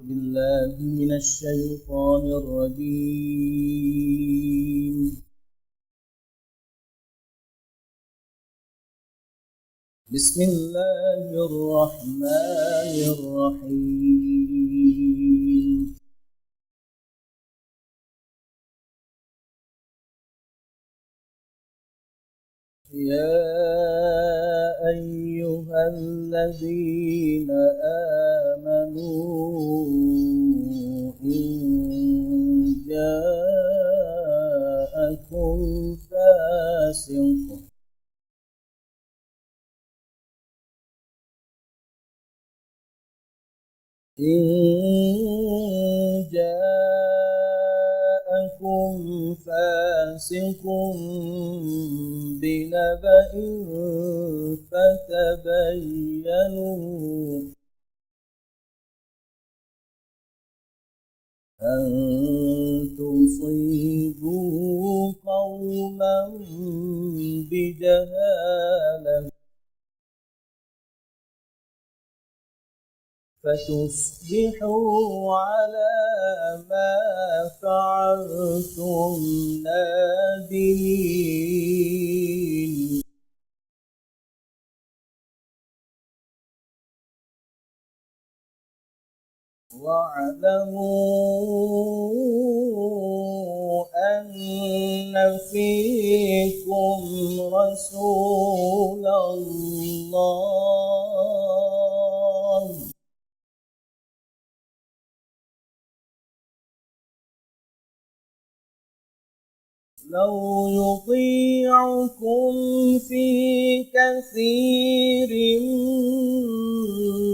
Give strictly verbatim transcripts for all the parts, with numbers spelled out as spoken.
بالله من الشيطان الرجيم. بسم الله الرحمن الرحيم. يا أيها الذين آمنوا إن جاءكم فاسق إن جاءكم فاسق بنبإ فتبينوا أن تصيبوا قوما بجهالة فتصبحوا على ما فعلتم نادمين. واعلموا أن فيكم رسول الله لو يطيعكم في كثير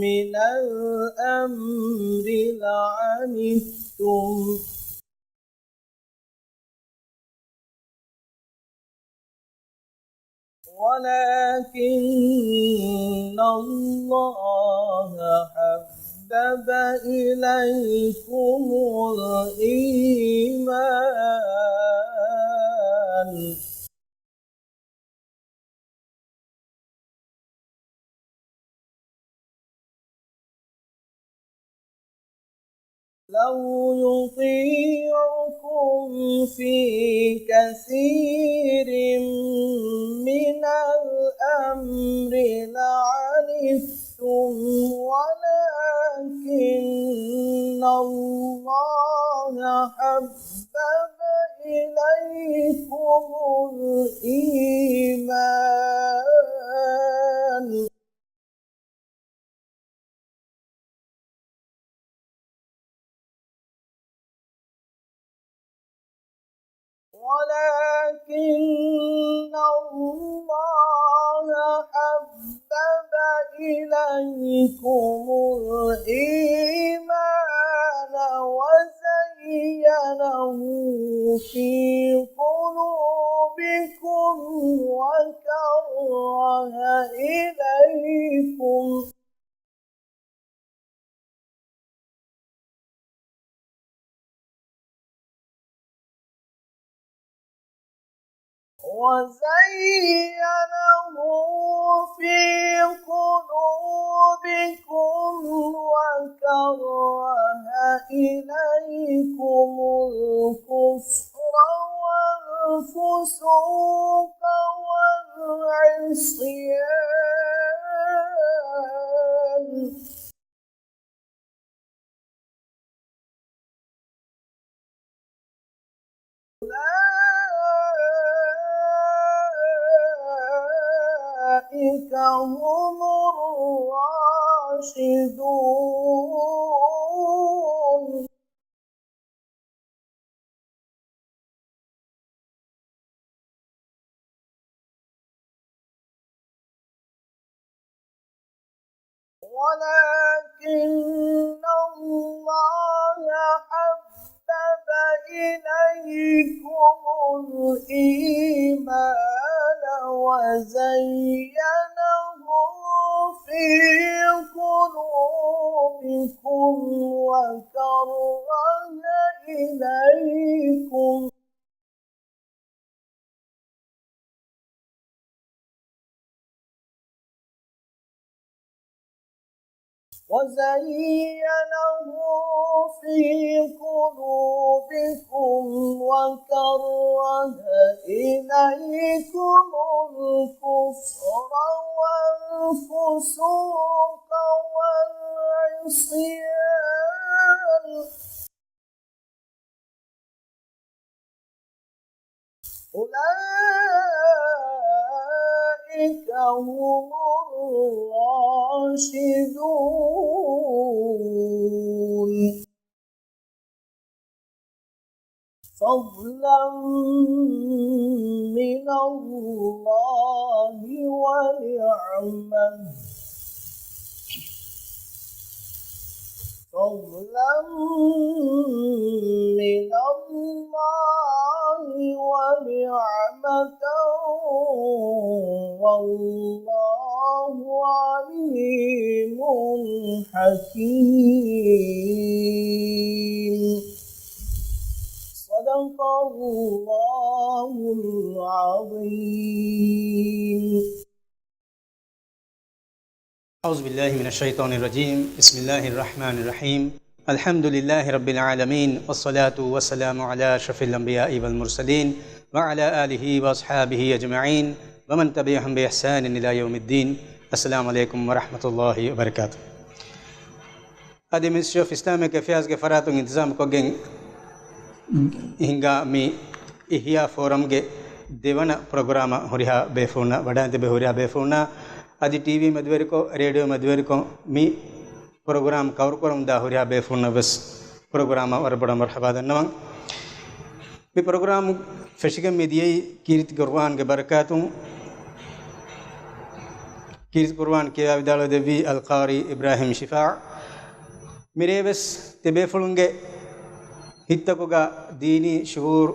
من الأمر لعنتم ولكن الله حبب إليكم الإيمان لو يطيعكم في كثير من الأمر لعنتم ولكن الله حبب إليكم الإيمان ولكن الله حبب إليكم الإيمان وزينه في قلوبكم وكره إليكم وزينه في قلوبكم وكره إليكم الكفر والفسوق والعصيان أولئك هم الراشدون ولكن الله حبب إليكم الإيمان وزينه في قلوبكم وكره إليكم وزينه في قلوبكم وكره إليكم الكفر والفسوق والعصيان أولئك هم الراشدون. فضلا من الله ونعمة فضلا من الله ونعمة والله عليم حكيم. صدق الله العظيم. أعوذ بالله من الشيطان الرجيم. بسم الله الرحمن الرحيم. الحمد لله رب العالمين، والصلاة والسلام على أشرف الأنبياء والمرسلين، وعلى آله وأصحابه أجمعين، ومن تبعهم بإحسان إلى يوم الدين. السلام عليكم ورحمة الله وبركاته. އަދި މިނިސްޓްރީ އޮފް އިސްލާމިކް އެފެއާޒްގެ ފަރާތުން އިންތިޒާމު ކޮށްގެން ހިންގާ މި އިޙްޔާ ފޯރަމްގެ ދެވަނަ ޕްރޮގްރާމަށް ހުރިހާ ބޭފުޅުންނަށް ވަޑައިން ތިބޭ ހުރިހާ ބޭފުޅުންނަށް، އަދި ޓީވީ މެދުވެރިކޮށް، ރޭޑިއޯ މެދުވެރިކޮށް މި ޕްރޮގްރާމް ކަވަރު ކުރަމުންދާ ހުރިހާ ބޭފުޅުންނަށް ވެސް ޕްރޮގްރާމަށް ވަރަށް ބޮޑަށް މަރުޙަބާ ދަންނަވަން. މި ޕްރޮގްރާމް ފެށިގެން މި ދިޔައީ ކީރިތި ޤުރުއާންގެ ބަރަކާތުން. ކީރިތި ޤުރުއާން ކިޔަވާ ވިދާޅުވެދެއްވީ އަލްޤާރީ އިބްރާހީމް ޝިފާ. މިރޭވެސް ތިބޭފުޅުންގެ ހިތްތަކުގަ ދީނީ ޝުޢޫރު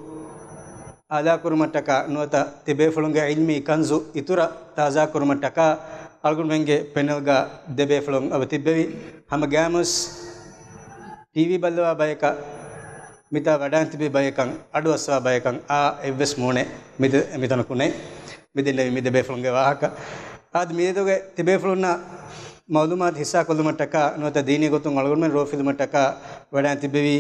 އާލާކުރުމަށްޓަކާ ނުވަތަ ތިބޭފުޅުންގެ ޢިލްމީ ކަންޒު އިތުރަށް ތާޒާކުރުމަށްޓަކާ އަޅުގަނޑުމެންގެ ޕެނެލްގަ ދެބޭފުޅުން އަވަ ތިއްބެވި. ހަމަ ގާމުސް ޓީވީ ބައްލަވާ ބަޔަކަށް މިތާ ވަޑާން ތިބި ބަޔަކަށް އަޑު އައްސަވާ ބަޔަކަށް އާ އެއްވެސް މޫނެއް މިދެ-، މިތަނަކު ނެތް. މިދެންނެވި މި ދެބޭފުޅުންގެ ވާހަކަ. އާދެ، މިއަދުގެ ތިބޭފުޅުންނަށް މަޢުލޫމާތު ހިއްސާކޮށްލުމަށްޓަކާ ނުވަތަ ދީނީ ގޮތުން އަޅުގަނޑުމެން ރޯފިލުމަށްޓަކާ ވަޑާން ތިއްބެވި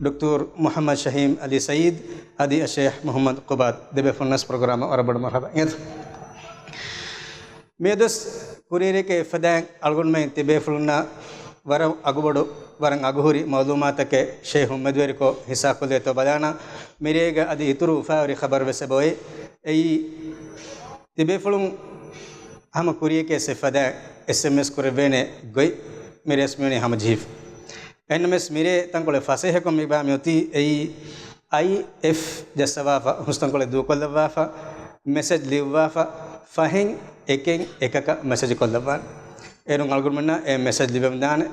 ޑޮކްޓަރު މުޙައްމަދު ޝަހީމް ޢަލީ ސަޢީދު އަދި އައްޝައިޚް މުޙައްމަދު ޤުބާދު، ދެބޭފުޅުންނަސް ޕްރޮގްރާމަށް ވަރަށް ބޮޑަށް މަރުޙަބާ އިނގޭތޯ. މިއަދުސް ކުރިއެރިއެކޭ އެއްފަދައިން އަޅުގަނޑުމެން ތިބޭފުޅުންނަށް ވަރަށް އަގުބޮޑު، ވަރަށް އަގުހުރި މަޢުލޫމާތަކެއް ޝޭޚު މެދުވެރިކޮށް ހިއްސާކޮށްލޭތޯ ބަލާނަން. މިރޭގަ އަދި އިތުރު އުފާވެރި ޚަބަރު ވެސް އެބައޮތް. އެއީ، ތިބޭފުޅުން ހަމަ ކުރިއެކޭ އެއްފަދައިން އެސްއެމްއެސް ކުރެވޭނެ ގޮތް މިރޭސް މިވަނީ ހަމަޖެހިފަ. އެހެންނަމަވެސް މިރޭ ތަންކޮޅެއް ފަސޭހަކޮށް މި ބާ މިއޮތީ އެއީ އައި އެފް ޖައްސަވާފަ، ހުސްތަންކޮޅެއް ދޫކޮށްލައްވާފަ، މެސެޖް ލިޔުއްވާފަ، ފަހެން އެކެއް އެކަކަށް މެސެޖް ކޮށްލައްވާނެ. އޭރުން އަޅުގަނޑުމެންނަށް އެ މެސެޖް ލިބެމުންދާނެ.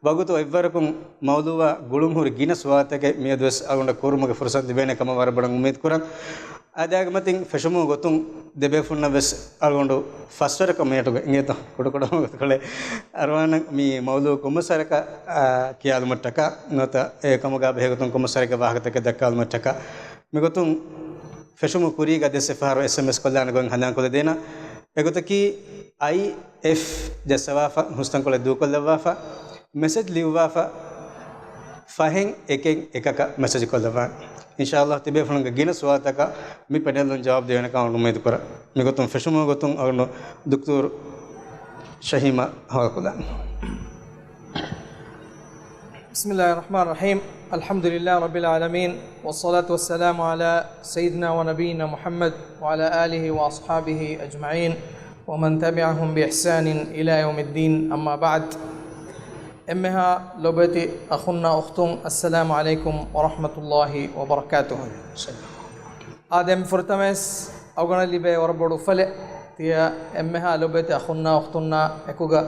ވަގުތު އެއްވަރަކުން މައުޟޫޢާ ގުޅުން ހުރި ގިނަ ސުވާލުތަކެއް މިއަދުވެސް އަޅުގަނޑަށް ކުރުމުގެ ފުރުޞަތު ލިބޭނެ ކަމަށް ވަރަށް ބޮޑަށް އުއްމީދު ކުރަން. އާދެ، އޭގެ މަތިން ފެށުމުގެ ގޮތުން ދެބޭފުޅުންނަށް ވެސް އަޅުގަނޑު ފަސްވަރަކަށް މިނެޓުގަ އިނގޭތޯ ކުޑަކުޑަ ގޮތުކޮޅެއް އަރުވާނަން. މި މައުޟޫޢު ކޮންމެސް ވަރަކަށް، އާ، ކިޔާލުމަށްޓަކާ ނުވަތަ އެ ކަމުގަ ބެހޭގޮތުން ކޮންމެސް ވަރެއްގެ ވާހަކަތަކެއް ދައްކާލުމަށްޓަކާ މިގޮތުން ފެށުމުގެ ކުރީގަ ދެއްސެއްފަހަރު އެސްއެމްއެސް ކޮށްލާނެ ގޮތް ހަނދާންކޮށްލަދޭނަން. އެގޮތަކީ އައި އެފް ޖައްސަވާފަ، ހުސްތަންކޮޅެއް ދޫކޮށްލައްވާފަ، މެސެޖް ލިޔުއްވާފަ، ފަހެން އެކެއް އެކަކަށް މެސެޖް ކޮށްލައްވާނެ. އިންޝާﷲ ތިބޭފުޅުންގެ ގިނަ ސުވާލުތަކަށް މި ޕެނެލުން ޖަވާބު ދެވޭނެ ކަމަށް އުއްމީދު ކުރަން. މިގޮތުން ފެށުމުގެ ގޮތުން އަޅުގަނޑު ދޮކްޓަރު ޝަހީމަށް ހަވާލުކޮށްލާނަން. بسم الله الرحمن الرحيم. الحمد لله رب العالمين، والصلاة والسلام على سيدنا ونبينا محمد وعلى آله وأصحابه أجمعين ومن تبعهم بإحسان إلى يوم الدين، أما بعد. އެންމެހާ ލޮބުވެތި އަޚުންނާ އުޚްތުން، السلام عليكم ورحمة الله وبركاته. އާދެ، ފުރަތަމަވެސް އަޅުގަނޑަށް ލިބޭ ވަރަށް ބޮޑު އުފަލެއް. ތިޔަ އެންމެހާ ލޮބުވެތި އަޚުންނާ އުޚްތުންނާ އެކުގަ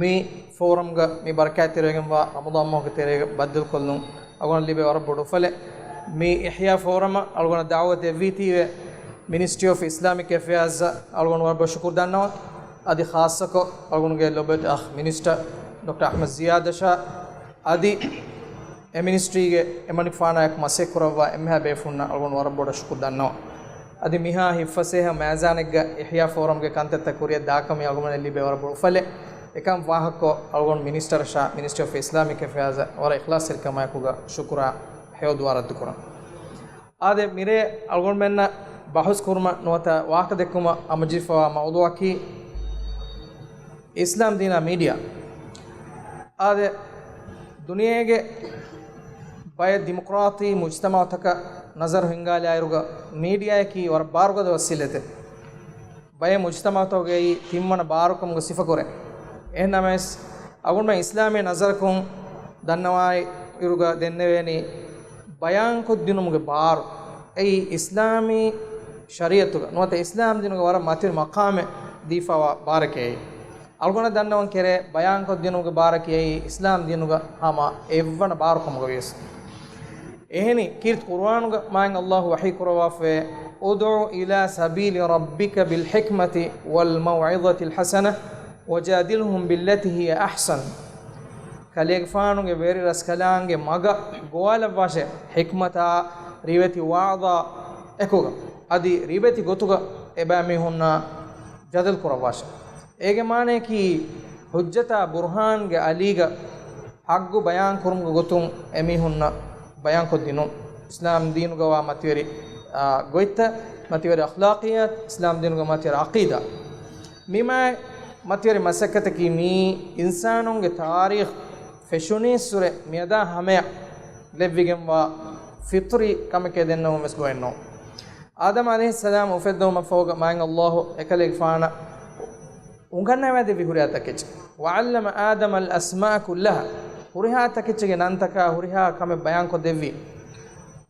މި ފޯރަމްގަ މި ބަރަކާތްތެރިވެގެންވާ ރަމަޟާން މަހުގެ ތެރޭގަ ބައްދަލުކޮށްލުން އަޅުގަނޑަށް ލިބޭ ވަރަށް ބޮޑު އުފަލެއް. މި އިޙްޔާ ފޯރަމަށް އަޅުގަނޑަށް ދަޢުވަތު އެއްވީތީވެ، މިނިސްޓްރީ އޮފް އިސްލާމިކް އެފެއާޒް އަޅުގަނޑު ވަރަށް ބޮޑަށް ޝުކުރު ދަންނަވަން. އަދި ޚާއްޞަކޮށް އަޅުގަނޑުގެ ލޮބުވެތި އަޚް މިނިސްޓަރ ޑޮކްޓަރ އަޙްމަދު ޒިޔާދަށާ އަދި އެ މިނިސްޓްރީގެ އެމަނިކުފާނާއެކު މަސައްކަތްކުރައްވާ އެންމެހާ ބޭފުޅުންނަށް އަޅުގަނޑު ވަރަށް ބޮޑަށް ޝުކުރު ދަންނަވަން. އަދި މިހާ ހިތްފަސޭހަ މައިޒާނެއްގަ އިޙްޔާ ފޯރަމްގެ ކަންތައްތައް ކުރިއަށް ދާކަމީ އަޅުގަނޑަށް ލިބޭ ވަރަށް ބޮޑު އުފަލެއް. އެކަން ފާހަގަކޮށް އަޅުގަނޑު މިނިސްޓަރަށާ މިނިސްޓްރީ އޮފް އިސްލާމިކް އެފެއާޒަށް ވަރަށް އިޚްލާޞްތެރިކަމާއެކުގަ ޝުކުރާ ހެޔޮ ދުޢާ ރައްދުކުރަން. އާދެ، މިރޭ އަޅުގަނޑުމެންނަށް ބަހުސް ކުރުމަށް ނުވަތަ ވާހަކަ ދެއްކުމަށް އަމުޖެހިފަވާ މައުޟޫޢަކީ އިސްލާމް ދީނާ މީޑިއާ. އާދެ، ދުނިޔޭގެ ބައެއް ޑިމޮކްރާތީ މުޖްތަމަޢުތަކަށް ނަޒަރު ހިންގާލާއިރުގަ، މީޑިއާއަކީ ވަރަށް ބާރުގަދަ ވަސީލަތެއް. ބައެއް މުޖްތަމަޢުތަކުގައި ތިންވަނަ ބާރުކަމުގަ ސިފަކުރޭ. އެހެންނަމަވެސް، އަޅުގަނޑުމެން އިސްލާމީ ނަޒަރަކުން ދަންނަވާއިރުގަ ދެންނެވޭނީ، ބަޔާންކޮށްދިނުމުގެ ބާރު، އެއީ އިސްލާމީ ޝަރީޢަތުގަ ނުވަތަ އިސްލާމް ދީނުގަ ވަރަށް މަތިވެރި މަޤާމެއް ދީފަވާ ބާރެކޭ. އަޅުގަނޑަށް ދަންނަވަން ކެރޭ، ބަޔާންކޮށްދިނުމުގެ ބާރަކީ އެއީ އިސްލާމް ދީނުގަ ހަމަ އެއްވަނަ ބާރުކަމުގަ ވިޔަސް. އެހެނީ، ކީރިތި ޤުރުއާނުގަ މާތް ﷲ ވަޙީ ކުރައްވާފައޭ، ادع إلى سبيل ربك بالحكمة والموعظة الحسنة وجادلهم بالتي هي أحسن. ކަލޭގެފާނުގެ ވެރި ރަސްކަލާނގެ މަގަށް ގޮވާލައްވާށޭ، ޙިކްމަތާ، ރިވެތި ވަޢުޡާ އެކުގަ، އަދި ރިވެތި ގޮތުގަ އެބައިމީހުންނާ ޖަދަލު ކުރައްވާށޭ. އޭގެ މާނަޔަކީ، ޙުއްޖަތާ ބުރުހާންގެ އަލީގަ ޙައްޤު ބަޔާން ކުރުމުގެ ގޮތުން އެމީހުންނަށް ބަޔާންކޮށްދިނުން. އިސްލާމް ދީނުގަވާ މަތިވެރި، އާ، ގޮތްތައް، މަތިވެރި އަޚްލާޤިއްޔާތް، އިސްލާމް ދީނުގަ މަތިވެރި ޢަޤީދާ. މި މާތް މަތިވެރި މަސައްކަތަކީ މިއީ އިންސާނުންގެ ތާރީޚް ފެށުނީއްސުރެ މިއަދާ ހަމަޔަށް ލެއްވިގެންވާ ފިޠުރީ ކަމެކޭ ދެންނެވުމެއް ވެސް ގޮވެއްނޫން. އާދަމް ޢަލައިހިއްސަލާމް އުފެއްދުމަށްފަހުގަ މާތް ﷲ އެކަލޭގެފާނަށް އުނގަންނަވައިދެއްވި ހުރިހާ ތަކެއްޗެއް. وعلم آدم الأسماء كلها. ހުރިހާ ތަކެއްޗެއްގެ ނަންތަކާ ހުރިހާ ކަމެއް ބަޔާންކޮށްދެއްވި.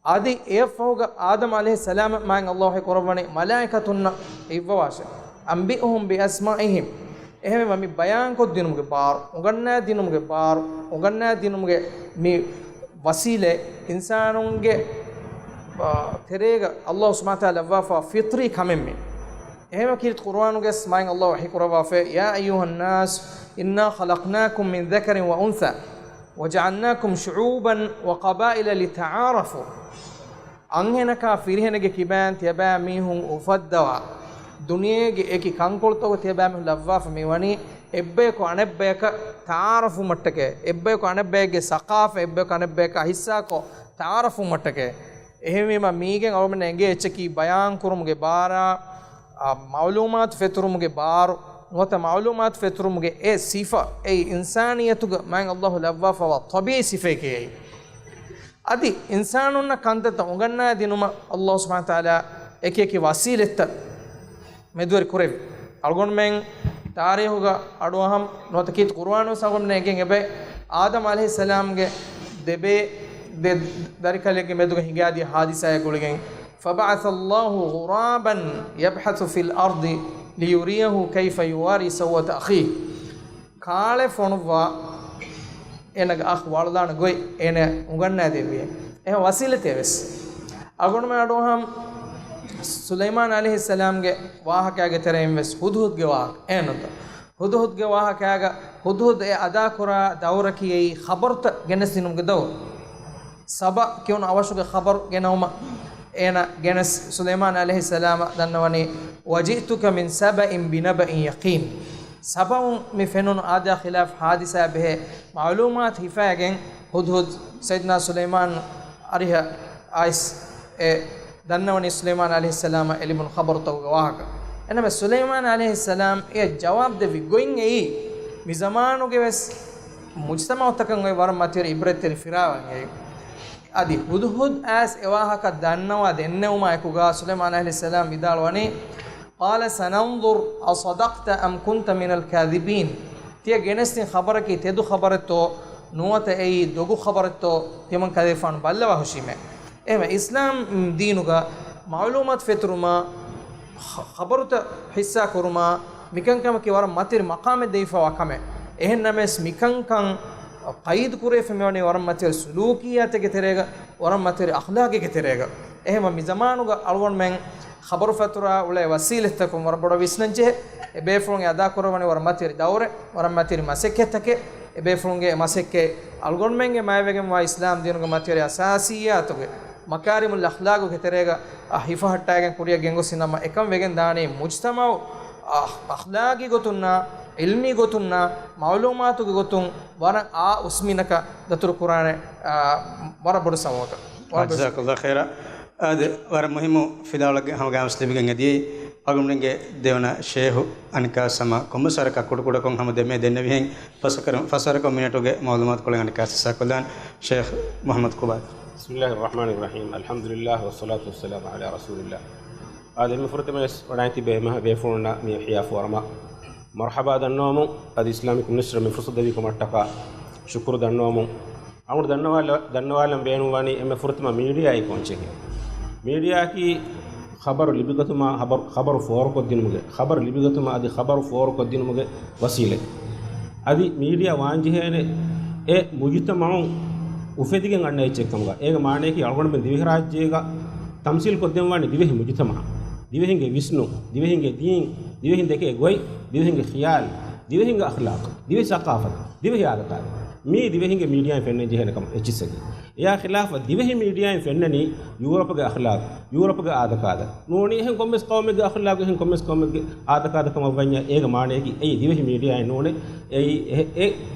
އަދި އެއަށްފަހުގަ އާދަމް ޢަލައިހިއްސަލާމަށް މާތް ﷲ ވަޙީ ކުރައްވަނީ މަލާއިކަތުންނަށް އިއްވަވާށޭ. أنبئهم بأسمائهم. އެހެންވީމަ މި ބަޔާންކޮށްދިނުމުގެ ބާރު، އުނގަންނާދިނުމުގެ ބާރު، އުނގަންނާދިނުމުގެ މި ވަސީލަތް އިންސާނުންގެ، އާ، ތެރޭގަ ﷲ ސުބްޙާނަހޫ ވަތަޢާލާ ލައްވާފަ ފިޠުރީ ކަމެއް މި. އެހެންވެ ކީރިތި ޤުރުއާނުގައި ވެސް މާތް ﷲ ވަޙީ ކުރައްވާފައޭ، يا أيها الناس إنا خلقناكم من ذكر وأنثى وجعلناكم شعوبا وقبائل لتعارفوا. އަންހެނަކާ ފިރިހެނެއްގެ ކިބައިން ތިޔަބައިމީހުން އުފައްދަވާ، ދުނިޔޭގެ އެކި ކަންކޮޅުތަކުގަ ތިޔަބައިމީހުން ލައްވާފަ މިވަނީ، އެއްބަޔަކު އަނެއްބަޔަކަށް ތަޢާރަފުވުމަށްޓަކައި، އެއްބަޔަކު އަނެއްބަޔެއްގެ ސަޤާފަތް އެއްބަޔަކު އަނެއްބަޔަކާ ޙިއްޞާކޮށް ތަޢާރަފުވުމަށްޓަކައި. އެހެންވީމަ، މީގެން އަޅުގަނޑުމެންނަށް އެނގޭ އެއްޗަކީ ބަޔާންކުރުމުގެ ބާރާ، އާ، މަޢުލޫމާތު ފެތުރުމުގެ ބާރު، ނުވަތަ މަޢުލޫމާތު ފެތުރުމުގެ އެ ސިފަ، އެއީ އިންސާނިއްޔަތުގަ މާތް ﷲ ލައްވާފަވާ ޠަބީޢީ ސިފައެކޭ. އަދި އިންސާނުންނަށް ކަންތައްތައް އުނގަންނާދިނުމަށް ﷲ ސުބްޙާނަހޫ ވަތަޢާލާ އެކި އެކި ވަސީލަތްތައް މެދުވެރި ކުރެއްވި. އަޅުގަނޑުމެން ތާރީޚުގަ އަޑުއަހަން ނުވަތަ ކީރިތި ޤުރުއާނު ވެސް އަޅުގަނޑުމެންނަށް އެނގެން އެބައި، އާދަމް ޢަލައިހިއްސަލާމްގެ ދެބޭ، ދެ ދަރިކަލެއްގެ މެދުގަ ހިނގާދިޔަ ޙާދިސާއާ ގުޅިގެން، فبعث الله غرابا يبحث في الأرض ليريه كيف يواري سوءة أخيه. ކާޅެއް ފޮނުއްވާ، އޭނަގެ އަޚް ވާޅުދާނެ ގޮތް އޭނަ އުނގަންނާދެއްވި. އެހެން ވަސީލަތެއް ވެސް. އަޅުގަނޑުމެން އަޑުއަހަން ސުލައިމާން ޢަލައިހިއްސަލާމްގެ ވާހަކައިގެ ތެރެއިން ވެސް ހުދުހުދުގެ ވާހަކަ. އެހެންތަ؟ ހުދުހުދުގެ ވާހަކައިގަ ހުދުހުދު އެ އަދާކުރާ ދައުރަކީ އެއީ ޚަބަރުތައް ގެނެސްދިނުމުގެ ދައުރު. ސަބަ ކިޔުނު އަވަށުގެ ޚަބަރު ގެނައުމަށް އޭނަ ގެނެސް ސުލައިމާން ޢަލައިހިއްސަލާމަށް ދަންނަވަނީ، وجئتك من سبأ بنبأ يقين. ސަބައުން މި ފެނުނު އާދާ ޚިލާފް ޙާދިސާއާ ބެހޭ މަޢުލޫމާތު ހިފައިގެން ހުދުހުދު ސައްޔިދުނާ ސުލައިމާން އަރިހަށް އައިސް އެ ދަންނަވަނީ ސުލައިމާން ޢަލައިހިއްސަލާމަށް އެ ލިބުނު ޚަބަރުތަކުގެ ވާހަކަ. އެނަމެ ސުލައިމާން ޢަލައިހިއްސަލާމް އެ ޖަވާބު ދެއްވި ގޮތް އެއީ، މި ޒަމާނުގެ ވެސް މުޖްތަމަޢުތަކަށް އޮތް ވަރަށް މަތިވެރި ޢިބްރަތްތެރި ފިރާވަން އެއީ. އަދި ހުދުހުދު އައިސް އެ ވާހަކަ ދަންނަވާ ދެންނެވުމާ އެކުގަ ސުލައިމާން ޢަލައިހިއްސަލާމް ވިދާޅުވަނީ، قال سننظر أصدقت أم كنت من الكاذبين. ތިޔަ ގެނެސްދިން ޚަބަރަކީ ތެދު ޚަބަރެއްތޯ، ނުވަތަ އެއީ ދޮގު ޚަބަރެއްތޯ، ތިމަން ކަލޭގެފާނު ބައްލަވާ ހުށީމޭ. އެހެންވެ، އިސްލާމް ދީނުގަ މަޢުލޫމާތު ފެތުރުމާ، ޚަ-، ޚަބަރުތައް ޙިއްޞާ ކުރުމާ، މިކަންކަމަކީ ވަރަށް މަތިވެރި މަޤާމެއް ދެވިފަވާ ކަމެއް. އެހެންނަމަވެސް، މިކަންކަން ޤައިދު ކުރެވިފަ މިވަނީ ވަރަށް މަތިވެރި ސުލޫކިއްޔާތެއްގެ ތެރޭގަ، ވަރަށް މަތިވެރި އަޚްލާޤެއްގެ ތެރޭގަ. އެހެންވެ، މި ޒަމާނުގަ އަޅުގަނޑުމެން ޚަބަރު ފެތުރާ އުޅޭ ވަސީލަތްތަކުން ވަރަށް ބޮޑަށް ވިސްނަންޖެހޭ. އެބޭފުޅުން އެ އަދާކުރައްވަނީ ވަރަށް މަތިވެރި ދައުރެއް، ވަރަށް މަތިވެރި މަސައްކަތްތަކެއް. އެބޭފުޅުންގެ އެ މަސައްކަތް އަޅުގަނޑުމެންގެ މައިވެގެންވާ އިސްލާމް ދީނުގެ މަތިވެރި އަސާސިއްޔާތުގެ މަކާރިމުލް އަޚްލާގުގެ ތެރޭގަ، އަ، ހިފަހައްޓާގެން ކުރިއަށް ގެންގޮސް އިންނަމަ، އެކަން ވެގެން ދާނީ މުޖްތަމަޢު، އަ، އަޚްލާގީ ގޮތުންނާ ޢިލްމީ ގޮތުންނާ މަޢުލޫމާތުގެ ގޮތުން ވަރަށް އާ އުސްމިނަކަށް ދަތުރު ކުރާނެ، އާ، ވަރަށް ބޮޑު ސަބަބަކަށް. ވަރަށް ބޮޑު ޖަޒާކަﷲ ޚައިރާ. އާދެ، ވަރަށް މުހިއްމު ފިލާވަޅެއްގެ ހަމަ ގާމްސް ލިބިގެން އެދިޔައީ. އަޅުގަނޑުގެ ދެވަނަ ޝޭހު އަނިކާސް ހަމަ ކޮންމެސް ވަރަކަށް ކުޑަކުޑަކޮށް ހަމަ ދެމޭ ދެންނެވިހެން ފަސްވަރަކަށް، ފަސްވަރަކަށް މިނެޓުގެ މަޢުލޫމާތުކޮޅެއް އަނިކާސް ހިއްސާކޮށްލާން. ޝޭހް މުޙައްމަދު ކުބާ. بسم الله الرحمن الرحيم. الحمد لله والصلاة والسلام على رسول الله. އާދެ، އެންމެ ފުރަތަމަވެސް ވަޑައިގަތީ ބޭމަހަ ބޭފުޅުންނަށް މި އިޙްޔާ ފޯރަމަށް މަރުޙަބާ ދަންނަވަމުން، އަދި އިސްލާމިކް މިނިސްޓަރ މި ފުރުޞަތު ދެއްވި ކަމަށްޓަކާ ޝުކުރު ދަންނަވަމުން، އަޅުގަނޑު ދަންނަވާލަ-، ދަންނަވާލަން ބޭނުންވަނީ އެންމެ ފުރަތަމަ މީޑިއާއީ ކޮންޗެކޭ. މީޑިއާއަކީ ޚަބަރު ލިބިގަތުމާ، ޚަބަރު، ޚަބަރު ފޯރުކޮށްދިނުމުގެ، ޚަބަރު ލިބިގަތުމާ އަދި ޚަބަރު ފޯރުކޮށްދިނުމުގެ ވަސީލަތް. އަދި މީޑިއާ ވާންޖެހޭނެ އެ މުޖުތަމަޢުން އުފެދިގެން އަންނަ އެއްޗެއް ކަމުގަ. އޭގެ މާނަޔަކީ އަޅުގަނޑުމެން ދިވެހިރާއްޖޭގަ ތަމްސީލް ކޮށްދެންވާނެ ދިވެހި މުޖުތަމަޢަށް، ދިވެހިންގެ ވިސްނުން، ދިވެހިންގެ ދީން، ދިވެހިން ދެކޭ ގޮތް، ދިވެހިންގެ ޚިޔާލު، ދިވެހިންގެ އަޚްލާޤު، ދިވެހި ސަޤާފަތު، ދިވެހި އާދަކާދަ. މީ ދިވެހިންގެ މީޑިއާއިން ފެންނަން ޖެހޭނެ ކަމަށް އެއްޗިއްސަކީ. އެއާ ޚިލާފަށް ދިވެހި މީޑިއާއިން ފެންނަނީ ޔޫރަޕުގެ އަޚްލާޤު، ޔޫރަޕުގެ އާދަކާދަ. ނޫނީ އެހެން ކޮންމެސް ޤައުމެއްގެ އަޚްލާޤު، އެހެން ކޮންމެސް ޤައުމެއްގެ އާދަކާދަ ކަމަށް ވަންޏާ އޭގެ މާނަޔަކީ އެއީ ދިވެހި މީޑިއާއެއް ނޫނޭ. އެއީ އެ، އެ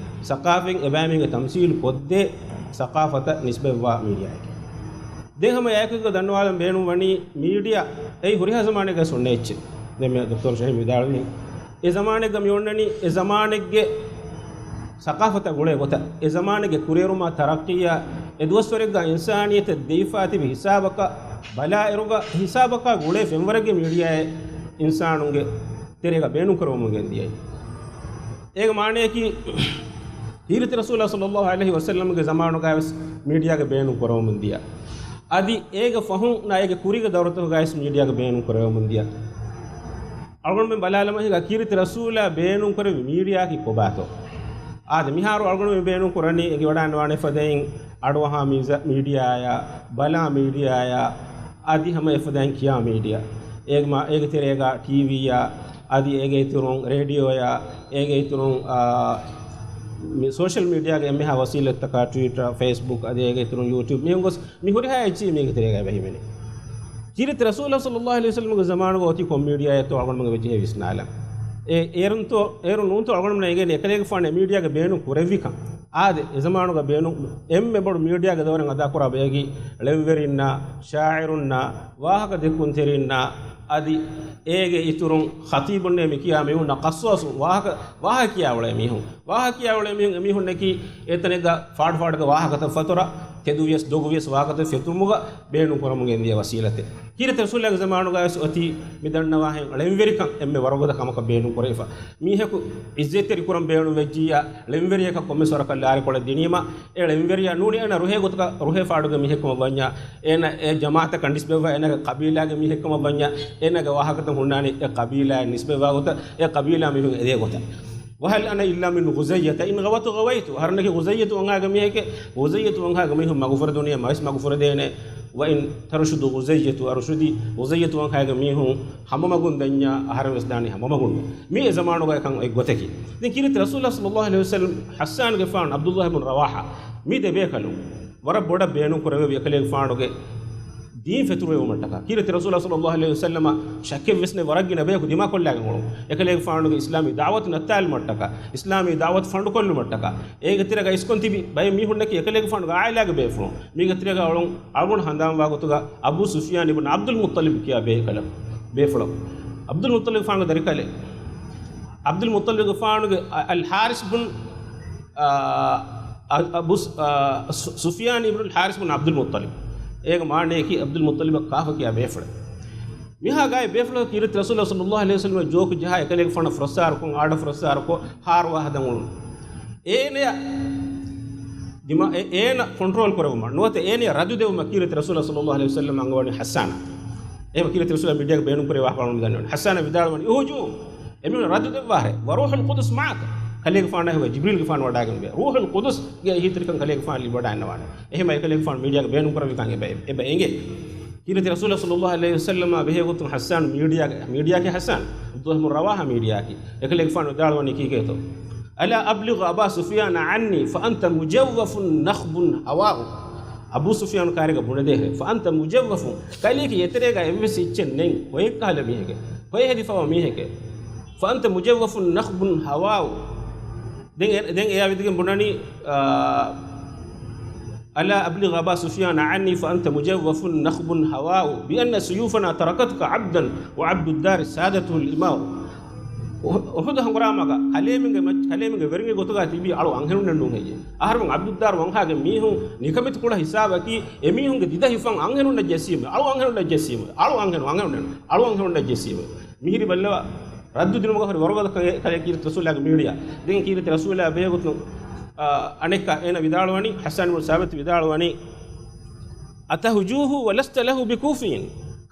ސަޤާފަތް އެބައިމީހުންގެ ތަމްސީލު ކޮށްދޭ ސަޤާފަތަށް ނިސްބަތްވާ މީޑިއާއެކޭ. ދެން ހަމަ އެއާއެކު ދަންނަވާލަން ބޭނުން ވަނީ މީޑިއާ އެއީ ހުރިހާ ޒަމާނެއްގަ އޮންނަ އެއްޗެއް. ދެން މި ދޮކްޓަރު ޝަހީމް ވިދާޅުވި އެ ޒަމާނެއްގަ މި އޮންނަނީ އެ ޒަމާނެއްގެ ސަޤާފަތާ ގުޅޭ ގޮތަށް، އެ ޒަމާނެއްގެ ކުރިއެރުމާ ތަރައްޤީއާ، އެ ދުވަސްވަރެއްގަ އިންސާނިއްޔަތަށް ދެވިފާ ތިބި ހިސާބަކަށް ބަލާއިރުގަ، ހިސާބަކާ ގުޅޭ ފެންވަރެއްގެ މީޑިއާއެއް އިންސާނުންގެ ތެރޭގަ ބޭނުން ކުރަމުން ގެންދިޔައީ. އޭގެ މާނަޔަކީ، ހީރިތި ރަސޫލާ ޞައްލައްލާހު ޢަލައިހި ވަސައްލަމްގެ ޒަމާނުގައިވެސް މީޑިއާގެ ބޭނުން ކުރަމުން ދިޔަ. އަދި އޭގެ ފަހުން ނާ އޭގެ ކުރީގެ ދައުރަތަކުގައިވެސް މީޑިއާގެ ބޭނުން ކުރެވެމުން ދިޔަ. އަޅުގަނޑުމެން ބަލާލަމާ ހިނގާ ކީރިތި ރަސޫލާ ބޭނުން ކުރެވި މީޑިއާއަކީ ކޮބާތޯ؟ އާދެ، މިހާރު އަޅުގަނޑުމެން ބޭނުން ކުރަނީ އެނގިވަޑައިގަންނަވާނެ އެފަދައިން އަޑުއަހާ މީޒ-، މީޑިއާއާ، ބަލާ މީޑިއާއާ، އަދި ހަމަ އެފަދައިން ކިޔާ މީޑިއާ. އޭގެ މާ-، އޭގެ ތެރޭގަ ޓީވީއާ، އަދި އޭގެ އިތުރުން ރޭޑިއޯއާ، އޭގެ އިތުރުން، އާ، މި ސޯޝަލް މީޑިއާގެ އެންމެހާ ވަސީލަތްތަކާ، ޓްވިޓަރ، ފޭސްބުކް، އަދި އޭގެ އިތުރުން ޔޫޓިއުބް، މިހެން ގޮސް މި ހުރިހާ އެއްޗެއް މީގެ ތެރޭގައި ބެހިމެނޭ. ކީރިތި ރަސޫލާ ޞައްލައްލާހު ޢަލައިހި ވަސައްލަމްގެ ޒަމާނުގަ އޮތީ ކޮން މީޑިއާއެއްތޯ އަޅުގަނޑުމެން ވެއްޖެހޭ ވިސްނާލަން. އެ، އޭރުންތޯ، އޭރު ނޫންތޯ އަޅުގަނޑުމެން އެނގޭނެ އެކަލޭގެފާނު އެ މީޑިއާގެ ބޭނުން ކުރެއްވިކަން. އާދެ، އެ ޒަމާނުގަ ބޭނުން އެންމެ ބޮޑު މީޑިއާގެ ދައުރެއް އަދާކުރާ ބަޔަކީ ޅެންވެރިންނާ، ޝާޢިރުންނާ، ވާހަކަ ދެއްކުންތެރިންނާ، އަދި އޭގެ އިތުރުން ޚަތީބުންނޭ މި ކިޔާ މީހުންނާ، ޤައްޞާޞުން ވާހަކަ، ވާހަކަ ކިޔާ އުޅޭ މީހުން. ވާހަކަ ކިޔާ އުޅޭ މީހުން، އެމީހުންނަކީ އެތަނެއްގަ ފާޑު ފާޑުގެ ވާހަކަތައް ފަތުރަ، ތެދުވިޔަސް ދޮގުވިޔަސް ވާހަކަތައް ފެތުމުގަ ބޭނުން ކުރަމުން ގެންދިޔަ ވަސީލަތެއް. ކީރިތި ރަސޫލާގެ ޒަމާނުގައިވެސް އޮތީ މި ދަންނަވާހެން ޅެންވެރިކަން އެންމެ ވަރުގަދަ ކަމަކަށް ބޭނުން ކުރެވިފަ. މީހަކު އިއްޒަތްތެރި ކުރަން ބޭނުން ވެއްޖިއްޔާ، ޅެންވެރިޔަކަށް ކޮންމެސް ވަރަކަށް ލާރިކޮޅެއް ދިނީމަ، އެ ޅެންވެރިޔާ ނޫނީ އޭނަ ރުހޭ ގޮތަކަށް ރުހޭ ފާޑުގެ މީހެއްކަމަށް ވަންޏާ، އޭނަ އެ ޖަމާޢަތަށް ކަނޑިސް ބެއްވާ، އޭނަގެ ޤަބީލާގެ މީހެއްކަމަށް ވަންޏާ، އޭނަގެ ވާހަކަތައް ހުންނާނީ އެ ޤަބީލާއަށް ނިސްބަތްވާ ގޮތަށް، އެ ޤަބީލާ މީހުން އެދޭ ގޮތަށް. وهل أنا إلا من غزية إن غوت غويت. އަހަރެންނަކީ ޣުޒައްޔަތު ވަންހާގެ މީހެކޭ، ޣުޒައްޔަތު ވަންހާގެ މީހުން މަގުފުރެދުނިޔާ މަވެސް މަގުފުރެދޭނެ. وإن ترشد غزية أرشدي، ޣުޒައްޔަތު ވަންހާގެ މީހުން ހަމަމަގުން ދަންޏާ އަހަރެން ވެސް ދާނީ ހަމަމަގުން. މީ އެ ޒަމާނުގައި ކަން އޮތް ގޮތަކީ. ދެން ކީރިތި ރަސޫލާ ޞައްލައްލާހު ޢަލައިހި ވަސައްލަމް ޙައްސާންގެފާނު ޢަބްދުﷲ ބިން ރަވާޙާ މި ދެބޭކަލުން ވަރަށް ބޮޑަށް ބޭނުން ކުރެވެވި އެކަލޭގެފާނުގެ ދީން ފެތުރުވެވުމަށްޓަކާ. ކީރިތި ރަސޫލާ ޞައްލައްލާހު ޢަލައިހި ވަސައްލަމަށް ޝައްކެއްވެސް ނެތް ވަރަށް ގިނަ ބަޔަކު ދިމާކޮށްލާގެން އުޅުނު. އެކަލޭގެފާނުގެ އިސްލާމީ ދަޢުވަތު ނައްތާލުމަށްޓަކާ، އިސްލާމީ ދަޢުވަތު ފަނޑުކޮށްލުމަށްޓަކާ، އޭގެ ތެރޭގަ އިސްކޮން ތިބި ބައެއް މީހުންނަކީ އެކަލޭގެފާނުގެ ޢާއިލާގެ ބޭފުޅުން. މީގެ ތެރޭގަ އުޅުނު އަޅުގަނޑު ހަނދާންވާ ގޮތުގަ އަބޫ ސުފްޔާން އިބްނު ޢަބްދުލް މުއްޠަލިބް ކިޔާ ބޭކަލަ، ބޭފުޅަކު. ޢަބްދުލް މުއްޠަލިބްގެފާނުގެ ދަރިކަލެއް. ޢަބްދުލް މުއްޠަލިބްގެފާނުގެ އަ-، އަލް ޙާރިސް ބުން، އާ، އަ-، އަބޫ ސު-، އާ، ސު-، ސުފްޔާން އިބްނުލް ޙާރިސް ބުން ޢަބްދުލް މުއްޠަލިބް. އޭގެ މާނަޔަކީ ޢަބްދުލް މުއްޠަލިބަށް ކާފަ ކިޔާ ބޭފުޅެއް. މިހާ ގާތް ބޭފުޅަކު ކީރިތި ރަސޫލާ ޞައްލައްލާހު ޢަލައިހި ވަސައްލަމަށް ޖޯކް ޖަހާ އެކަލޭގެފާނަށް ފުރައްސާރަކޮށް، އާޑަ ފުރައްސާރަކޮށް، ހާރުވާ ހަދަން އުޅުނު. އޭނަޔަށް ދިމާ-، އެ-، އޭނަ ކޮންޓްރޯލް ކުރެވުމަށް ނުވަތަ އޭނަޔަށް ރައްދު ދެވުމަށް ކީރިތި ރަސޫލާ ޞައްލައްލާހު ޢަލައިހި ވަސައްލަމަށް އަންގަވަނީ ޙައްސާނަށް. އެހެން ކީރިތި ރަސޫލާ މީޑިއާގެ ބޭނުން ކުރެވި ވާހަކަ އަޅުގަނޑު ދަންނަވަނީ. ޙައްސާނަށް ވިދާޅުވަނީ، اهجوم. އެމީހުން ރައްދު ދެއްވާހެ. وروح القدس معك. ކަލޭގެފާނާ ހެވާ ޖިބްރީލްގެފާނު ވަޑައިގެންވޭ. ރޫޙުލް ޤުދުސްގެ އެހީތެރިކަން ކަލޭގެފާނަށް ލިބިވަޑައިގަންނަވާނެ. އެހެންވެ އެކަލޭގެފާނު މީޑިއާގެ ބޭނުން ކުރެއްވިކަން އެބަ، އެބަ އެނގޭ. ކީރިތި ރަސޫލާ ޞައްލައްލާހު ޢަލައިހި ވަސައްލަމާ ބެހޭ ގޮތުން ޙައްސާން މީޑިއާގެ، މީޑިއާއަކީ ޙައްސާން، ޢަބްދުﷲ ބިން ރަވާޙާ މީޑިއާއަކީ. އެކަލޭގެފާނު ވިދާޅުވަނީ ކީކޭތޯ؟ ألا أبلغ أبا سفيان عني فأنت مجوف نخب هواه. އަބޫ ސުފްޔާނު ކާރިގަ ބުނެދޭހޭ. فأنت مجوف. ކަލޭގެ އެތެރޭގަ އެއްވެސް އެއްޗެއް ނެތް. ކޮއެއްކަހަލަ މީހެކޭ. ކޮއެއް ހެދިފަވާ މީހެކޭ. فأنت مجوف نخب هواء. ދެން އެ-، ދެން އެޔާ ވިދިގެން ބުނަނީ، އާ، ألا أبلغ أبا سفيان عني فأنت مجوف نخب هواء، بأن سيوفنا تركتك عبدا وعبد الدار سادته الإماء. އުހު-، އުހުދު ހަނގުރާމަގަ ކަލޭމެންގެ މައްޗަށް، ކަލޭމެންގެ ވެރިންގެ ގޮތުގަ ތިބީ އަޅު އަންހެނުންނެއް ނޫން ހެއްޔޭ؟ އަހަރުމެން ޢަބްދުއްދާރު ވަންހާގެ މީހުން ނިކަމެތި ކުޅަ ހިސާބަކީ، އެމީހުންގެ ދިދަ ހިފަން އަންހެނުންނަށް ޖެއްސީމެ، އަޅު އަންހެނުންނަށް ޖެއްސީމެ، އަޅު އަންހެނުން، އަންހެނުން، އަޅު އަންހެނުންނަށް ޖެއްސީމެ. މިހިރި ބައްލަވާ، ރައްދު ދިނުމުގަ ހުރި ވަރުގަދަ ކަލޭ-، ކަލޭ ކީރިތި ރަސޫލާގެ މީޑިއާ. ދެން ކީރިތި ރަސޫލާ ބެހޭގޮތުން، އާ، އަނެއްކާ އޭނަ ވިދާޅުވަނީ، ޙައްސާން ބިން ސާބިތު ވިދާޅުވަނީ، أتهجوه ولست له بكوفي.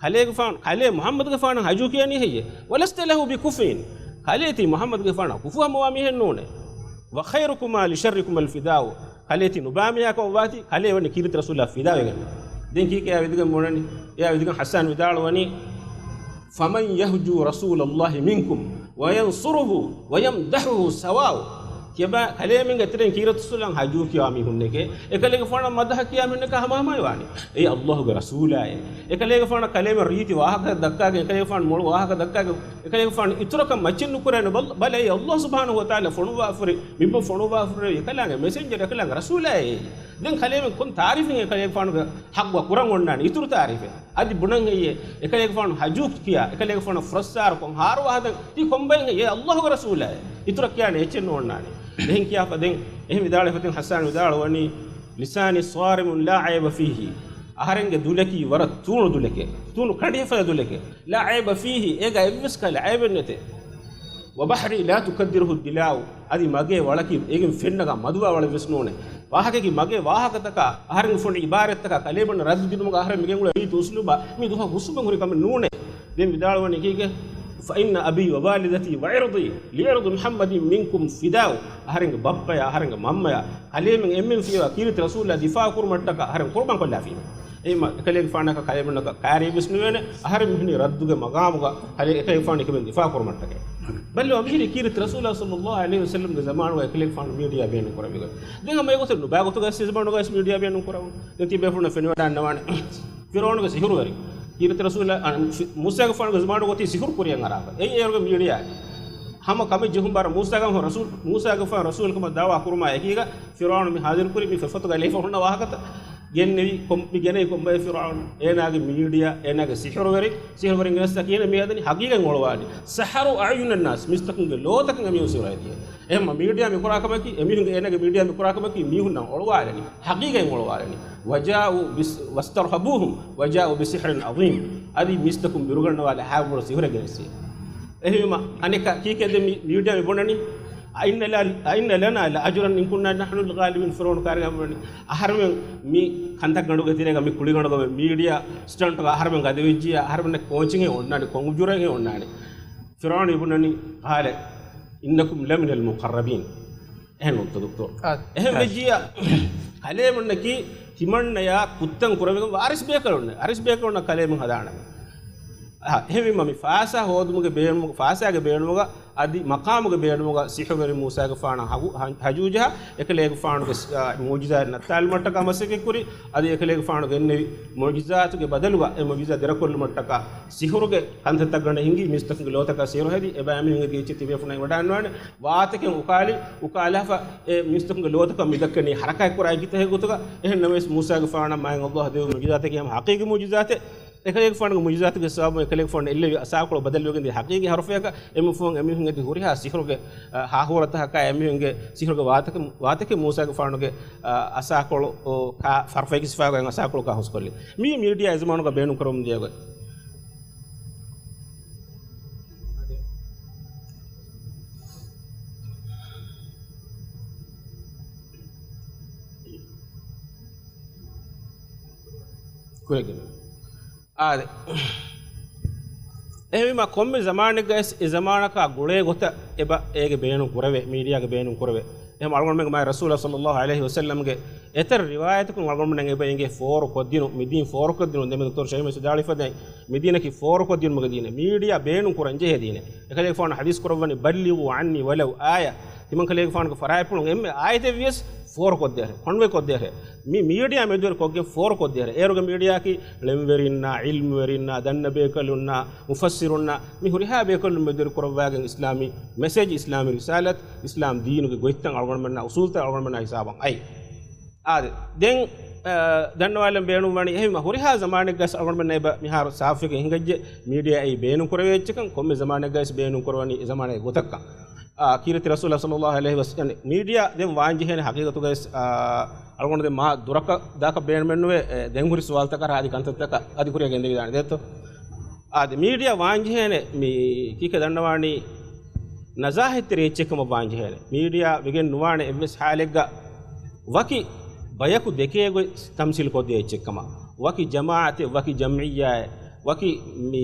ކަލޭގެފާނު، ކަލޭ މުޙައްމަދުގެފާނަށް ހަޖޫ ކިޔަނީ ހެއްޔޭ؟ ولست له بكوفي. ކަލޭ ތީ މުޙައްމަދުގެފާނަށް ކުފު ހަމަވާ މީހެއް ނޫނޭ. وخيركما لشركما الفداء. ކަލޭ ތި ނުބާމީހާކަމަށް ވާތީ، ކަލޭ ވަނީ ކީރިތި ރަސޫލާ ފިދާވެގެން. ދެން ކީކޭ އެޔާ ވިދިގެން ބުނަނީ؟ އެޔާ ވިދިގެން ޙައްސާން ވިދާޅުވަނީ، فمن يهجو رسول الله منكم وينصره ويمدحه سواء. ތިޔަބަ-، ކަލޭމެންގެ ތެރެއިން ކީރިތި ރަސޫލާއަށް ހަޖޫ ކިޔާ މީހުންނެކޭ، އެކަލޭގެފާނަށް މަދަޙަ ކިޔާ މީހުންނެކާ ހަމަހަމައެއް ވާނެ. އެއީ ﷲ ގެ ރަސޫލާއޭ. އެކަލޭގެފާނަށް ކަލޭމެން ރީތި ވާހަކަ ދައްކާގެން، އެކަލޭގެފާނަށް މޮޅު ވާހަކަ ދައްކާގެން، އެކަލޭގެފާނު އިތުރަކަށް މައްޗެއް ނުކުރޭނެ. ބަލަ، ބަލަ، އެއީ ﷲ ސުބްޙާނަހޫ ވަތަޢާލާ ފޮނުވާފަ ހުރި، މި ފޮނުވާފަ ހުރި އެކަލާނގެ މެސެންޖަރ، އެކަލާނގެ ރަސޫލާއޭ. ދެން ކަލޭމެން ކޮން ތާރީފެއް އެކަލޭގެފާނުގެ ޙައްޤު ކުރަން އޮންނާނެ؟ އިތުރު ތާރީފެއް. އަދި ބުނަން ހެއްޔޭ؟ އެކަލޭގެފާނު ހަޖޫ ކިޔާ، އެކަލޭގެފާނަށް ފުރައްސާރަ ކޮން ހާރު ވާހަކަ ތީ ކޮންބައިން ހެއްޔޭ؟ ﷲ ގެ ރަސޫލާއޭ. އިތުރަށް ކިޔާނެ އެއްޗެއް ނޯންނާނެ. އެހެން ކިޔާފަ ދެން އެހެން ވިދާޅުވި ފަތިން ޙައްސާން ވިދާޅުވަނީ، لساني صارم لا عيب فيه. އަހަރެންގެ ދުލަކީ ވަރަށް ތޫނު ދުލެކޭ. ތޫނު ކަނޑިއެފަދަ ދުލެކޭ. لا عيب فيه، އޭގަ އެއްވެސް ކަހަލަ ޢައިބެއް ނެތޭ. وبحري لا تكدره الدلاء، އަދި މަގޭ ވަޅަކީ އޭގެން ފެންނަގާ މަދުވާ ވަޅެއް ވެސް ނޫނޭ. ވާހަކައަކީ މަގޭ ވާހަކަތަކާ، އަހަރެންގެ ފޮނި ޢިބާރަތްތަކާ، ކަލޭމެންނަށް ރައްދު ދިނުމުގަ އަހަރެން މިގެންގުޅޭ ރީތި އުސްލޫބާ މި ދުވަހަށް ހުސްވެގެން ހުރި ކަމެއް ނޫނޭ. ދެން ވިދާޅުވަނީ ކީކޭ؟ فإن أبي ووالدتي وعرضي لعرض محمد منكم فداء. އަހަރެންގެ ބައްޕަޔާ، އަހަރެންގެ މަންމަޔާ، ކަލޭމެން އެންމެން ފިޔަވާ ކީރިތި ރަސޫލާ ދިފާޢު ކުރުމަށްޓަކާ އަހަރެން ޤުރުބާން ކޮށްލާފީމެ. އެހެންމަ އެކަލޭގެފާނަކަށް ކަލޭމެންނަކަށް ކާރި ވެސް ނުވޭނެ، އަހަރެން މިހުނީ ރައްދުގެ މަގާމުގަ ކަލޭ އެކަލޭގެފާނު އެކަމެން ދިފާޢު ކުރުމަށްޓަކައި. ބައްލަވާ މިހިރީ ކީރިތި ރަސޫލާ ޞައްލައްލާހު ޢަލައިހި ވަސައްލަމްގެ ޒަމާނުގަ އެކަލޭގެފާނު މީޑިއާ ބޭނުން ކުރެވިގެން. ދެން ހަމަ އެގޮތަށް ނުބައި ގޮތުގަ އެ ޒަމާނުގަ ވެސް މީޑިއާ ބޭނުން ކުރަމުން. ދެން ތިބޭފުޅުންނަށް ފެނިވަޑައިގަންނަވާނެ. ފިރުޢައުނުގެ ސިހުރުވެރި. ކީރިތި ރަސޫލާ، އަ، ފި-، މޫސާގެފާނުގެ ޒަމާނުގަ އޮތީ ސިހުރު ކުރިޔަށް އަރާފަ. އެއީ އޭރުގެ މީޑިއާ. ހަމަ ކަމެއް ޖެހުން ބާރަށް މޫސާގެފާނު ރަސޫލް، މޫސާގެފާނު ރަސޫލުކަމަށް ދަޢުވާ ކުރުމާ އެކީގަ ފިރުޢައުނު މި ޙާޟިރު ކުރި މި ފެފަތުގަ އެޅިފަ ހުންނަ ވާހަކަތައް ގެންނެވި، ކޮން-، މި ގެނެވި ކޮންބައެއް ފިރުޢައުނު؟ އޭނާގެ މީޑިއާ، އޭނާގެ ސިޙުރުވެރި، ސިޙުރުވެރިން ގެނެސް ދައްކައި މި ހަދަނީ ޙަޤީޤަތް އޮޅުވާލި. سحروا أعين الناس، މީސްތަކުންގެ ލޯތަކަށް އެމީހުން ސިޙުރު ހެދިޔޭ. އެހެންމަ މީޑިއާ މި ކުރާ ކަމަކީ، އެމީހުންގެ، އޭނާގެ މީޑިއާ މި ކުރާ ކަމަކީ މީހުންނަށް އޮޅުވާލަނީ، ޙަޤީޤަތް އޮޅުވާލަނީ. وجاءوا بس-، واسترهبوهم وجاءوا بسحر عظيم. އަދި މީސްތަކުން ބިރުގަންނަވާލާ ހާ ބޮޑު ސިޙުރެއް ގެނެސްދިޔަ. އެހެންވީމަ، އަނެއްކާ ކީކޭ ދެން މި-، މީޑިއާ މި ބުނަނީ؟ أئن ل-، أئن لنا لأجرا إن كنا نحن الغالبين، ފިރުޢައުނު ކާރިގަ ބުނަނީ. އަހަރެމެން މި ކަންތައްގަނޑުގެ ތެރޭގަ މި ކުޅިގަނޑުގަ މި މީޑިއާ ސްޓަންޓްގަ އަހަރެމެން ގަދަވެއްޖިއްޔާ، އަހަރެމެންނަށް ކޯޗެއްހެން އޮންނާނެ، ކޮން އުޖުރެއްހެން އޮންނާނެ. ފިރުޢައުނު މި ބުނަނީ، قال إنكم لمن المقربين. އެހެން ނޫންތަ ދޮކްޓޯރް؟ އާ. އެހެން ވެއްޖިއްޔާ، ކަލޭމެންނަކީ ތިމަންނަޔާ ކުއްތަން ކުރެވިގެން ވާރިސް ބޭކަލުންނެއް، ވާރިސް ބޭކަލުންނަށް ކަލޭމެން ހަދާނަމޭ. އާ، އެހެންވީމަ މި ފާސާ ހޯދުމުގެ ބޭނުމުގަ، ފާސާގެ ބޭނުމުގަ، އަދި މަޤާމުގެ ބޭނުމުގަ ސިޙުރުވެރި މޫސާގެފާނަށް ހަގު-، ހަ-، ހަޖޫ ޖަހާ، އެކަލޭގެފާނުގެ ސް-، އާ، މުޢުޖިޒާތް ނައްތާލުމަށްޓަކާ މަސައްކަތް ކުރި، އަދި އެކަލޭގެފާނު ގެންނެވި މުޢުޖިޒާތުގެ ބަދަލުގަ އެ މުޢުޖިޒާ ދެރަކޮށްލުމަށްޓަކާ ސިޙުރުގެ ކަންތައްތައްގަނޑަށް ހިނގި މީސްތަކުންގެ ލޯތަކަށް ސިޙުރު ހެދި، އެބައިމީހުންގެ ދީއްޗެއް ތިބޭފުޅުންނަށް ވަޑާންވާނެ. ވާތަކެއް އުކާލި، އުކާލާފަ އެ މީސްތަކުންގެ ލޯތަކަށް މި ދައްކަނީ ޙަރަކާތް ކުރާ އެއްގިތަކެއް ގޮތުގަ. އެހެން ނަމަވެސް މޫސާގެފާނަށް މާތް ﷲ ދެއްވި މުޢުޖިޒާތަކީ ހަމަ ޙަޤީޤީ މުޢުޖިޒާތެއް. އެކަލޭގެފާނުގެ މުޢުޖިޒާތުގެ ސަބަބުން އެކަލޭގެފާނު އެއްލެވި އަސާކޮޅު ބަދަލުވެގެން ދިޔަ ޙަޤީޤީ ޙަރުފަޔަކަށް. އެމީހުން އެމީހުން އެދި ހުރިހާ ސިޙުރުގެ، އަ، ހާހޫރަތަކާ އެމީހުންގެ ސިޙުރުގެ ވާތަކެއް، ވާތަކެއް މޫސާގެފާނުގެ، އަ، އަސާކޮޅު، އޯ، ކާ، ފަރުފަޔަކީ ސިފައިގެ އަސާކޮޅު ކާ ހުސްކޮށްލި. މީ މީޑިއާ އެ ޒަމާނުގަ ބޭނުން ކުރަމުން ދިޔަ ގޮތް. ކުރެގެން. އާދެ. އެހެންވީމަ، ކޮންމެ ޒަމާނެއްގައިސް އެ ޒަމާނަކާ ގުޅޭ ގޮތަށް އެބަ އޭގެ ބޭނުން ކުރެވޭ، މީޑިއާގެ ބޭނުން ކުރެވޭ. އެހެން އަޅުގަނޑުމެންގެ މާތް ރަސޫލާ ޞައްލައްލާހު ޢަލައިހި ވަސައްލަމްގެ އެތައް ރިވާޔަތަކުން އަޅުގަނޑުމެންނަށް އެބަ އެނގޭ ފޯރު ކޮށްދިނުން، މި ދީން ފޯރު ކޮށްދިނުން. ދެންމެ ދޮކްޓަރު ޝަހީމް ވެސް ވިދާޅުވިފަދައިން، މި ދީނަކީ ފޯރު ކޮށްދިނުމުގެ ދީނެއް. މީޑިއާ ބޭނުން ކުރަން ޖެހޭ ދީނެއް. އެކަލޭގެފާނު ޙަދީޘް ކުރައްވަނީ، بلغوا عني ولو آية. ތިމަން ކަލޭގެފާނުގެ ފަރާތްޕުޅުން އެންމެ އާޔަތެއް ވިޔަސް ފޯރުކޮށްދޭހެ، ކޮންވެ ކޮށްދޭހެ. މި މީޑިއާ މެދުވެރި ކޮށްގެން ފޯރުކޮށްދޭހެ. އޭރުގެ މީޑިއާއަކީ ޅެންވެރިންނާ، ޢިލްމުވެރިންނާ، ދަންނަ ބޭކަލުންނާ، މުފައްސިރުންނާ، މި ހުރިހާ ބޭކަލުން މެދުވެރި ކުރައްވާގެން އިސްލާމީ މެސެޖް، އިސްލާމީ ރިސާލަތް، އިސްލާމް ދީނުގެ ގޮތްތައް އަޅުގަނޑުމެންނާ އުސޫލްތައް އަޅުގަނޑުމެންނާ ހިސާބަށް އައި. އާދެ، ދެން، އަ، ދަންނަވާލަން ބޭނުންވަނީ އެހެން ހުރިހާ ޒަމާނެއްގަސް އަޅުގަނޑުމެންނަށް އެބަ މިހާރު ސާފުވެގެން ހިނގައްޖެ، މީޑިއާ އެއީ ބޭނުން ކުރެވޭ އެއްޗަކަށް، ކޮންމެ ޒަމާނެއްގަސް ބޭނުން ކުރަވަނީ އެ ޒަމާނެއްގެ ގޮތަކަށް. އާ، ކީރިތި ރަސޫލާ ޞައްލައްލާހު ޢަލައިހި ވަސައްލަމް، މީޑިއާ ދެން ވާންޖެހޭނެ ހަގީގަތުގައި، އާ، އަޅުގަނޑު ދެން މާ ދުރަކަށް ދާކަށް ބޭނުމެއްނުވޭ، އެ، ދެން ހުރި ސުވާލުތަކަށް އަދި ކަންތައްތަކަށް އަދި ކުރިއަށް ގެންދެވިދާނެ ދޭތޯ. އާދެ، މީޑިއާ ވާންޖެހޭނެ މި ކީކޭ ދަންނަވާނީ ނަޒާހަތްތެރި އެއްޗެއްކަމަށް ވާންޖެހޭނެ. މީޑިއާ ވެގެން ނުވާނެ އެއްވެސް ޙާލެއްގަ ވަކި ބަޔަކު ދެކޭ ގޮތް ތަމްސީލް ކޮށްދޭ އެއްޗެއްކަމަށް، ވަކި ޖަމާޢަތެއް، ވަކި ޖަމްޢިއްޔާއެއް، ވަކި މި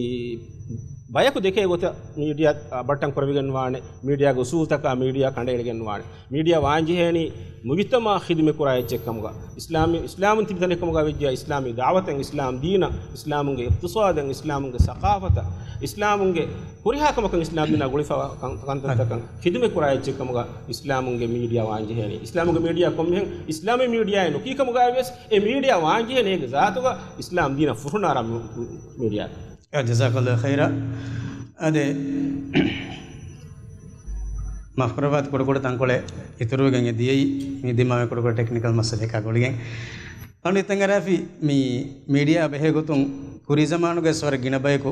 ބަޔަކު ދެކޭ ގޮތަށް މީޑިއާ ބައްޓަން ކުރެވިގެން ވާނެ، މީޑިއާގެ އުސޫލްތަކާ މީޑިއާ ކަނޑައެޅިގެން ވާނެ. މީޑިއާ ވާންޖެހޭނީ މުޖުތަމަޢަށް ޚިދުމަތް ކުރާ އެއްޗެއްކަމުގަ، އިސްލާމީ، އިސްލާމުން ތިބި ތަނެއްކަމުގަ ވެއްޖެ، އިސްލާމީ ދަޢުވަތަށް، އިސްލާމް ދީނަށް، އިސްލާމުންގެ އިޤްތިޞާދަށް، އިސްލާމުންގެ ސަޤާފަތަށް، އިސްލާމުންގެ ހުރިހާ ކަމަކަށް އިސްލާމް ދީނާ ގުޅިފަވާ ކަން-، ކަންތައްތަކަށް ޚިދުމަތް ކުރާ އެއްޗެއްކަމުގަ އިސްލާމުންގެ މީޑިއާ ވާންޖެހޭނީ. އިސްލާމުގެ މީޑިއާ ކޮންމެހެން އިސްލާމީ މީޑިއާއެއް ނުކީ ކަމުގައި ވިޔަސް، އެ މީޑިއާ ވާންޖެހޭނީ އޭގެ ޒާތުގަ އިސްލާމް ދީނަށް ފުށުނާރާ މި-، މީޑިއާ. އާ، ޖަޒާކަﷲ ޚައިރާ. އާދެ، މާފުކުރައްވާތި ކުޑަކުޑަ ތަންކޮޅެއް އިތުރުވެގެން އެ ދިޔައީ، މި ދިމާވެ ކުޑަކުޑަ ޓެކްނިކަލް މައްސަލައަކާ ގުޅިގެން. އަން އިތަން އަރާފި މި މީޑިއާ ބެހޭގޮތުން ކުރީ ޒަމާނުގައި ވަރަށް ގިނަ ބަޔަކު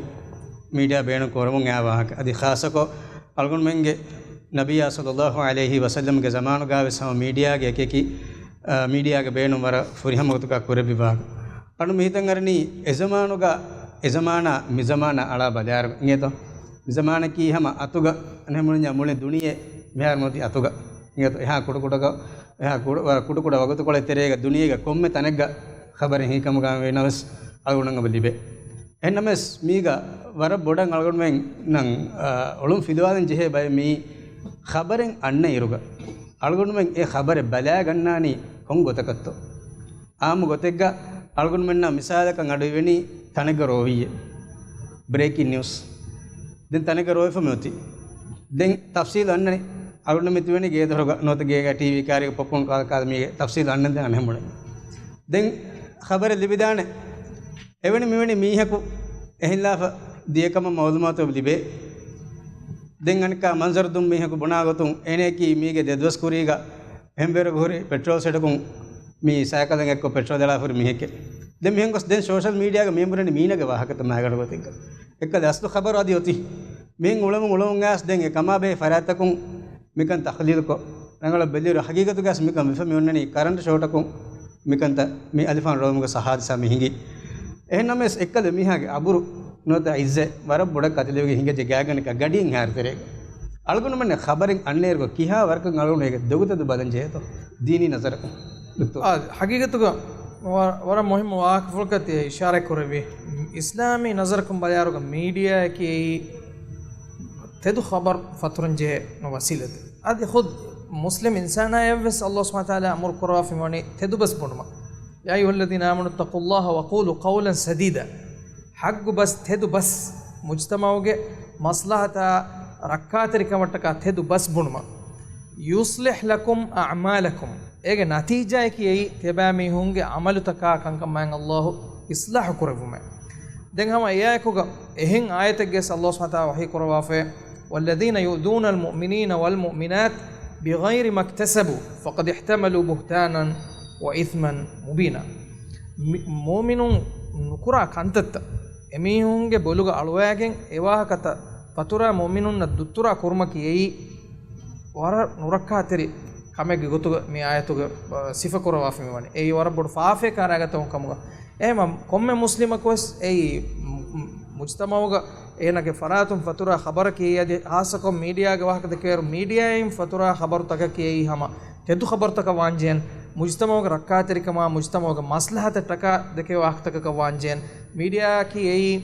މީޑިއާ ބޭނުން ކުރަމުން އެއާ ވާހަކަ. އަދި ޚާއްޞަކޮށް އަޅުގަނޑުމެންގެ ނަބިއްޔާ ޞައްލައްލާހު ޢަލައިހި ވަސައްލަމްގެ ޒަމާނުގައި ވެސް ހަމަ މީޑިއާގެ އެކިއެކި، އާ، މީޑިއާގެ ބޭނުން ވަރަށް ފުރިހަމަ ގޮތުގަ ކުރެއްވި ވާހަކަ. އަން މި ހިތަށް އަރަނީ އެ ޒަމާނުގަ، އެ ޒަމާނާ މި ޒަމާނާ އަޅާ ބަލާއިރު އިނގޭތޯ؟ މި ޒަމާނަކީ ހަމަ އަތުގަ، އަނެއް މުޅިންޏާ މުޅި ދުނިޔެ މިހާރު މަތި އަތުގަ އިނގޭތޯ؟ އެހާ ކުޑަކުޑަކޮށް، އެހާ ކުޑަ-، ކުޑަކުޑަ ވަގުތުކޮޅެއް ތެރޭގަ ދުނިޔޭގަ ކޮންމެ ތަނެއްގަ ޚަބަރެއް ހިނގި ކަމުގަ ވެނަވެސް އަޅުގަނޑަށް އެބަ ލިބޭ. އެހެންނަމަވެސް މީގަ ވަރަށް ބޮޑަށް އަޅުގަނޑުމެންނަށް، އާ، އޮޅުން ފިލުވާލަން ޖެހޭ ބައެއް މީ ޚަބަރެއް އަންނަ އިރުގަ އަޅުގަނޑުމެން އެ ޚަބަރެއް ބަލާގަންނާނީ ކޮން ގޮތަކަށްތޯ؟ އާއްމު ގޮތެއްގަ އަޅުގަނޑުމެންނަށް މިސާލަކަށް އަޑުއިވެނީ ތަނެއްގަ ރޯވިއްޔެ. ބްރޭކިން ނިއުސް. ދެން ތަނެއްގަ ރޯވެފަ މިއޮތީ. ދެން ތަފްސީލު އަންނަނީ. އަޅުގަނޑު މިތިބެނީ ގޭދޮރުގަ ނުވަތަ ގޭގަ ޓީވީ ކާރިގަ ޕޮޕްކޯން ކާލަ ކާލަ މީގެ ތަފްސީލު އަންނަން ދެން އަނެއް މުޅެން. ދެން ޚަބަރެއް ލިބިދާނެ. އެވެނި މިވެނި މީހަކު އެހިންލާފަ ދިޔަކަމަށް މައުލޫމާތު ލިބޭ. ދެން އަނެއްކާ މަންޒަރު ދުން މީހަކު ބުނާ ގޮތުން އޭނައަކީ މީގެ ދެދުވަސް ކުރީގަ އެހެންވެރި ހުރި ޕެޓްރޯލް ޝެޑަކުން މި ސައިކަލެއް އެއްކޮށް ޕެޓްރޯލް ދަޅާ ހުރި މީހެކޭ. ދެން މިހެން ގޮސް ދެން ސޯޝަލް މީޑިއާގަ މި ބުނަނީ މީނަގެ ވާހަކަތައް މާގަނޑު ގޮތެއްގަ. އެއްކަލަ އަސްލު ޚަބަރު އަދި އޮތީ. މިހެން އުޅަމުން އުޅަމުން އައިސް ދެން އެ ކަމާ ބެހޭ ފަރާތްތަކުން މިކަން ތަޙްލީލުކޮށް، ރަނގަޅަށް ބެލިއިރު ހަގީގަތުގައި މިކަން ވެފަ މި އޮންނަނީ ކަރަންޓު ޝޯޓަކުން މިކަންތައް މި އަލިފާން ރޯވުމުގެ ހާދިސާ މި ހިނގީ. އެހެންނަމަވެސް އެއްކަލަ މީހާގެ އަބުރު ނުވަތަ އިއްޒަތް ވަރަށް ބޮޑަށް ކަތިލެވިގެން ހިނގައްޖެ ގާތްގަނޑަކަށް ގަޑިއެއް ހާރި ތެރޭގަ. އަޅުގަނޑުމެންނަށް ޚަބަރެއް އަންނައިރުގަ ކިހާ ވަރަކަށް އަޅުގަނޑު އޭގެ ދޮގުތައް ބަލަން ޖެހޭތޯ؟ ދީނީ ނަޒަރަކުން. ދޮކްތޯރ. އާ، ހަގީގަތުގަ ވަ-، ވަރަށް މުހިއްމު ވާހަކަފުޅަކަށް ތި އިޝާރާތް ކުރެއްވި. އިސްލާމީ ނަޒަރަކުން ބަލާއިރުގަ މީޑިއާއަކީ ތެދު ޚަބަރު ފަތުރަން ޖެހޭ ވަސީލަތެއް. އަދި ޚުދް މުސްލިމް އިންސާނާއަށްވެސް ﷲ ސުބްޙާނަހޫ ވަތަޢާލާ އަމުރު ކުރައްވާފައިވަނީ ތެދު ބަސް ބުނުމަށް. يا أيها الذين آمنوا اتقوا الله وقولوا قولا سديدا. ޙައްޤު ބަސް، ތެދު ބަސް، މުޖްތަމަޢުގެ މަސްލަހަތާ ރައްކާތެރިކަމަށްޓަކާ ތެދު ބަސް ބުނުމަށް. يصلح لكم أعمالكم. އޭގެ ނަތީޖާއަކީ އެއީ ތިޔަބައިމީހުންގެ ޢަމަލުތަކާ ކަންކަމާއިން ﷲ އިޞްލާޙު ކުރެއްވުމެއް. ދެން ހަމަ އެއާއެކުގަ އެހެން އާޔަތެއްގައި ﷲ ސުބްޙާނަހޫ ވަތަޢާލާ ވަޙީ ކުރައްވާފައި، والذين يؤذون المؤمنين والمؤمنات بغير ما اكتسبوا فقد احتملوا بهتانا وإثما مبينا. މި-، މުއުމިނުން ނުކުރާ ކަންތައްތައް އެމީހުންގެ ބޮލުގަ އަޅުވައިގެން އެވާހަކަތައް ފަތުރާ މުއުމިނުންނަށް ދުއްތުރާ ކުރުމަކީ އެއީ ވަރަށް ނުރައްކާތެރި ކަމެއްގެ ގޮތުގަ މި އާޔަތުގަ، އަ، ސިފަކުރައްވާފައި މިވަނީ. އެއީ ވަރަށް ބޮޑު ފާފައެއް ކާރާގަތަކުން ކަމުގަ. އެހެންމަ ކޮންމެ މުސްލިމަކުވެސް އެއީ މު-، މު-، މުޖްތަމަޢުގަ އޭނާގެ ފަރާތުން ފަތުރާ ޚަބަރަކީ އަދި ހާއްސަކޮށް މީޑިއާގެ ވާހަކަ ދެކެވޭއިރު މީޑިއާއިން ފަތުރާ ޚަބަރުތަކަކީ އެއީ ހަމަ ތެދު ޚަބަރުތަކަށް ވާންޖެހޭނެ، މުޖްތަމަޢުގެ ރައްކާތެރިކަމާ މުޖްތަމަޢުގެ މަސްލަހަތަށްޓަކާ ދެކެވޭ ވާހަކަތަކަކަށް ވާންޖެހޭނެ. މީޑިއާއަކީ އެއީ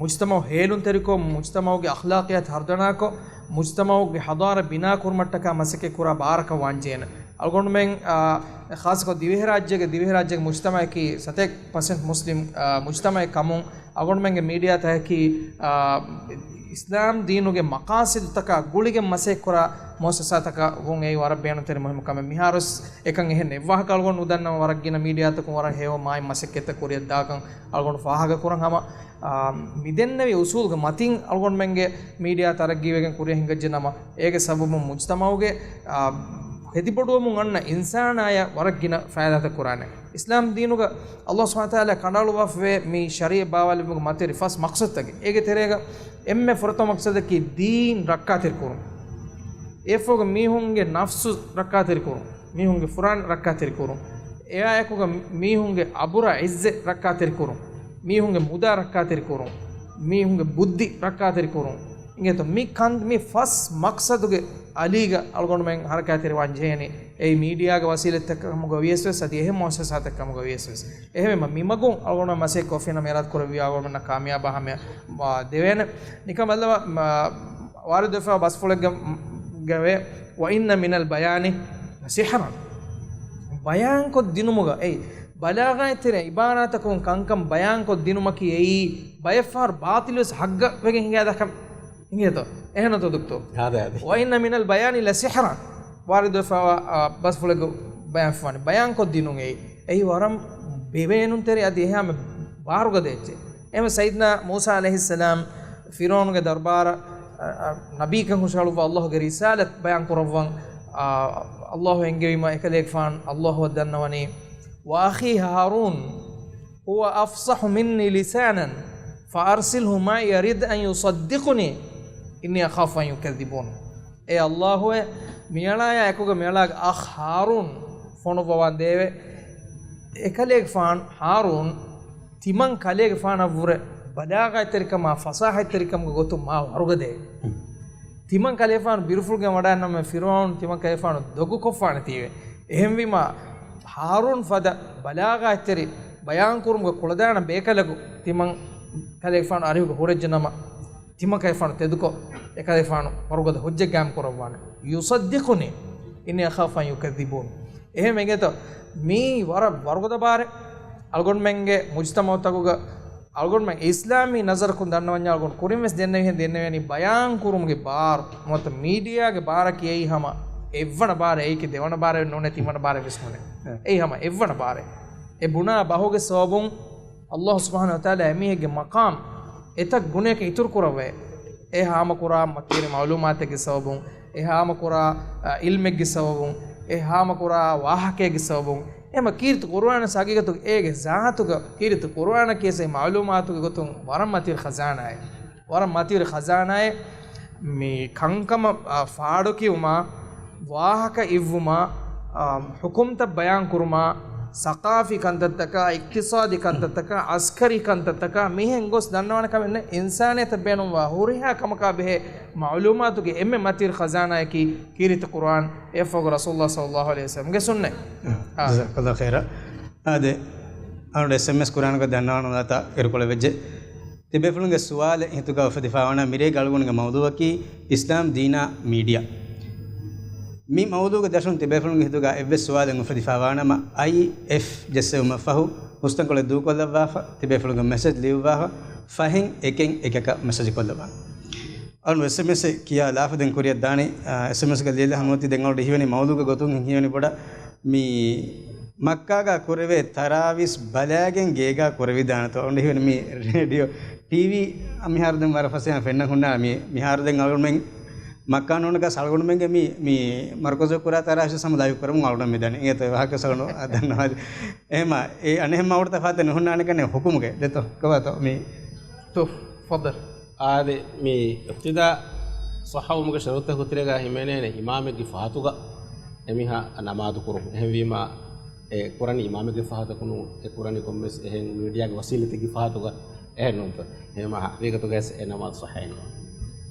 މުޖްތަމަޢު ހޭލުންތެރިކޮށް، މުޖްތަމަޢުގެ އަޚްލާޤިއްޔާތު ހަރުދަނާކޮށް، މުޖްތަމަޢުގެ ޙަޟާރަތް ބިނާކުރުމަށްޓަކާ މަސައްކަތްކުރާ ބާރަކަށް ވާންޖެހޭނެ. އަޅުގަނޑުމެން، އާ، ޚާއްޞަކޮށް ދިވެހިރާއްޖޭގެ، ދިވެހިރާއްޖޭގެ މުޖްތަމަޢަކީ ސަތޭކަ ޕަސެންޓް މުސްލިމް، އާ، މުޖްތަމަޢެއް ކަމުން، އަޅުގަނޑުމެންގެ މީޑިއާތަކަކީ، އާ، އިސްލާމް ދީނުގެ މަޤާޞިދުތަކާ ގުޅިގެން މަސައްކަތްކުރާ މުއައްސަސާތަކަށް ވުން އެއީ ވަރަށް ބޭނުންތެރި މުހިއްމު ކަމެއް. މިހާރުވެސް އެކަން އެހެން އެއްވާހަކަ އަޅުގަނޑު ނުދަންނަވަން، ވަރަށް ގިނަ މީޑިއާތަކުން ވަރަށް ހެޔޮ މާތް މަސައްކަތްތައް ކުރިއަށް ދާކަން އަޅުގަނޑު ފާހަގަކުރަން. ހަމަ، އާ، މިދެންނެވި އުސޫލުގެ މަތިން އަޅުގަނޑުމެންގެ މީޑިއާ ތަރައްގީވެގެން ކުރިއަށް ހިނގައްޖެ ނަމަ، އޭގެ ސަބަބުން މުޖްތަމަޢުގެ، އާ، ހެދިބޮޑުވަމުން އަންނަ އިންސާނާޔަށް ވަރަށް ގިނަ ފައިދާތައް ކުރާނެ. އިސްލާމް ދީނުގަ އަﷲ ސުބްޙާނަހޫ ވަތަޢާލާ ކަނޑައަޅުއްވާފަވޭ މި ޝަރީޢަތް ބާވާލެއްވުމުގެ މަތިވެރި ފަސް މަޤްޞަދުތަކެއް. އޭގެ ތެރޭގަ އެންމެ ފުރަތަމަ މަޤްޞަދަކީ ދީން ރައްކާތެރިކުރުން. އެއަށްފަހުގަ މީހުންގެ ނަފްސު ރައްކާތެރިކުރުން، މީހުންގެ ފުރާނަ ރައްކާތެރިކުރުން، އެއާއެކުގަ މީހުންގެ އަބުރާ އިއްޒަތް ރައްކާތެރިކުރުން، މީހުންގެ މުދާ ރައްކާތެރިކުރުން، މީހުންގެ ބުއްދި ރައްކާތެރިކުރުން. އިނގޭތޯ؟ މި ކަން، މި ފަސް މަޤްޞަދުގެ އަލީގަ އަޅުގަނޑުމެން ހަރަކާތްތެރިވާން ޖެހޭނީ. އެއީ މީޑިއާގެ ވަސީލަތްތައް ކަމުގަ ވިޔަސް ވެސް، އަދި އެހެން މުއައްސަސާތައް ކަމުގަ ވިޔަސް ވެސް. އެހެންވީމަ، މި މަގުން އަޅުގަނޑުމެން މަސައްކަތް ކޮށްފިނަމަ އިރާދަކުރެއްވި އަޅުގަނޑުމެންނަށް ކާމިޔާބާ ހަމަޔަށް، އާ، ދެވޭނެ. ނިކަން ބައްލަވާ، މާ، ވާރިދުވެފައިވާ ބަސްފުޅެއްގަ، ގަވޭ، "وإن من البيان لسحرا." ބަޔާންކޮށްދިނުމުގަ، އެއީ، ބަލާޣާތްތެރި އިބާރާތަކުން ކަންކަން ބަޔާންކޮށްދިނުމަކީ އެއީ، ބައެއްފަހަރު ބާޠިލުވެސް ހައްގަށް ވެގެން ހިނގާ ދާކަން. އިނގޭތޯ؟ އެހެންތޯ ދުކްތޯ؟ އާދެ، އާދެ. "وإن من البيان لسحرا." ވާރިދުވެފައިވާ، އާ، ބަސްފުޅެއްގަ ބަޔާންވާނެ. ބަޔާންކޮށްދިނުން އެއީ. އެއީ ވަރަށް ބޭނުންތެރި އަދި އެހާމެ ބާރުގަދަ އެއްޗެއް. އެހެންވެ ސައްޔިދުނާ މޫސާ ޢަލައިހިއްސަލާމް ފިރުޢައުނުގެ ދަރުބާރަށް، އަ، އަ، ނަބީކަން ހުށަހަޅުއްވާ އަﷲގެ ރިސާލަތް ބަޔާން ކުރައްވަން، އަ، އަﷲ އެންގެވީމަ އެކަލޭގެފާނު އަﷲއަށް ދަންނަވަނީ، "وأخي هارون هو أفصح مني لسانا فأرسله معي يرد أن يصدقني إني أخاف أن يكذبون." އޭ އަﷲއޭ، މިއަޅާޔާ އެކުގަ މިއަޅާގެ އަޚް ހާރޫން ފޮނުއްވަވާން ދޭވެ. އެކަލޭގެފާނު ހާރޫން ތިމަން ކަލޭގެފާނަށްވުރެ ބަލާޣަތްތެރިކަމާ ފަސާހަތްތެރިކަމުގެ ގޮތުން މާ ވަރުގަދައެވެ. ތިމަން ކަލޭފާނު ބިރުފުޅުގެ ވަޑައިންނަމަ ފިރުޢައުން ތިމަން ކަލޭފާނު ދޮގުކޮށްފާނެތީވެ. އެހެންވީމާ، ހާރޫން ފަދަ ބަލާޣަތްތެރި ބަޔާންކުރުމުގެ ކުޅަދާނަ ބޭކަލަކު ތިމަން ކަލޭފާނު އަރިހުގަ ހުރެއްޖެނަމަ، ތިމަން ކަލޭފާނު ތެދުކޮށް، އެކަލޭފާނު ވަރުގަދަ ހުއްޖަ ގާއިމް ކުރައްވާނެ. يصدقني إني أخاف أن يكذبون. އެހެން އެނގޭތޯ، މީ ވަރަށް ވަރުގަދަ ބާރެއް. އަޅުގަނޑުމެންގެ މުޖްތަމަޢުތަކުގަ އަޅުގަނޑުމެން އިސްލާމީ ނަޒަރަކުން ދަންނަވަންޏާ އަޅުގަނޑު ކުރިން ވެސް ދެންނެވިހެން ދެންނެވޭނީ ބަޔާން ކުރުމުގެ ބާރު. ނުވަތަ މީޑިއާގެ ބާރަކީ އެއީ ހަމަ އެއްވަނަ ބާރެއް، އެއީކީ ދެވަނަ ބާރެއް ނޫނޭ، ތިންވަނަ ބާރެއް ވެސް ނޫނޭ. އެއީ ހަމަ އެއްވަނަ ބާރެއް. އެ ބުނާ ބަހުގެ ސަބަބުން އަﷲ ސުބްޙާނަހޫ ވަތަޢާލާ އެމީހެއްގެ މަޤާމް އެތައް ގުނަޔަކަށް އިތުރު ކުރައްވައޭ. އެ ހާމަކުރާ މަތިވެރި މަޢުލޫމާތެއްގެ ސަބަބުން، އެ ހާމަކުރާ، އަ، ޢިލްމެއްގެ ސަބަބުން، އެ ހާމަކުރާ ވާހަކައެއްގެ ސަބަބުން، އެމަ ކީރިތި ޤުރުއާނަށް ހަގީގަތުގަ އޭގެ ޒާތުގަ ކީރިތި ޤުރުއާނަކީ އެ މަޢުލޫމާތުގެ ގޮތުން ވަރަށް މަތިވެރި ޚަޒާނާއެއް. ވަރަށް މަތިވެރި ޚަޒާނާއެއް. މި ކަންކަމަށް، އާ، ފާޑުކިޔުމާ، ވާހަކަ އިއްވުމާ، އާ، ޙުކުމްތައް ބަޔާން ކުރުމާ، ސަޤާފީ ކަންތައްތަކާ، އިޤްތިޞާދީ ކަންތައްތަކާ، ޢަސްކަރީ ކަންތައްތަކާ، މިހެން ގޮސް ދަންނަވާނެ ކަމެއް ނެތް. އިންސާނިއްޔަތަށް ބޭނުންވާ ހުރިހާ ކަމަކާ ބެހޭ މަޢުލޫމާތުގެ އެންމެ މަތިވެރި ޚަޒާނާއަކީ ކީރިތި ޤުރުއާން، އެއަށްފަހު ރަސޫލުﷲ ޞައްލަﷲު ޢަލައިހި ވަސައްލަމްގެ ސުންނަތް. އާ. ޖަޒާކަﷲ ޚައިރާ. އާދެ، އަޅުގަނޑު އެސްއެމްއެސް ކުރާނަކަށް ދަންނަވާނަމަ އިރުކޮޅެއް ވެއްޖެ. ތިބޭފުޅުންގެ ސުވާލެއް ހިތުގަ އުފެދިފައިވާނަމަ، މިރޭގެ އަޅުގަނޑުގެ މައުޟޫޢަކީ އިސްލާމް ދީނާ މީޑިއާ. މި މައުޟޫޢުގެ ދަށުން ތިބޭފުޅުންގެ ހިތުގަ އެއްވެސް ސުވާލެއް އުފެދިފައިވާނަމަ، އައިއެފް ޖެއްސެވުމަށް ފަހު، ހުސްތަންކޮޅެއް ދޫކޮށްލައްވާފަ، ތިބޭފުޅުންގެ މެސެޖް ލިޔުއްވާފަ، ފަހެން އެކެއް އެކަކަށް މެސެޖް ކޮށްލައްވާ. އަޅުން އެސްއެމްއެސް ކިޔާ ލާފަ ދެން ކުރިއަށް ދާނީ، އާ، އެސްއެމްއެސްގަ ލިޔެލާ ހަމަ އޮތީ ދެން އަޅުގަނޑު ހީވަނީ މައުޟޫޢުގެ ގޮތުން ހީވަނީ ބޮޑަށް މި މައްކާގަ ކުރެވޭ ތަރާވީސް ބަލާގެން ގޭގަ ކުރެވިދާނެތޯ. އަޅުގަނޑު ހީވަނީ މި ރޭޑިއޯ، ޓީވީ މިހާރު ދެން ވަރަށް ފަސޭހަ ފެންނަން ހުންނާނެ މި، މިހާރު ދެން އަޅުގަނޑުމެން މައްކާ ނޫނަކަސް އަޅުގަނޑުމެންގެ މި، މި މަރުކަޒު ކުރާ ތަރާވީސް ހަމަ ލައިވް ކުރަމުން އަޅުގަނޑު މި ދަނީ. އިނގޭތޯ ވާހަކަ އަޅުގަނޑު ދަންނަވާލި. އެހެމަ އެ އަނެއްހެން މައުޑު ތަފާތެއް ނުހުންނާނެ ކަންނޭ ޙުކުމުގެ ދެތޯ ކޮބާތޯ މި. ތު، ފައްޟަލް. އާދެ، މި އިޤްތިދާ ޞައްޙަވުމުގެ ޝަރުޠުތަކުގެ ތެރޭގަ ހިމެނޭނެ އިމާމެއްގެ ފަހަތުގަ އެމީހާ ނަމާދު ކުރުން. އެހެންވީމާ، އެ ކުރަނީ އިމާމެއްގެ ފަހަތަކު ނޫން، އެ ކުރަނީ ކޮންމެސް އެހެން މީޑިއާގެ ވަސީލަތެއްގެ ފަހަތުގަ އެހެން ނޫންތޯ. އެހެންވީމާ، ހަޤީޤަތުގައި އެ ނަމާދު ޞައްޙައެއް ނުވާނެ.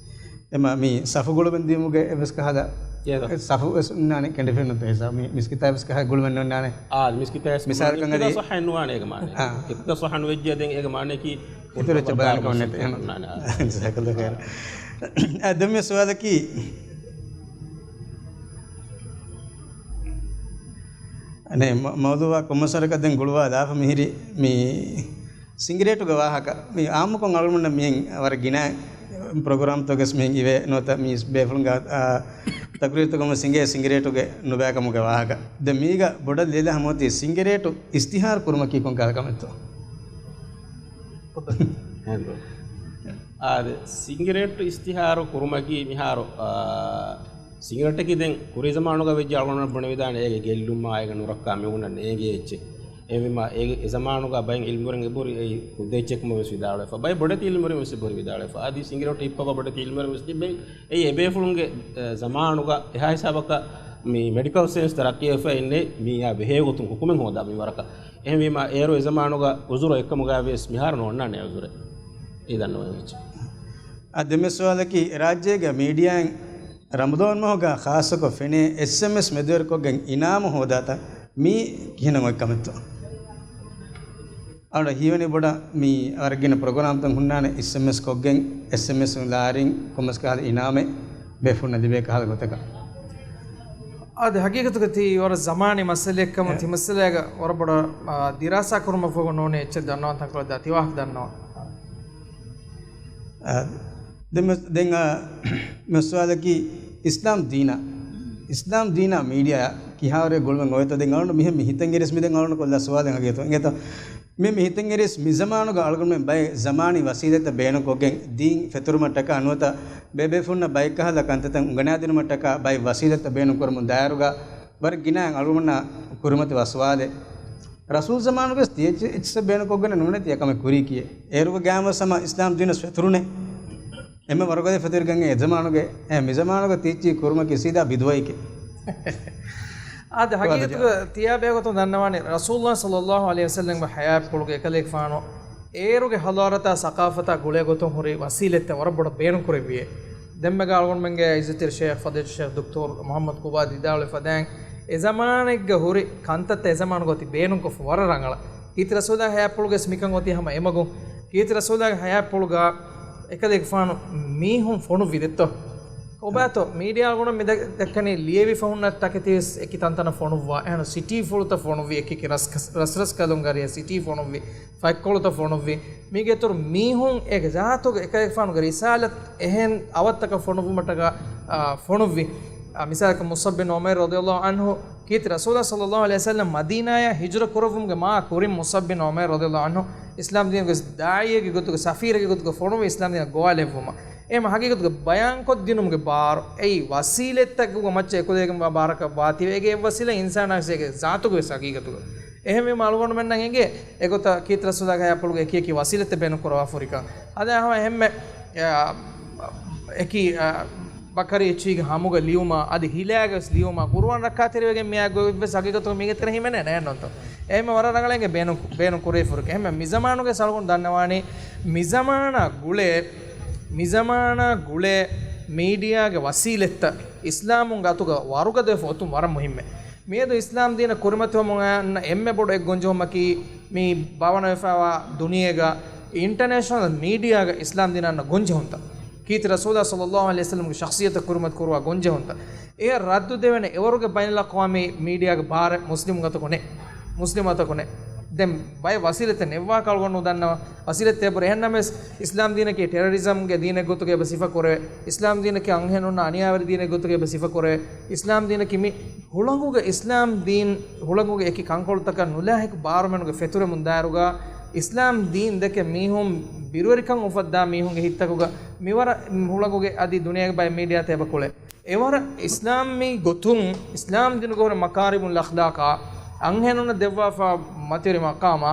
އެމަ މި ސަފު ގުޅުމެއް ދިޔުމުގެ އެއްވެސް ކަހަލަ އޭ، ސަފު ވެސް އޮންނާނެ ކެނޑިފެންނުތަ ހިސާބު. މި މިސްކިތާ ވެސް ކަހަލަ ގުޅުމެއް ނޯންނާނެ. އާ، މިސްކިތާ ވެސް މިސާލަކަށް އަދި އިޤްތިދާ ޞައްޙައެއް ނުވާނެ އޭގެ މާނަ. އާ. އިޤްތިދާ ޞައްޙަ ނުވެއްޖެ ދެން އޭގެ މާނައަކީ އިތުރު އެއްޗެއް ބަޔާންކަމެއް ނެތް. ޖަޒާކަﷲ ޚައިރަން. އާ، ދެން މި ސުވާލަކީ، އަނެއް މަ-، މައުޟޫޢާ ކޮންމެސް ވަރަކަށް ދެން ގުޅުވާލާފަ މިހިރީ މި ސިނގިރޭޓުގެ ވާހަކަ. މި އާއްމުކޮށް އަޅުގަނޑަށް މިހެން ވަރަށް ގިނަ ޕްރޮގްރާމްތަކުގެސް މިހެން އިވޭ ނުވަތަ މީ ބޭފުޅުންގެ، އާ، ތަޤްރީރުތަކުން ސިނގޭ ސިނގިރޭޓުގެ ނުބައިކަމުގެ ވާހަކަ. ދެން މީގަ ބޮޑަށް ލިޔެލާ ހަމަ އޮތީ ސިނގިރޭޓު އިސްތިހާރު ކުރުމަކީ ކޮން ކަހަލަ ކަމެއްތޯ؟ އާދެ، ސިނގިރޭޓު އިސްތިހާރު ކުރުމަކީ މިހާރު، އާ، ސިނގިރޭޓަކީ ދެން ކުރީ ޒަމާނުގަ ވެއްޖެ އަޅުގަނޑު ބުނެވިދާނެ އޭގެ ގެއްލުމާ އޭގެ ނުރައްކާ މި އޮންނަ ނޭނގޭ އެއްޗެއް. އެހެންވީމާ އޭގެ އެ ޒަމާނުގަ ބައެއް އިލްމުވެރިން އެބަހުރި އެއީ ހުއްދަ އެއްޗެއްކަމަށް ވެސް ވިދާޅުވެފަ. ބައެއް ބޮޑެތި އިލްމުވެރިން ވެސް އެބަހުރި ވިދާޅުވެފަ. އަދި ސިނގިރޭޓު ހިއްޕަވާ ބޮޑެތި އިލްމުވެރިން ވެސް ތިއްބެވި. އެއީ އެބޭފުޅުންގެ، އެ، ޒަމާނުގަ އެހާ ހިސާބަކަށް މި މެޑިކަލް ސައިންސް ތަރައްޤީވެފަ އިންނެ މިއާ ބެހޭ ގޮތުން ހުކުމެއް ހޯދާ މިވަރަކަށް. އެހެންވީމާ އޭރު އެ ޒަމާނުގަ އުޒުރު އެއްކަމުގަ ވިޔަސް މިހާރު ނޯންނާނެ އުޒުރެއް. އެއީ ދަންނަވަން އެއްޗެއް. އާ، ދެން މި ސުވާލަކީ ރާއްޖޭގަ މީޑިއާއިން ރަމަޟާން މަހުގަ ޚާއްޞަކޮށް ފެނޭ އެސްއެމްއެސް މެދުވެރިކޮށްގެން އިނާމު ހޯދާތަން މީ ކިހިނެއް އޮތް ކަމެއްތޯ؟ އަޅު ހީވަނީ ބޮޑަށް މި ވަރަށް ގިނަ ޕްރޮގްރާމްތައް ހުންނާނެ އެސްއެމްއެސް ކޮށްގެން އެސްއެމްއެސް ލާރިން ކޮންމެސް ކަހަލަ އިނާމެއް ބޭފުޅުންނަށް ލިބޭ ކަހަލަ ގޮތަކަށް. އާދެ، ހަގީގަތުގަ ތީ ވަރަށް ޒަމާނީ މައްސަލައެއްކަމަށް ތި މައްސަލައިގަ ވަރަށް ބޮޑަށް، އާ، ދިރާސާ ކުރުމަށްފަހު ނޫނީ އެއްޗެއް ދަންނަވާން ތަންކޮޅެއް ދާ ތި ވާހަކަ ދަންނަވާ. އާ، ދެން މި، ދެން، އާ، މި ސުވާލަކީ އިސްލާމް ދީނާ، އިސްލާމް ދީނާ މީޑިއާ ކިހާވަރެއް ގުޅުމެއް އޮވޭތޯ؟ ދެން އަޅުގަނޑު މިހެން މި ހިތަށް އެރިސް މި ދެން އަޅުގަނޑު ކޮށްލާ ސުވާލެއް ހަގީގަތު އިނގޭތޯ؟ މި، މި ހިތަށް އެރިސް މި ޒަމާނުގަ އަޅުގަނޑުމެން ބައެއް ޒަމާނީ ވަސީލަތްތައް ބޭނުންކޮށްގެން ދީން ފެތުރުމަށްޓަކާ ނުވަތަ ބޭބޭފުންނަށް ބައެއްކަހަލަ ކަންތައްތައް އުނގަނާދިނުމަށްޓަކާ ބައެއް ވަސީލަތްތައް ބޭނުންކުރަމުން ދާއިރުގަ ވަރަށް ގިނައިން އަޅުގަނޑުމެންނަށް ކުރިމަތިވާ ސުވާލެއް. ރަސޫލް ޒަމާނުގަސް ތިޔައްޗި އެއްޗެއް ބޭނުންކޮށްގެން ނޫނޭ ތިޔަ ކަމެއް ކުރީކީއެއް. އޭރުގަ ގާމަސް ހަމަ އިސްލާމް ދީނަސް ފެތުރުނޭ. އެންމެ ވަރުގަދަ ފެތުރިގަން އެ ޒަމާނުގެ، އެ މި ޒަމާނުގަ ތިއްޗި ކުރުމަކީ ސީދާ ބިދުވައެކޭ. އާދެ، ހަގީގަތުގަ ތިޔާ ބެހޭގޮތުން ދަންނަވާނީ، ރަސޫލުﷲ ޞައްލަﷲު ޢަލައިހި ވަސައްލަމްގެ ޙަޔާތްޕުޅުގެ އެކަލޭގެފާނު އޭރުގެ ޙަޟާރަތާ ސަޤާފަތާ ގުޅޭގޮތުން ހުރި ވަސީލަތްތައް ވަރަށް ބޮޑަށް ބޭނުންކުރެއްވިއޭ. ދެންމެގަ އަޅުގަނޑުމެންގެ އިއްޒަތްތެރި ޝޭޚް، ފަޟީލަތު ޝޭޚް ދޮކްޓޯރު މުޙައްމަދު ޤުބާދު ވިދާޅުވެފަދައިން، އެ ޒަމާނެއްގަ ހުރި ކަންތައްތައް އެ ޒަމާނުގަ އޮތީ ބޭނުންކޮށްފަ ވަރަށް ރަނގަޅަށް. ކީރިތި ރަސޫލާގެ ޙަޔާތްޕުޅުގަސް މިކަން އޮތީ ހަމަ އެމަގުން. ކީރިތި ރަސޫލާގެ ޙަޔާތްޕުޅުގަ އެކަލޭގެފާނު މީހުން ފޮނުއްވި ދެއްތޯ؟ ކޮބާތޯ؟ މީޑިއާ އަޅުގަނޑު މި ދަ-، ދައްކަނީ ލިޔެވިފަ ހުންނަ ތަކެތިވެސް އެކި ތަންތަނަށް ފޮނުއްވާ. އެހެން ސިޓީފުޅުތައް ފޮނުއްވި، އެކި ރަސް-، ރަސްރަސްކަލުން ގަރިއަށް ސިޓީ ފޮނުއްވި، ފަތްކޮޅުތައް ފޮނުއްވި. މީގެ އިތުރު މީހުން އޭގެ ޒާތުގެ އެކަލޭގެފާނުގެ ރިސާލަތް އެހެން އަވަށްތަކަށް ފޮނުއްވުމަށްޓަކާ، އާ، ފޮނުއްވި. އާ، މިސާލަކަށް މުޞްޢަބް ބިން ޢުމައިރު ރަޟިޔަﷲު ޢަންހު ކީރިތި ރަސޫލާ ޞައްލަﷲު ޢަލައިހި ވަސައްލަމް މަދީނާޔަށް ހިޖުރަ ކުރެއްވުމުގެ މާ ކުރިން މުޞްޢަބް ބިން ޢުމައިރު ރަޟިޔަﷲު ޢަންހު އިސްލާމް ދީނުގެ ދާޢީއެއްގެ ގޮތުގަ، ސަފީރެއްގެ ގޮތުގަ ފޮނުވި އިސްލާމް ދީނަށް ގޮވާލެއްވުމަށް. އެހެން ހަގީގަތުގަ ބަޔާންކޮށްދިނުމުގެ ބާރު އެއީ ވަސީލަތްތަކުގެ މައްޗަށް އެކުލެވިގެންވާ ބާރަކަށް ވާތީވެ، އޭގެ އެއްވަސީލަ އިންސާނާވެސް އޭގެ ޒާތުގަވެސް ހަގީގަތުގަ. އެހެންވީމަ އަޅުގަނޑުމެންނަށް އެނގޭ އެގޮތަށް ކީރިތި ރަސޫލާގެ ޙަޔާތްޕުޅުގަ އެކި އެކި ވަސީލަތްތައް ބޭނުންކުރައްވާފަ ހުރިކަން. އަދި ހަމަ އެހެންމެ، އާ، އެކި، އާ، ބަކަރި އެއްޗިހިގެ ހަމުގަ ލިޔުމާ، އަދި ހިލާގަވެސް ލިޔުމާ، ޤުރުއާން ރައްކާތެރިވެގެން މިއާ ގޮތްވެސް ހަގީގަތުގަ މީގެ ތެރެ ހިމެނޭ ނޭންނޯންތޯ؟ އެހެންމެ ވަރަށް ރަނގަޅަށް އެނގޭ ބޭނުން، ބޭނުން ކުރެވިފަ ހުރިކަން. އެހެންމެ މިޒަމާނުގެ ސަޅުގުން ދަންނަވާނީ، މިޒަމާނާ ގުޅޭ، މިޒަމާނާ ގުޅޭ މީޑިއާގެ ވަސީލަތްތައް އިސްލާމުން ގަތުގަ ވަރުގަދަވެފަ އޮތުން ވަރަށް މުހިއްމޭ. މިއަދު އިސްލާމް ދީނަށް ކުރިމަތިވަމުން އަންނަ އެންމެ ބޮޑު އެއް ގޮންޖެހުމަކީ، މި ބާވަނަވެފައިވާ ދުނިޔޭގަ އިންޓަނޭޝަނަލް މީޑިއާގަ އިސްލާމް ދީނަށް އަންނަ ގޮންޖެހުންތައް. ކީރިތި ރަސޫލާ ޞައްލަﷲު ޢަލައިހި ވަސައްލަމްގެ ޝަޚްޞިއްޔަތަށް ކުރިމަތި ކުރުވާ ގޮންޖެހުންތައް. އެޔަށް ރައްދު ދެވޭނެ އެވަރުގެ ބައިނަލްއަޤްވާމީ މީޑިއާގެ ބާރެއް މުސްލިމުން އަތަކު ނެތް. މުސްލިމުން އަތަކު ނެތް. ދެން ބައެއް ވަސީލަތެއް ނެއްވާކަށް އަޅުގަނޑު ދަންނަވާ. ވަސީލަތްތައް އެބަހުރި. އެހެންނަމަވެސް، އިސްލާމް ދީނަކީ ޓެރަރިޒަމްގެ ދީނެއް ގޮތުގަ އެބަ ސިފަ ކުރެވޭ. އިސްލާމް ދީނަކީ އަންހެނުންނަށް އަނިޔާވެރި ދީނެއް ގޮތުގަ އެބަ ސިފަ ކުރެވޭ. އިސްލާމް ދީނަކީ މި ހުޅަނގުގެ، އިސްލާމް ދީން ހުޅަނގުގެ އެކި ކަންކޮޅުތަކަށް ނުލާހިކު ބާރުމެނުގެ ފެތުރެމުން ދާއިރުގަ، އިސްލާމް ދީން ދެކެ މީހުން ބިރުވެރިކަން އުފައްދާ މީހުންގެ ހިތްތަކުގަ މިވަރަށް ހުޅަނގުގެ އަދި ދުނިޔޭގެ ބައެއް މީޑިއާތައް އެބަ ކުޅޭ. އެވަރަށް އިސްލާމީ ގޮތުން، އިސްލާމް ދީނުގަ ހުރި މަކާރިމުލް އަޚްލާޤާ، އަންހެނުންނަށް ދެއްވާފަ މަތިވެރި މަޤާމާ،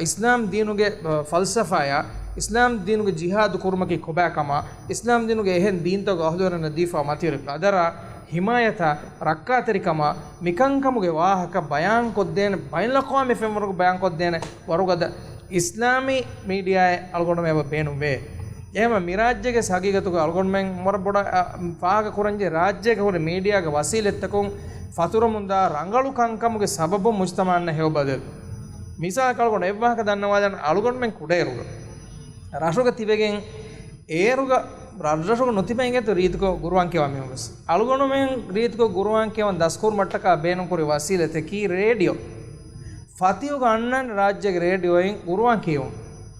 އިސްލާމް ދީނުގެ، އަ، ފަލްސަފާޔާ، އިސްލާމް ދީނުގެ ޖިހާދު ކުރުމަކީ ކޮބާ ކަމާ، އިސްލާމް ދީނުގެ އެހެން ދީންތަކުގެ އަހުލުވެރިންނަށް ދީފަ މަތިވެރި ޤަދަރާ، ހިމާޔަތާ، ރައްކާތެރިކަމާ، މިކަންކަމުގެ ވާހަކަ ބަޔާންކޮށްދޭނެ، ބައިނަލްއަޤްވާމީ ފެންވަރުގަ ބަޔާންކޮށްދޭނެ ވަރުގަދަ އިސްލާމީ މީޑިއާއެއް އަޅުގަނޑުމެން އެބަ ބޭނުންވޭ. އެހެންވެ، މިރާއްޖޭގެ ހަގީގަތުގަ އަޅުގަނޑުމެން ވަރަށް ބޮޑަށް، އަ، ފާހަގަކުރަންޖެހޭ ރާއްޖޭގަ ހުރި މީޑިއާގެ ވަސީލަތްތަކުން ފަތުރަމުންދާ ރަނގަޅު ކަންކަމުގެ ސަބަބުން މުޖްތަމަޢަށް ހެޔޮ ބަދަލު. މިސާލަކަށް އަޅުގަނޑު އެއްވާހަކަ ދަންނަވާލަން، އަޅުގަނޑުމެން ކުޑައިރުގަ ރަށުގަ ތިބެގެން އޭރުގަ ރަށްރަށުގަ ނުތިބެ އިނގޭތޯ ރީތިކޮށް ޤުރުއާން ކިޔަވާ މީހުން ވެސް. އަޅުގަނޑުމެން ރީތިކޮށް ޤުރުއާން ކިޔަވަން ދަސްކުރުމަށްޓަކާ ބޭނުންކުރި ވަސީލަތަކީ ރޭޑިއޯ. ފަތިހުގަ އަންނާނެ ރާއްޖޭގެ ރޭޑިއޯއިން ޤުރުއާން ކިޔެވުން.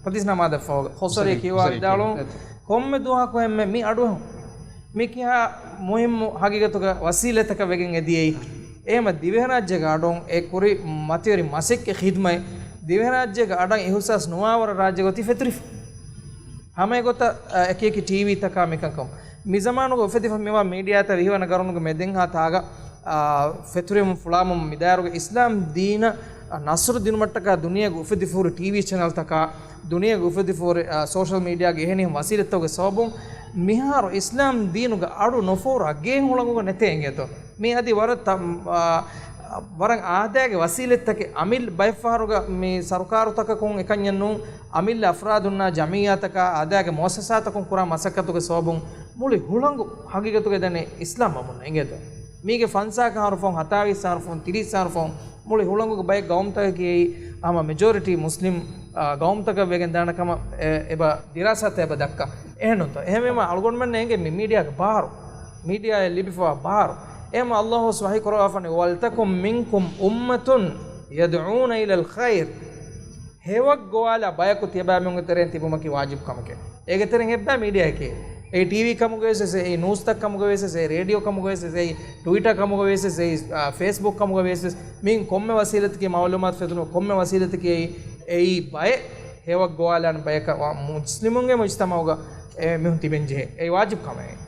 ފަތިސް ނަމާދަށްފަހުގަ ހޮސްވަރި ކިޔަވާ ވިދާޅުވުން. ކޮންމެ ދުވަހަކު އެންމެ މި އަޑުއެހުން. މި ކިހާ މުހިއްމު ހަގީގަތުގެ ވަސީލަތަކަށް ވެގެން އެދިޔައީ. އެހެމަ ދިވެހިރާއްޖޭގެ އަޑުން އެ ކުރި މަތިވެރި މަސައްކަތް ޚިދްމަތް ދިވެހިރާއްޖޭގެ އަޑަށް އިހުސާސް ނުވާވަރަށް ރާއްޖޭގަ އޮތީ ފެތުރިފަ. ހަމައެގޮތަށް އެކި އެކި ޓީވީތަކާ މިކަންކަމު. މި ޒަމާނުގަ އުފެދިފަ މިވާ މީޑިއާތައް ވިހިވަނަ ގަރުނުގެ މެދެންހާ ތާގަ، އާ، ފެތުރެމުން ފުޅާމުން މިދާއިރުގަ އިސްލާމް ދީނަށް، އާ، ނަސްރު ދިނުމަށްޓަކާ ދުނިޔޭގެ އުފެދިފަ ހުރި ޓީވީ ޗެނަލްތަކާ، ދުނިޔޭގެ އުފެދިފަ ހުރި، އާ، ސޯޝަލް މީޑިއާގެ އެހެނިހެން ވަސީލަތްތަކުގެ ސަބަބުން މިހާރު އިސްލާމް ދީނުގެ އަޑު ނުފޯރާ ގޭން ހުޅަނގުގަ ނެތޭ އިނގޭތޯ. މީ އަދި ވަރަށް ތަ-، އާ، ވަރަށް އާދައިގެ ވަސީލަތްތަކެއް. އަމިއްލަ ބައެއްފަހަރުގަ މި ސަރުކާރުތަކަކުން އެކަންޏެއް ނޫން، އަމިއްލަ އަފްރާދުންނާ ޖަމިއްޔާތަކާ އާދައިގެ މުއައްސަސާތަކުން ކުރާ މަސައްކަތުގެ ސަބަބުން މުޅި ހުޅަނގު ހަގީގަތުގަ ދެނެ އިސްލާމް ވަމުން އެނގޭތޯ. މީގެ ފަންސާސް އަހަރު ފަހުން، ހަތާވީސް އަހަރު ފަހުން، ތިރީސް އަހަރު ފަހުން މުޅި ހުޅަނގުގެ ބައެއް ގައުމުތަކަކީ އެއީ ހަމަ މެޖޯރިޓީ މުސްލިމް، އާ، ގައުމުތަކަށް ވެގެން ދާނެ ކަމަށް އެ-، އެބަ ދިރާސާތައް އެބަ ދައްކާ. އެހެންނުތޯ؟ އެހެންވީމަ އަޅުގަނޑުމެންނަށް އެނގޭ މި މީޑިއާގެ ބާރު، މީޑިއާއަށް ލިބިފަވާ ބާރު. އެހެންމަ ﷲ ވަޙީ ކުރައްވާފަނީ، "وَلْتَكُنْ مِنْكُمْ أُمَّةٌ يَدْعُونَ إِلَى الْخَيْرِ." ހެޔޮ ގޮވާލާ ބަޔަކު ތިޔަބައިމީހުންގެ ތެރެއިން ތިބުމަކީ ވާޖިބު ކަމެކޭ. އޭގެ ތެރެއިން އެއްބައި މީޑިއާއެކޭ. އެއީ ޓީވީ ކަމުގަވެސް ވެސް، އެއީ ނޫސްތައް ކަމުގަވެސް ވެސް، އެއީ ރޭޑިއޯ ކަމުގަވެސް ވެސް، އެއީ ޓުވިޓާ ކަމުގަވެސް ވެސް، އެއީ، އާ، ފޭސްބުކް ކަމުގަވެސް ވެސް. މިއިން ކޮންމެ ވަސީލަތަކީ މައުލޫމާތު ފެތުނު ކޮންމެ ވަސީލަތަކީ އެއީ، އެއީ ބައެއް ހެޔޮ ގޮވާލާން ބަޔަކަށް ވާ މުސްލިމުންގެ މުޖްތަމަޢުގަ އެ މީހުން ތިބެން ޖެހޭ. އެއީ ވާޖިބު ކަމެއް.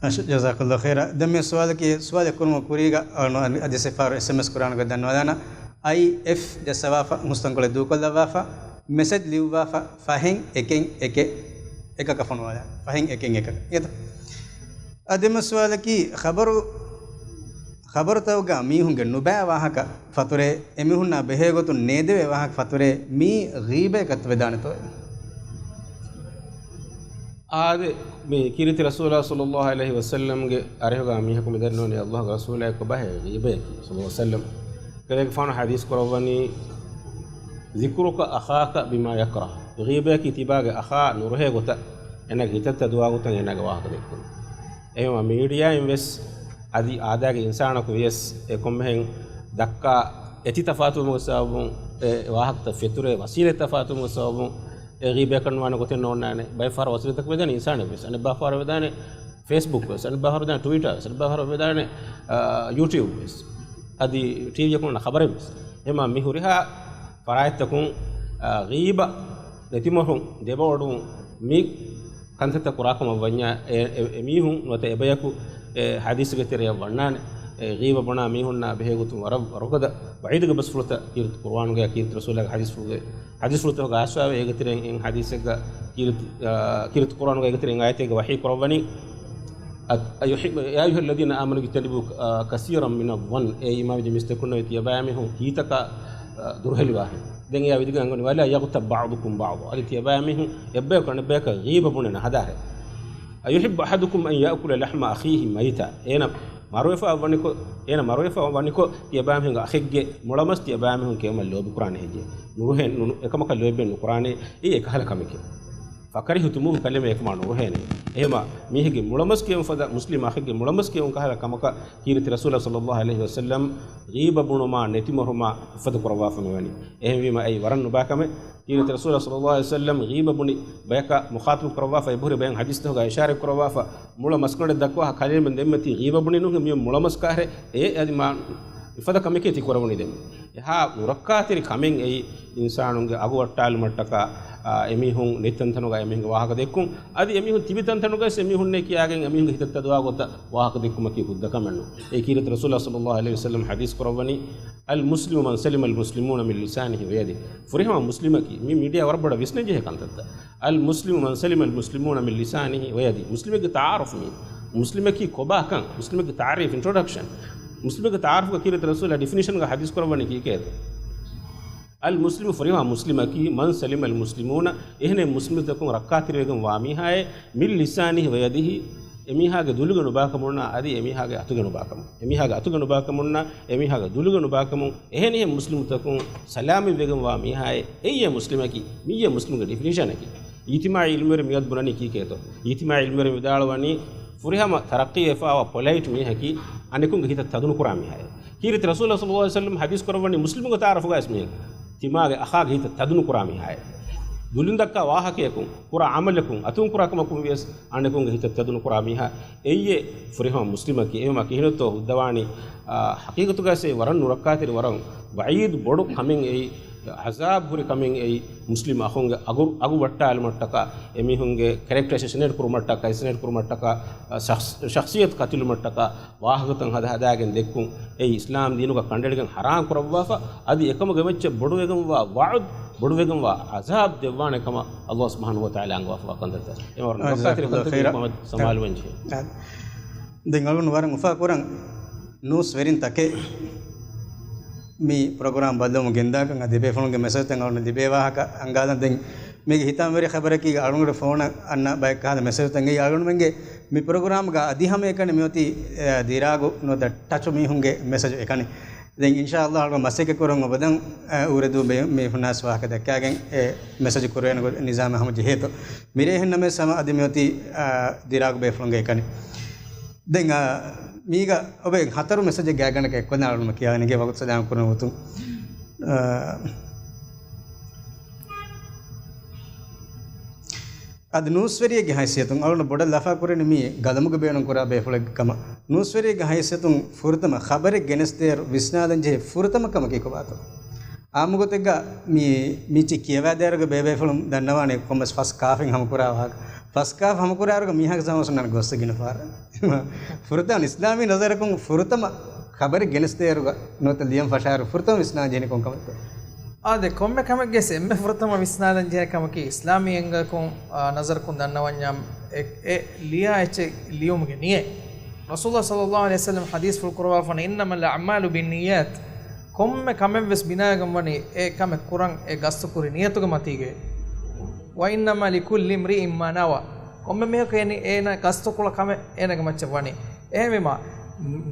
މާޝާ، ޖަޒާކަﷲ ޚައިރާ. ދެން މި ސުވާލަކީ، ސުވާލެއް ކުރުމަށް ކުރީގަ، އަ، އަދި ސިފާރު އެސްއެމްއެސް ކުރާނުގަ ދަންނަވާލާނަ. އައި އެފް ޖައްސަވާފަ، ހުސްތަންކޮޅެއް ދޫކޮށްލައްވާފަ، މެސެޖް ލިޔުއްވާފަ، ފަހެން އެކެއް އެކެއް އެކަކަށް ފޮނުވާލާ. ފަހެން އެކެއް އެކަކަށް. އިނގޭތަ؟ އަދި ދެން މި ސުވާލަކީ، ޚަބަރު، ޚަބަރުތަކުގަ މީހުންގެ ނުބައި ވާހަކަ ފަތުރޭ، އެމީހުންނާ ބެހޭ ގޮތުން ނޭދެވޭ ވާހަކަ ފަތުރޭ، މީ ޣީބަތަކަށް ވެދާނެތޯ؟ އާދެ، މި ކީރިތި ރަސޫލާ ޞައްލައްލާހު ޢަލައިހި ވަސައްލަމްގެ އަރިހުގަ މީހަކު މި ދަންނަވަނީ ﷲގެ ރަސޫލާ އެއްކޮށް ބަހޭ ޣީބަޔަކީ ޞައްލައްލާހު ޢަލައިހި ވަސައްލަމް. ކަލޭގެފާނު ޙަދީޘް ކުރައްވަނީ، "ذِكْرُكَ أَخَاكَ بِمَا يَكْرَهُ." ޣީބަޔަކީ ތިބާގެ އަޚާ ނުރުހޭ ގޮތަށް، އޭނާގެ ހިތަށް ތަދުވާ ގޮތަށް އޭނާގެ ވާހަކަ ދެއްކުން. އެހެންވީމަ މީޑިއާއިން ވެސް އަދި އާދައިގެ އިންސާނަކު ވިޔަސް އެ ކޮންމެހެން ދައްކާ އެތި ތަފާތުވުމުގެ ސަބަބުން، އެ ވާހަކަތައް ފެތުރޭ ވަސީލަތް ތަފާތުވުމުގެ ސަބަބުން އެ ޣީބަޔަކަށް ނުވާނެ ގޮތެއް ނޯންނާނެ. ބައެއްފަހަރު ވަސީލަތަކު ވެދާނެ އިންސާނެއް ވެސް. އަނެއް ބައެއްފަހަރު ވެދާނެ ފޭސްބުކް ވެސް. އަނެއް ބައެއްފަހަރު ވެދާނެ ޓުވިޓާ ވެސް. އަނެއް ބައެއްފަހަރު ވެދާނެ، އާ، ޔޫޓިއުބް ވެސް. އަދި ޓީވީއަކުން ޚަބަރެއް ވެސް. އެހެންވީމަ މި ހުރިހާ ފަރާތްތަކުން، އާ، ޣީބަ ނެތިމަހުން ދެބައޮޑުވުން މި ކަންތައްތައް ކުރާކަމަށް ވަންޏާ، އެ، އެ، އެމީހުން ނުވަތަ އެބަޔަކު އެ ޙަދީޘްގެ ތެރެއަށް ވަންނާނެ. އެ ޣީބަ ބުނާ މީހުންނާ ބެހޭ ގޮތުން ވަރަށް ވަރުގަދަ ވަޢީދުގެ ބަސްފުޅުތައް ކީރިތި ޤުރުއާނުގައި ކީރިތި ރަސޫލާގެ ޙަދީޘްފުޅުގެ، ޙަދީޘްފުޅުތަކުގައި އައިސްފަވޭ. އޭގެ ތެރެއިން އެއް ޙަދީޘެއްގަ ކީރިތި، އާ، ކީރިތި ޤުރުއާނުގައި އޭގެ ތެރެއިން އާޔަތެއްގަ ވަޙީ ކުރައްވަނީ، އަ-، أَيُحِبُّ، يَا أَيُّهَا الَّذِينَ آمَنُوا اجْتَنِبُوا، އާ، كَثِيرًا مِنَ الظَّنِّ، އޭ އީމާންވެއްޖެ މީސްތަކުންނޭ ތިޔަބައިމީހުން ކީތަކާ، އާ، ދުރުހެލިވާހެން. ދެން އެއާ ވިދިގެން އަންގަނީ، وَلَا يَغْتَبْ بَعْضُكُم بَعْضًا. އަދި ތިޔަބައިމީހުން އެއްބަޔަކު އަނެއްބަޔަކަށް ޣީބަ ބުނެ ނަހަދާހެން. أَيُحِبُّ أَحَدُكُمْ أَن يَأْكُلَ لَحْمَ أَخِيهِ مَيْتًا. އޭނަ މަރުވެފަ ވަނިކޮށް، އޭނަ މަރުވެފަ ވަނިކޮށް، ތިޔަބައިމީހުންގެ އަޚެއްގެ މުޅަމަސް ތިޔަބައިމީހުން ކެއުމަށް ލޯބިކުރާނެ ހެއްޔޭ؟ ނުރުހޭ، ނު-، އެކަމަކަށް ލޯބި ނުކުރާނެ. އެއީ އެކަހަލަ ކަމެކޭ. فَكَرِهْتُمُوهُ، ކަލޭމެން އެކަމާ ނުރުހޭނެ. އެހެންވީމަ މީހެއްގެ މުޅަމަސް ކެއުން ފަދަ، މުސްލިމް އަޚެއްގެ މުޅަމަސް ކެއުން ކަހަލަ ކަމަކަށް ކީރިތި ރަސޫލާ ޞައްލައްލާހު ޢަލައިހި ވަސައްލަމް ޣީބަ ބުނުމާ ނެތިމަހުމާ އުފަދަ ކުރައްވާފަ މިވަނީ. އެހެންވީމަ އެއީ ވަރަށް ނުބައި ކަމެއް. ކީރިތި ރަސޫލާ ޞައްލައްލާހު ޢަލައިހި ވަސައްލަމް ޣީބަ ބުނި ބަޔަކަށް މުޚާޠަބު ކުރައްވާފަ، އެބަހުރި ބަޔަން ޙަދީޘްތަކުގައި އިޝާރަތް ކުރައްވާފަ، މުޅަ މަސްގަނޑެއް ދައްކަވާ، ކަލޭމެން ދެންމެ ތި ޣީބަ ބުނީ ނޫން، މި މުޅަ މަސް ކަހަލަ އެ އަދި މާ އުފަދަ ކަމެކޭ ތި ކުރައްވަނީ ދެންމެ. އެހާ ނުރައްކާތެރި ކަމެއް އެއީ އިންސާނުންގެ އަގު ވައްޓާލުމަށްޓަކާ، އާ، އެމީހުން ނެތް ތަންތަނުގަ އެމީހުންގެ ވާހަކަ ދެއްކުން، އަދި އެމީހުން ތިބި ތަންތަނުގައި އެމީހުންނޭ ކިޔާގެން އެމީހުންގެ ހިތަށް ތަދުވާ ގޮތަށް ވާހަކަ ދެއްކުމަކީ ހުއްދަ ކަމެއް ނޫން. އެ ކީރިތި ރަސޫލާ ޞައްލައްލާހު ޢަލައިހި ވަސައްލަމް ޙަދީޘް ކުރައްވަނީ، المسلم من سلم المسلمون من لسانه ويده. ފުރިހަމަ މުސްލިމަކީ، މި މީޑިއާ ވަރަށް ބޮޑަށް ވިސްނަން ޖެހޭ ކަންތައްތައް. المسلم من سلم المسلمون من لسانه ويده. މުސްލިމެއްގެ ތަޢާރުފު މީ. މުސްލިމަކީ ކޮބާކަން، މުސްލިމެއްގެ ތަޢުރީފް، އިންޓްރޮޑަކްޝަން. މުސްލިމެއްގެ ތަޢާރުފުގަ ކީރިތި ރަސޫލާ ޑިފިނިޝަންގަ ޙަދީޘް ކުރައްވަނީ ކީކޭތޯ؟ المسلم، ފުރިހަމަ މުސްލިމަކީ، من سلم المسلمون، އެހެނެއް މުސްލިމުތަކުން ރައްކާތެރިވެގެން ވާ މީހާއޭ، من لسانه ويده، އެމީހާގެ ދުލުގެ ނުބާކަމުންނާ އަދި އެމީހާގެ އަތުގެ ނުބާކަމުން. އެމީހާގެ އަތުގެ ނުބާކަމުންނާ އެމީހާގެ ދުލުގެ ނުބާކަމުން، އެހެނިހެން މުސްލިމުތަކުން ސަލާމަތްވެގެންވާ މީހާއޭ، އެއީ އެ މުސްލިމަކީ، މިއީ އެ މުސްލިމުގެ ޑިފިނިޝަނަކީ. އިޖްތިމާޢީ ޢިލްމުވެރިން މިއަދު ބުނަނީ ކީކޭތޯ؟ އިޖްތިމާޢީ ޢިލްމުވެރިން ވިދާޅުވަނީ، ފުރިހަމަ ތަރައްޤީވެފައިވާ ޕޮލައިޓް މީހަކީ، އަނެކުންގެ ހިތަށް ތަދުނުކުރާ މީހާއޭ. ކީރިތި ރަސޫލާ ޞައްލައްލާހު ޢަލައިހި ވަސައްލަމް ޙަދީޘް ކުރައްވަނީ މުސްލިމުގެ ތަޢާރުފުގައި މީހަކީ، ތިމާގެ އަޚާގެ ހިތަށް ތަދުނުކުރާ މީހާއޭ. ދުލުން ދައްކާ ވާހަކަޔަކުން، ކުރާ ޢަމަލަކުން، އަތުން ކުރާ ކަމަކުން ވިޔަސް އަނެކުންގެ ހިތަށް ތެދުނުކުރާ މީހާ އެއްޔެ ފުރިހަމަ މުސްލިމަކީ. އެހެންވީމާ ކިހިނެއްތޯ ހުއްދަވާނީ، އާ، ޙަޤީޤަތުގައި ސޭ ވަރަށް ނުރައްކާތެރި، ވަރަށް ވަޢީދު ބޮޑު ކަމެއް އެއީ، ޢަޒާބު ހުރި ކަމެއް އެއީ، މުސްލިމް އަޚުންގެ އަގު، އަގު ވައްޓާލުމަށްޓަކާ، އެމީހުންގެ ކެރެކްޓަރ އެސަސިނޭޓް ކުރުމަށްޓަކާ، އެސަސިނޭޓް ކުރުމަށްޓަކާ، އާ، ޝަޚްޞި-، ޝަޚްޞިއްޔަތު ކަތިލުމަށްޓަކާ، ވާހަކަތައް ހަދަ ހަދާގެން ދެއްކުން، އެއީ އިސްލާމް ދީނުގަ ކަނޑައެޅިގެން ޙަރާމް ކުރައްވާފަ، އަދި އެކަމުގެ މައްޗަށް ބޮޑުވެގެންވާ ވަޢުދު، ބޮޑުވެގެންވާ ޢަޒާބް ދެއްވާނެ ކަމަށް ﷲ ސުބްޙާނަހޫ ވަތަޢާލާ އަންގަވާފަވާ ކަންތައްތައް. އެ ވަރަށް ނުރައްކާތެރި ކަންތައް ކަމަށް ސަމާލުވެން ޖެހޭ. ދެން އަޅުން ވަރަށް އުފާކުރަން ނޫސްވެރިން ތަކެއް މި ޕްރޮގްރާމް ބައްލަވަމުން ގެންދާކަން އަދި ބޭފުޅުންގެ މެސެޖްތައް އަޅުން ލިބޭ ވާހަކަ އަންގާލަން. ދެން މީގެ ހިތާމަވެރި ޚަބަރަކީ އަޅުގަނޑު ފޯނަށް އަންނަ ބައެއް ކަހަލަ މެސެޖްތައް އެއީ އަޅުގަނޑުމެންގެ މި ޕްރޮގްރާމްގަ އަދި ހަމައެކަނި މިއޮތީ، އެ، ދިރާގު ނުވަތަ ޓަޗު މީހުންގެ މެސެޖު އެކަނި. ދެން އިންޝާﷲ އަޅުގަނޑު މަސައްކަތް ކުރަން އޮބަދަން، އެ، އުރެދޫ ބޭ-، މީހުންނާސް ވާހަކަ ދައްކާގެން އެ މެސެޖު ކުރެވޭނެ ގޮތް ނިޒާމެއް ހަމަ ޖެހޭތޯ. މިރޭ ހެންނަމެސް ހަމަ އަދި މިއޮތީ، އާ، ދިރާގު ބޭފުޅުންގެ އެކަނި. ދެން، އާ، މީގަ އޮބެ ހަތަރު މެސެޖެއް ގާތްގަނޑަކަށް އެއްކޮށްލާނަން އަޅުގަނޑު ކިޔާލަން އިނގޭ ވަގުތު ސަލާމް ކުރުން އޮތުން. އާ، އަދި ނޫސްވެރިއެއްގެ ހައިސިއްޔަތުން އަޅުގަނޑު ބޮޑަށް ލަފާ ކުރަނީ މީ ގަލަމުގަ ބޭނުން ކުރާ ބޭފުޅެއްގެ ކަމަށް. ނޫސްވެރިއެއްގެ ހައިސިއްޔަތުން ފުރަތަމަ ޚަބަރެއް ގެނެސްދޭއިރު ވިސްނާލަން ޖެހޭ ފުރަތަމަ ކަމަކީ ކޮބާތޯ؟ އާއްމު ގޮތެއްގަ މި، މިއްޗި ކިޔަވާދޭއިރުގަ ބޭބޭފުޅުން ދަންނަވާނެ ކޮންމެސް ފަސް ކާފިން ހަމަކުރާ ވާހަކަ. ފަސް ކާފް ހަމަކުރާއިރުގަ މީހާގެ ސަމާސުންނާނެ ގޮއްސަ ގިނަ ފަހަރަށް. ފުރަތަމަ އިސްލާމީ ނަޒަރަކުން ފުރަތަމަ ޚަބަރެއް ގެނެސްދޭއިރުގަ ނުވަތަ ލިޔަން ފަށާއިރު ފުރަތަމަ ވިސްނާލަން ޖެހެނީ ކޮން ކަމެއްތޯ؟ އާދެ، ކޮންމެ ކަމެއްގެ އެންމެ ފުރަތަމަ ވިސްނާލަން ޖެހޭ ކަމަކީ އިސްލާމީ އެންގަކުން، އާ، ނަޒަރަކުން ދަންނަވަންޏާ އެ، އެ ލިޔާ އެއްޗެއް ލިޔުމުގެ ނިޔަތް. ރަސޫލާ ޞައްލައްލާހު ޢަލައިހި ވަސައްލަމް ޙަދީޘްފުޅު ކުރައްވާފަން، "إنما الأعمال بالنيات." ކޮންމެ ކަމެއްވެސް ބިނާވެގެން ވަނީ އެ ކަމެއް ކުރަން އެ ގަސްތު ކުރި ނިޔަތުގެ މަތީގައި. "وإنما لكل امرئ ما نوى." ކޮންމެ މީހަކު އޭނި، އޭނަ ގަސްތުކޮޅަށް ކަމެއް އޭނަގެ މައްޗަށް ވަނީ. އެހެންވީމާ،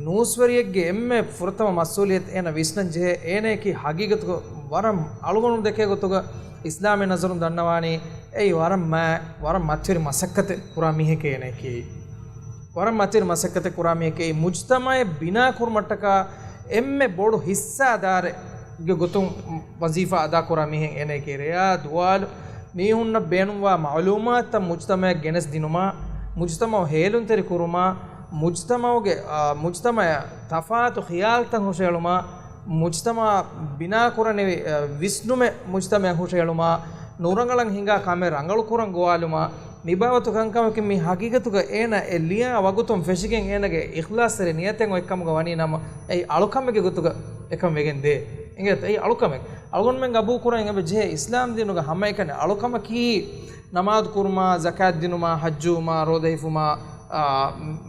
ނޫސްވެރިއެއްގެ އެންމެ ފުރަތަމަ މަސްއޫލިއްޔަތު އޭނަ ވިސްނަން ޖެހޭ، އޭނައަކީ ހަގީގަތުގަ ވަރަށް އަޅުގަނޑު ދެކޭ ގޮތުގަ އިސްލާމީ ނަޒަރުން ދަންނަވާނީ، އެއީ ވަރަށް މާ، ވަރަށް މަތިވެރި މަސައްކަތެއް ކުރާ މީހެކޭ އޭނައަކީ. ވަރަށް މަތިވެރި މަސައްކަތެއް ކުރާ މީހެކޭ. މުޖްތަމަޢެއް ބިނާ ކުރުމަށްޓަކާ އެންމެ ބޮޑު ހިއްސާދާރެއްގެ ގޮތުން ވަޒީފާ އަދާކުރާ މީހެއް އޭނައަކީ. ރެޔާ ދުވާލު މީހުންނަށް ބޭނުންވާ މަޢުލޫމާތުތައް މުޖްތަމަޢަށް ގެނެސްދިނުމާ، މުޖްތަމަޢު ހޭލުންތެރި ކުރުމާ، މުޖްތަމަޢުގެ، އާ، މުޖްތަމަޢަށް ތަފާތު ޚިޔާލުތައް ހުށައެޅުމާ، މުޖްތަމަޢަށް ބިނާކުރަނިވި، އާ، ވިސްނުމެއް މުޖްތަމަޢަށް ހުށައެޅުމާ، ނުރަނގަޅަށް ހިނގާ ކަމެއް ރަނގަޅުކުރަން ގޮވާލުމާ، މިބާވަތު ކަންކަމަކީ މި ހަގީގަތުގަ އޭނަ އެ ލިޔާ ވަގުތުން ފެށިގެން އޭނަގެ އިޚްލާޞްތެރި ނިޔަތެއް އޮތްކަމުގަ ވަނީ ނަމަ، އެއީ އަޅުކަމެއްގެ ގޮތުގަ އެކަން ވެގެން ދޭ. އިނގޭތަ؟ އެއީ އަޅުކަމެއް. އަޅުގަނޑުމެން ގަބޫލުކުރަން އެބަ ޖެހޭ އިސްލާމް ދީނުގަ ހަމައެކަނި އަޅުކަމަކީ ނަމާދު ކުރުމާ، ޒަކާތް ދިނުމާ، ޙައްޖުވުމާ، ރޯދަ ހިފުމާ، އާ،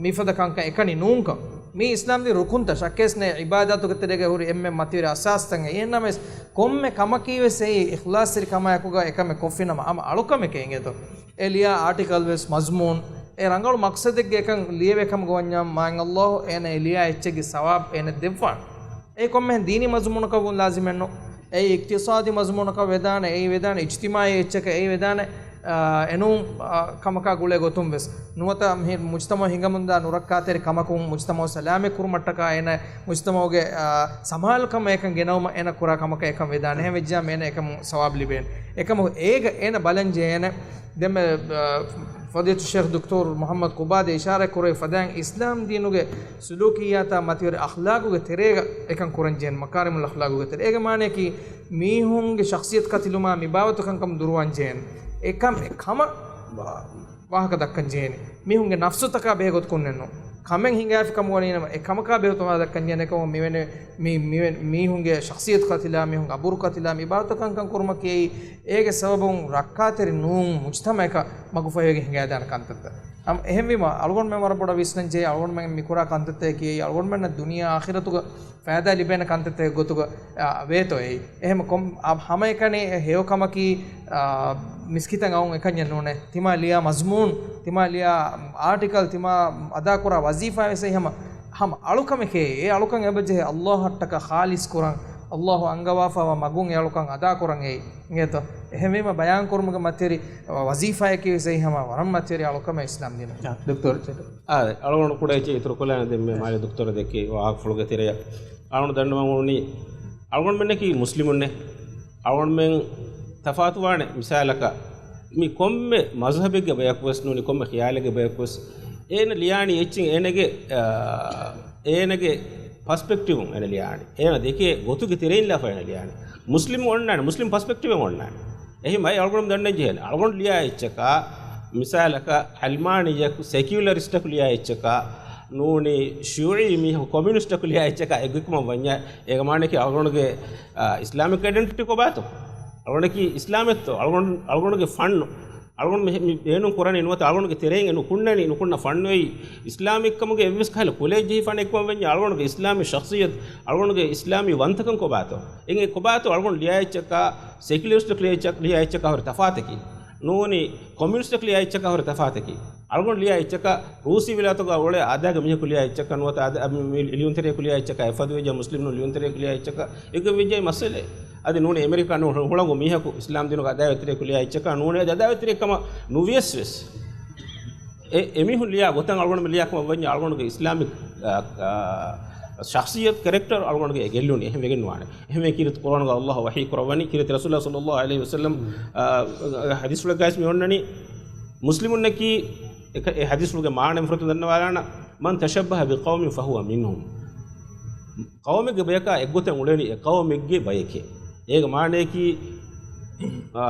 މިފަދަ ކަންކަން އެކަނި ނޫންކަން. މީ އިސްލާމް ދީން ރުކުންތައް ޝައްކެސް ނެތް، ޢިބާދާތުގެ ތެރޭގަ ހުރި އެންމެ މަތިވެރި އަސާސްތައް. އެހެންނަމަވެސް ކޮންމެ ކަމަކީވެސް އެއީ އިޚްލާޞްތެރި ކަމާއެކުގަ އެކަމެއް ކޮށްފިނަމަ ހަމަ އަޅުކަމެކޭ އިނގޭތޯ. އެ ލިޔާ އާޓިކަލް ވެސް މަޒުމޫން، އެ ރަނގަޅު މަޤްޞަދެއްގެ އެކަން ލިޔެވޭ ކަމުގަ ވަންޏާ މާތް ﷲ އޭނަ އެ ލިޔާ އެއްޗެއްގެ ސަވާބު އޭނަ ދެއްވާނެ. އެ ކޮންމެހެން ދީނީ މަޒުމޫނަކަށް ވުން ލާޒިމެއްނު. އެއީ އިޤްތިޞާދީ މަޒުމޫނަކަށް ވެދާނެ، އެއީ ވެދާނެ އިޖްތިމާޢީ އެއްޗަކަށް، އެއީ ވެދާނެ، އާ، އެނޫން، އާ، ކަމަކާ ގުޅޭ ގޮތުން ވެސް. ނުވަތަ މި މުޖްތަމަޢު ހިނގަމުންދާ ނުރައްކާތެރި ކަމަކުން މުޖްތަމަޢު ސަލާމަތް ކުރުމަށްޓަކާ އޭނަ މުޖްތަމަޢުގެ، އާ، ސަމާލުކަމަށް އެކަން ގެނައުމަށް އޭނަ ކުރާ ކަމަކަށް އެކަން ވެދާނެ. އެހެން ވެއްޖާ އޭނަ އެކަމު ސަވާބު ލިބޭނެ. އެކަމު އޭގަ އޭނަ ބަލަން ޖެހޭނެ. ދެންމެ، އާ، ފަޟީލަތު ޝޭޚް ދޮކްޓަރު މުޙައްމަދު ޤުބާދީ އިޝާރާތް ކުރެއްވި ފަދައިން އިސްލާމް ދީނުގެ ސުލޫކިއްޔާތާ މަތިވެރި އަޚްލާޤުގެ ތެރޭގަ އެކަން ކުރަން ޖެހޭނެ، މަކާރިމުލް އަޚްލާޤުގެ ތެރޭ. އޭގެ މާނައަކީ މީހުންގެ ޝަޚްޞިއްޔަތު ކަތިލުމާ މިބާވަތު ކަންކަމުން ދުރުވާން ޖެހޭނެ. އެކަމް އެ ކަމަށް ވާ-، ވާހަކަ ދައްކަން ޖެހޭނެ. މީހުންގެ ނަފްސުތަކާ ބެހޭ ގޮތަކުންނެއްނު. ކަމެއް ހިނގާފި ކަމުގަ ވަނީ ނަމަ އެ ކަމަކާ ބެހޭ ގޮތުން ވާހަކަ ދައްކަން ޖެހޭނެ. އެކަމަކު މިވެނި މި، މިވެނި މީހުންގެ ޝަޚްޞިއްޔަތު ކަތިލާ، މީހުންގެ އަބުރު ކަތިލާ، މި ބާވަތު ކަންކަން ކުރުމަކީ އެއީ އޭގެ ސަބަބުން ރައްކާތެރި ނޫން މުޖްތަމަޢަކަށް މަގުފަހިވެގެން ހިނގައިދާނެ ކަންތައްތައް. އަމް އެހެންވީމަ، އަޅުގަނޑުމެން ވަރަށް ބޮޑަށް ވިސްނަން ޖެހޭ، އަޅުގަނޑުމެން މި ކުރާ ކަންތައްތަކަކީ އަޅުގަނޑުމެންނަށް ދުނިޔެ އާޚިރަތުގަ ފައިދާ ލިބޭނެ ކަންތައްތަކެއް ގޮތުގަ، އާ، ވޭތޯ އެއީ. އެހެން ކޮން-، އާ، ހަމައެކަނި ހެޔޮ ކަމަކީ، އާ، މިސްކިތަށް އައުން އެކަންޏެއް ނޫނޭ. ތިމާ ލިޔާ މަޒުމޫން، ތިމާ ލިޔާ އާޓިކަލް، ތިމާ އަދާކުރާ ވަޒީފާ ވެސް އެއީ ހަމަ، ހަމަ އަޅުކަމެކޭ. އެ އަޅުކަން އެބަޖެހޭ ﷲ އަށްޓަކާ ޚާލިޞް ކުރަން، ﷲ އަންގަވާފައިވާ މަގުން އެ އަޅުކަން އަދާކުރަން އެއީ. އިނގޭތޯ؟ އެހެންވީމަ ބަޔާންކުރުމުގެ މަތިވެރި ވަޒީފާއަކީ ވެސް އެއީ ހަމަ ވަރަށް މަތިވެރި އަޅުކަމެއް އިސްލާމް ދީނުގަ. އާ، ދޮކްޓަރ. އާ، އަޅުގަނޑު ކުޑަ އެއްޗެއް އިތުރުކޮށްލާނަން ދެން މި މާލެ ދޮކްޓަރ ދެއްކި ވާހަކަފުޅުގެ ތެރެއަށް. އަޅުގަނޑު ދަންނަވަން އުޅުނީ، އަޅުގަނޑުމެންނަކީ މުސްލިމުންނޭ. އަޅުގަނޑުމެން ތަފާތުވާނެ. މިސާލަކަށް، މި ކޮންމެ މަޒްހަބެއްގެ ބަޔަކުވެސް ނޫނީ، ކޮންމެ ޚިޔާލެއްގެ ބަޔަކުވެސް އޭނަ ލިޔާނީ އެއްޗެއް އޭނަގެ، އާ، އޭނަގެ ޕަސްޕެކްޓިވުން އޭނަ ލިޔާނީ. އޭނަ ދެކޭ ގޮތުގެ ތެރެއިން ލާފަ އޭނަ ލިޔާނީ. މުސްލިމް އޮންނާނެ، މުސްލިމް ޕަސްޕެކްޓިވެއް އޮންނާނެ. އެހެން އަޅުގަނޑު ދަންނަން ޖެހޭނެ. އަޅުގަނޑު ލިޔާ އެއްޗަކާ، މިސާލަކަށް، ހަލްމާނިއްޔަކު ސެކިއުލަރިސްޓަކު ލިޔާ އެއްޗަކާ، ނޫނީ ޝިޔޫޢީ މީހަކު ކޮމިއުނިސްޓަކު ލިޔާ އެއްޗަކާ އެއްގޮތްކަމަށް ވަންޏާ، އޭގެ މާނައަކީ އަޅުގަނޑުގެ، އާ، އިސްލާމިކް އައިޑެންޓިޓީ ކޮބާތޯ؟ އަޅުގަނޑަކީ އިސްލާމެއްތޯ؟ އަޅުގަނޑު، އަޅުގަނޑުގެ ފަންނު، އަޅުގަނޑު މި، މި ބޭނުން ކުރަނީ ނުވަތަ އަޅުގަނޑުގެ ތެރެއިން ނުކުންނަނީ، ނުކުންނަ ފަންނުއެއް އިސްލާމިކްކަމުގެ އެއްވެސް ކަހަލަ ކުލައެއް ޖެހިފާނެ އެއްކަމަށް ވެންޏާ، އަޅުގަނޑުގެ އިސްލާމީ ޝަޚްޞިއްޔަތު، އަޅުގަނޑުގެ އިސްލާމީ ވަންތަކަން ކޮބާތޯ؟ އެނގޭ ކޮބާތޯ އަޅުގަނޑު ލިޔާ އެއްޗަކާ، ސެކިއުލަރިސްޓަކު ލިޔާ އެއްޗަކާ، ލިޔާ އެއްޗަކާ ހުރި ތަފާތަކީ؟ ނޫނީ ކޮމިއުނިސްޓަކު ލިޔާ އެއްޗަކާ ހުރި ތަފާތަކީ؟ އަޅުގަނޑު ލިޔާ އެއްޗަކާ، ރޫސީ ވިލާތުގަ އުޅޭ އާދައިގެ މީހަކު ލިޔާ އެއްޗަކާ ނުވަތަ އާދަ، މި ލިޔުންތެރިޔަކު ލިޔާ އެއްޗަކާ، އެފަދުވެއްޖެ މުސްލިމް ނޫން ލިޔުންތެރިޔަކު ލިޔާ އެއްޗަކާ، އެގޮތްވެއްޖެ މައްސަލައެއް. އަދި ނޫނީ އެމެރިކާ ނޫން ހު، ހުޅަނގު މީހަކު އިސްލާމް ދީނުގެ އަދާވަތްތެރިޔަކު ލިޔާ އެއްޗަކާ ނޫނީ އަދި އަދާވަތްތެރިޔެއް ކަމަށް ނުވިޔަސް ވެސް. އެ، އެމީހުން ލިޔާ ގޮތަށް އަޅުގަނޑު މި ލިޔާ ކަމަށް ވަންޏާ އަޅުގަނޑުގެ އިސްލާމިކް، އާ، އާ، ޝަޚްޞިއްޔަތު، ކެރެކްޓަރު އަޅުގަނޑުގެ ގެއްލުނީ. އެހެން ވެގެން ވާނެ. އެހެންވެ ކީރިތި ޤުރްއާނުގަ ﷲ ވަޙީ ކުރައްވަނީ، ކީރިތި ރަސޫލާ ޞައްލައްލާހު ޢަލައިހި ވަސައްލަމް، އާ، ޙަދީޘްފުޅެއްގައި މި އޮންނަނީ، މުސްލިމުންނަކީ، އެ، އެ ޙަދީޘްފުޅުގެ މާނަ މި ފުރަތަމަ ދަންނަވާލާނަން، "من تشبه بقوم فهو منهم." ޤައުމެއްގެ ބަޔަކާ އެއްގޮތަށް އުޅެނީ އެ ޤައުމެއްގެ ބަޔެކޭ. އޭގެ މާނައަކީ، އާ،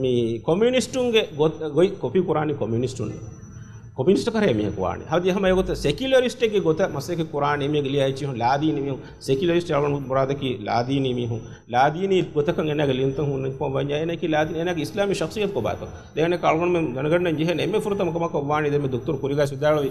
މި ކޮމިއުނިސްޓުންގެ ގޮތް، ގޮތް ކޮޕީ ކުރާނީ ކޮމިއުނިސްޓުން. ކޮމިއުނިސްޓަކަށް މީހަކު ވާނީ. ހަދި ހަމަ އެގޮތަށް ސެކިއުލަރިސްޓެއްގެ ގޮތަށް މަސައްކަތް ކުރާނީ މީގެ ލިޔާ އެއްޗިހުން ލާދީނީ މީހުން. ސެކިއުލަރިސްޓް އަޅުގަނޑު މުރާދަކީ ލާދީނީ މީހުން. ލާދީނީ ގޮތަކަށް އޭނާގެ ލިޔުންތައް ހުންނަން ކޮށް ވަންޏާ އޭނައަކީ ލާދީނީ، އޭނާގެ އިސްލާމީ ޝަޚްޞިއްޔަތު ކޮބާތޯ؟ ދެން އަޅުގަނޑުމެން ދަނެގަންނަން ޖެހޭނެ އެންމެ ފުރަތަމަ ކަމަކަށް ވާނީ ދެންމެ ދޮކްތަރު ކުރީގައި ވިދާޅުވި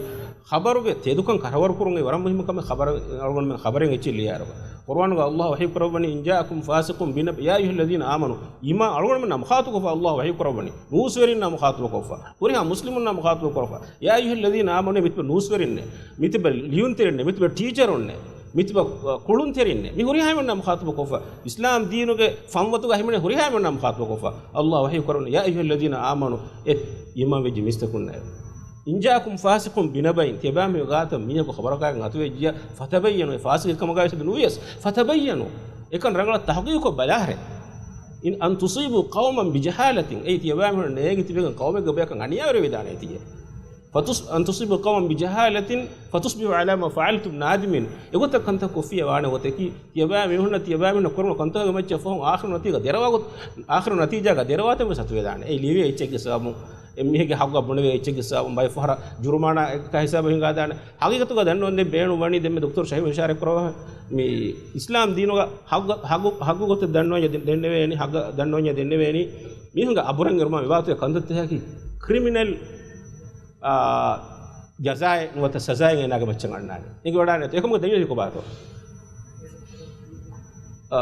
ޚަބަރުގެ ތެދުކަން ކަރަވަރު ކުރުން އެއީ ވަރަށް މުހިއްމު ކަމެއް. ޚަބަރު، އަޅުގަނޑުމެން ޚަބަރެއް އެއްޗެއް ލިޔާއިރު، ޤުރްއާނުގަ ﷲ ވަޙީ ކުރައްވަނީ، "إن جاءكم فاسق بنبأ، يا أيها الذين آمنوا." އީމާ، އަޅުގަނޑުމެންނާ މުޚާޠަބުކޮށްފަ ﷲ ވަޙީ ކުރައްވަނީ. ނޫސްވެރިންނާ މުޚާޠަބުކޮށްފަ. ހުރިހާ މުސްލިމުންނާ މުޚާޠަބުކޮށްފަ. "يا أيها الذين آمنوا" މިތިބަ ނޫސްވެރިންނޭ، މިތިބަ ލިޔުންތެރިންނޭ، މިތިބަ ޓީޗަރުންނޭ، މިތިބަ، އަ، ކުޅުންތެރިންނޭ. މި ހުރިހާ އެންމެންނާ މުޚާޠަބުކޮށްފަ. އިސްލާމް ދީނުގެ ފަންވަތުގަ އެންމެން ހުރިހާ އެންމެންނާ މުޚާޠަބުކޮށްފަ. ﷲ ވަޙީ ކުރައްވަނީ، "يا أيها الذين آمنوا" އޭ އީމާން ވެއްޖެ މީސްތަކުންނޭ. "إن جاءكم فاسق بنبأ" ތިޔަބައިމީހުން ގާތަށް މީހަކު ޚަބަރަކާއެކު އަތުވެއްޖިއްޔާ، "فتبينوا" އެ ފާސިގެއްކަމުގައި ވެސް ނުވިޔަސް، "فتبينوا" އެކަން ރަނގަޅަށް ތަޙްޤީޤުކޮށް ބަލާހަރެ. "إن، أن تصيبوا قوما بجهالة" އެއީ ތިޔަބައިމީހުން ނޭނގި ތިބެގެން ޤައުމެއްގެ ބަޔަކަށް އަނިޔާވެރިވެދާނެ ތިޔަ. ފަތުސް، "أن تصيبوا قوما بجهالة فتصبحوا على ما فعلتم نادمين" އެގޮތަށް ކަންތައް ކޮށްފިއްޔާ ވާނެ ގޮތަކީ، ތިޔަބައިމީހުންނަށް ތިޔަބައިމީހުންނަށް ކުރުމަށް ކަންތައްގެ މައްޗަށް ފަހުން އާޚިރު ނަތީޖާގަ ދެރަވާ ގޮތް، އާޚިރު ނަތީޖާގަ ދެރަވާތަން ވެސް އަތުވެދާނެ. އެ ލިޔެވޭ އެއްޗެއްގެ ސަބަބުން، އެ މީހެއްގެ ޙައްޤަށް ބުނެވޭ އެއްޗެއްގެ ސަބަބުން ބައެއް ފަހަރަށް ޖުރުމާނާއެއްގެ ހިސާބަށް ހިނގާދާނެ. ޙަޤީޤަތުގަ ދަންނަވަން ދެން ބޭނުން ވަނީ ދެންމެ ދޮކްތަރު ޝަހީމް އިޝާރާތް ކުރައްވާ މި އިސްލާމް ދީނުގަ ޙައްޤު، ޙައްޤު، ޙައްޤު ގޮތެއް ދަންނަވަންޏާ ދެ، ދެންނެވޭނީ، ޙައްޤަށް ދަންނަވަންޏާ ދެންނެވޭނީ. މީހުންގެ އަބުރަށް އެރުމާ މިވާތުވެ ކަންތައްތަކަކީ ކްރިމިނަލް، އާ، ޖަޒާއެއް ނުވަތަ ސަޒާއެއް އޭނާގެ މައްޗަށް އަންނާނެ. އެނގިވަޑާނެތޯ؟ އެކަމުގެ ދަލީލު ކޮބާތޯ؟ އާ،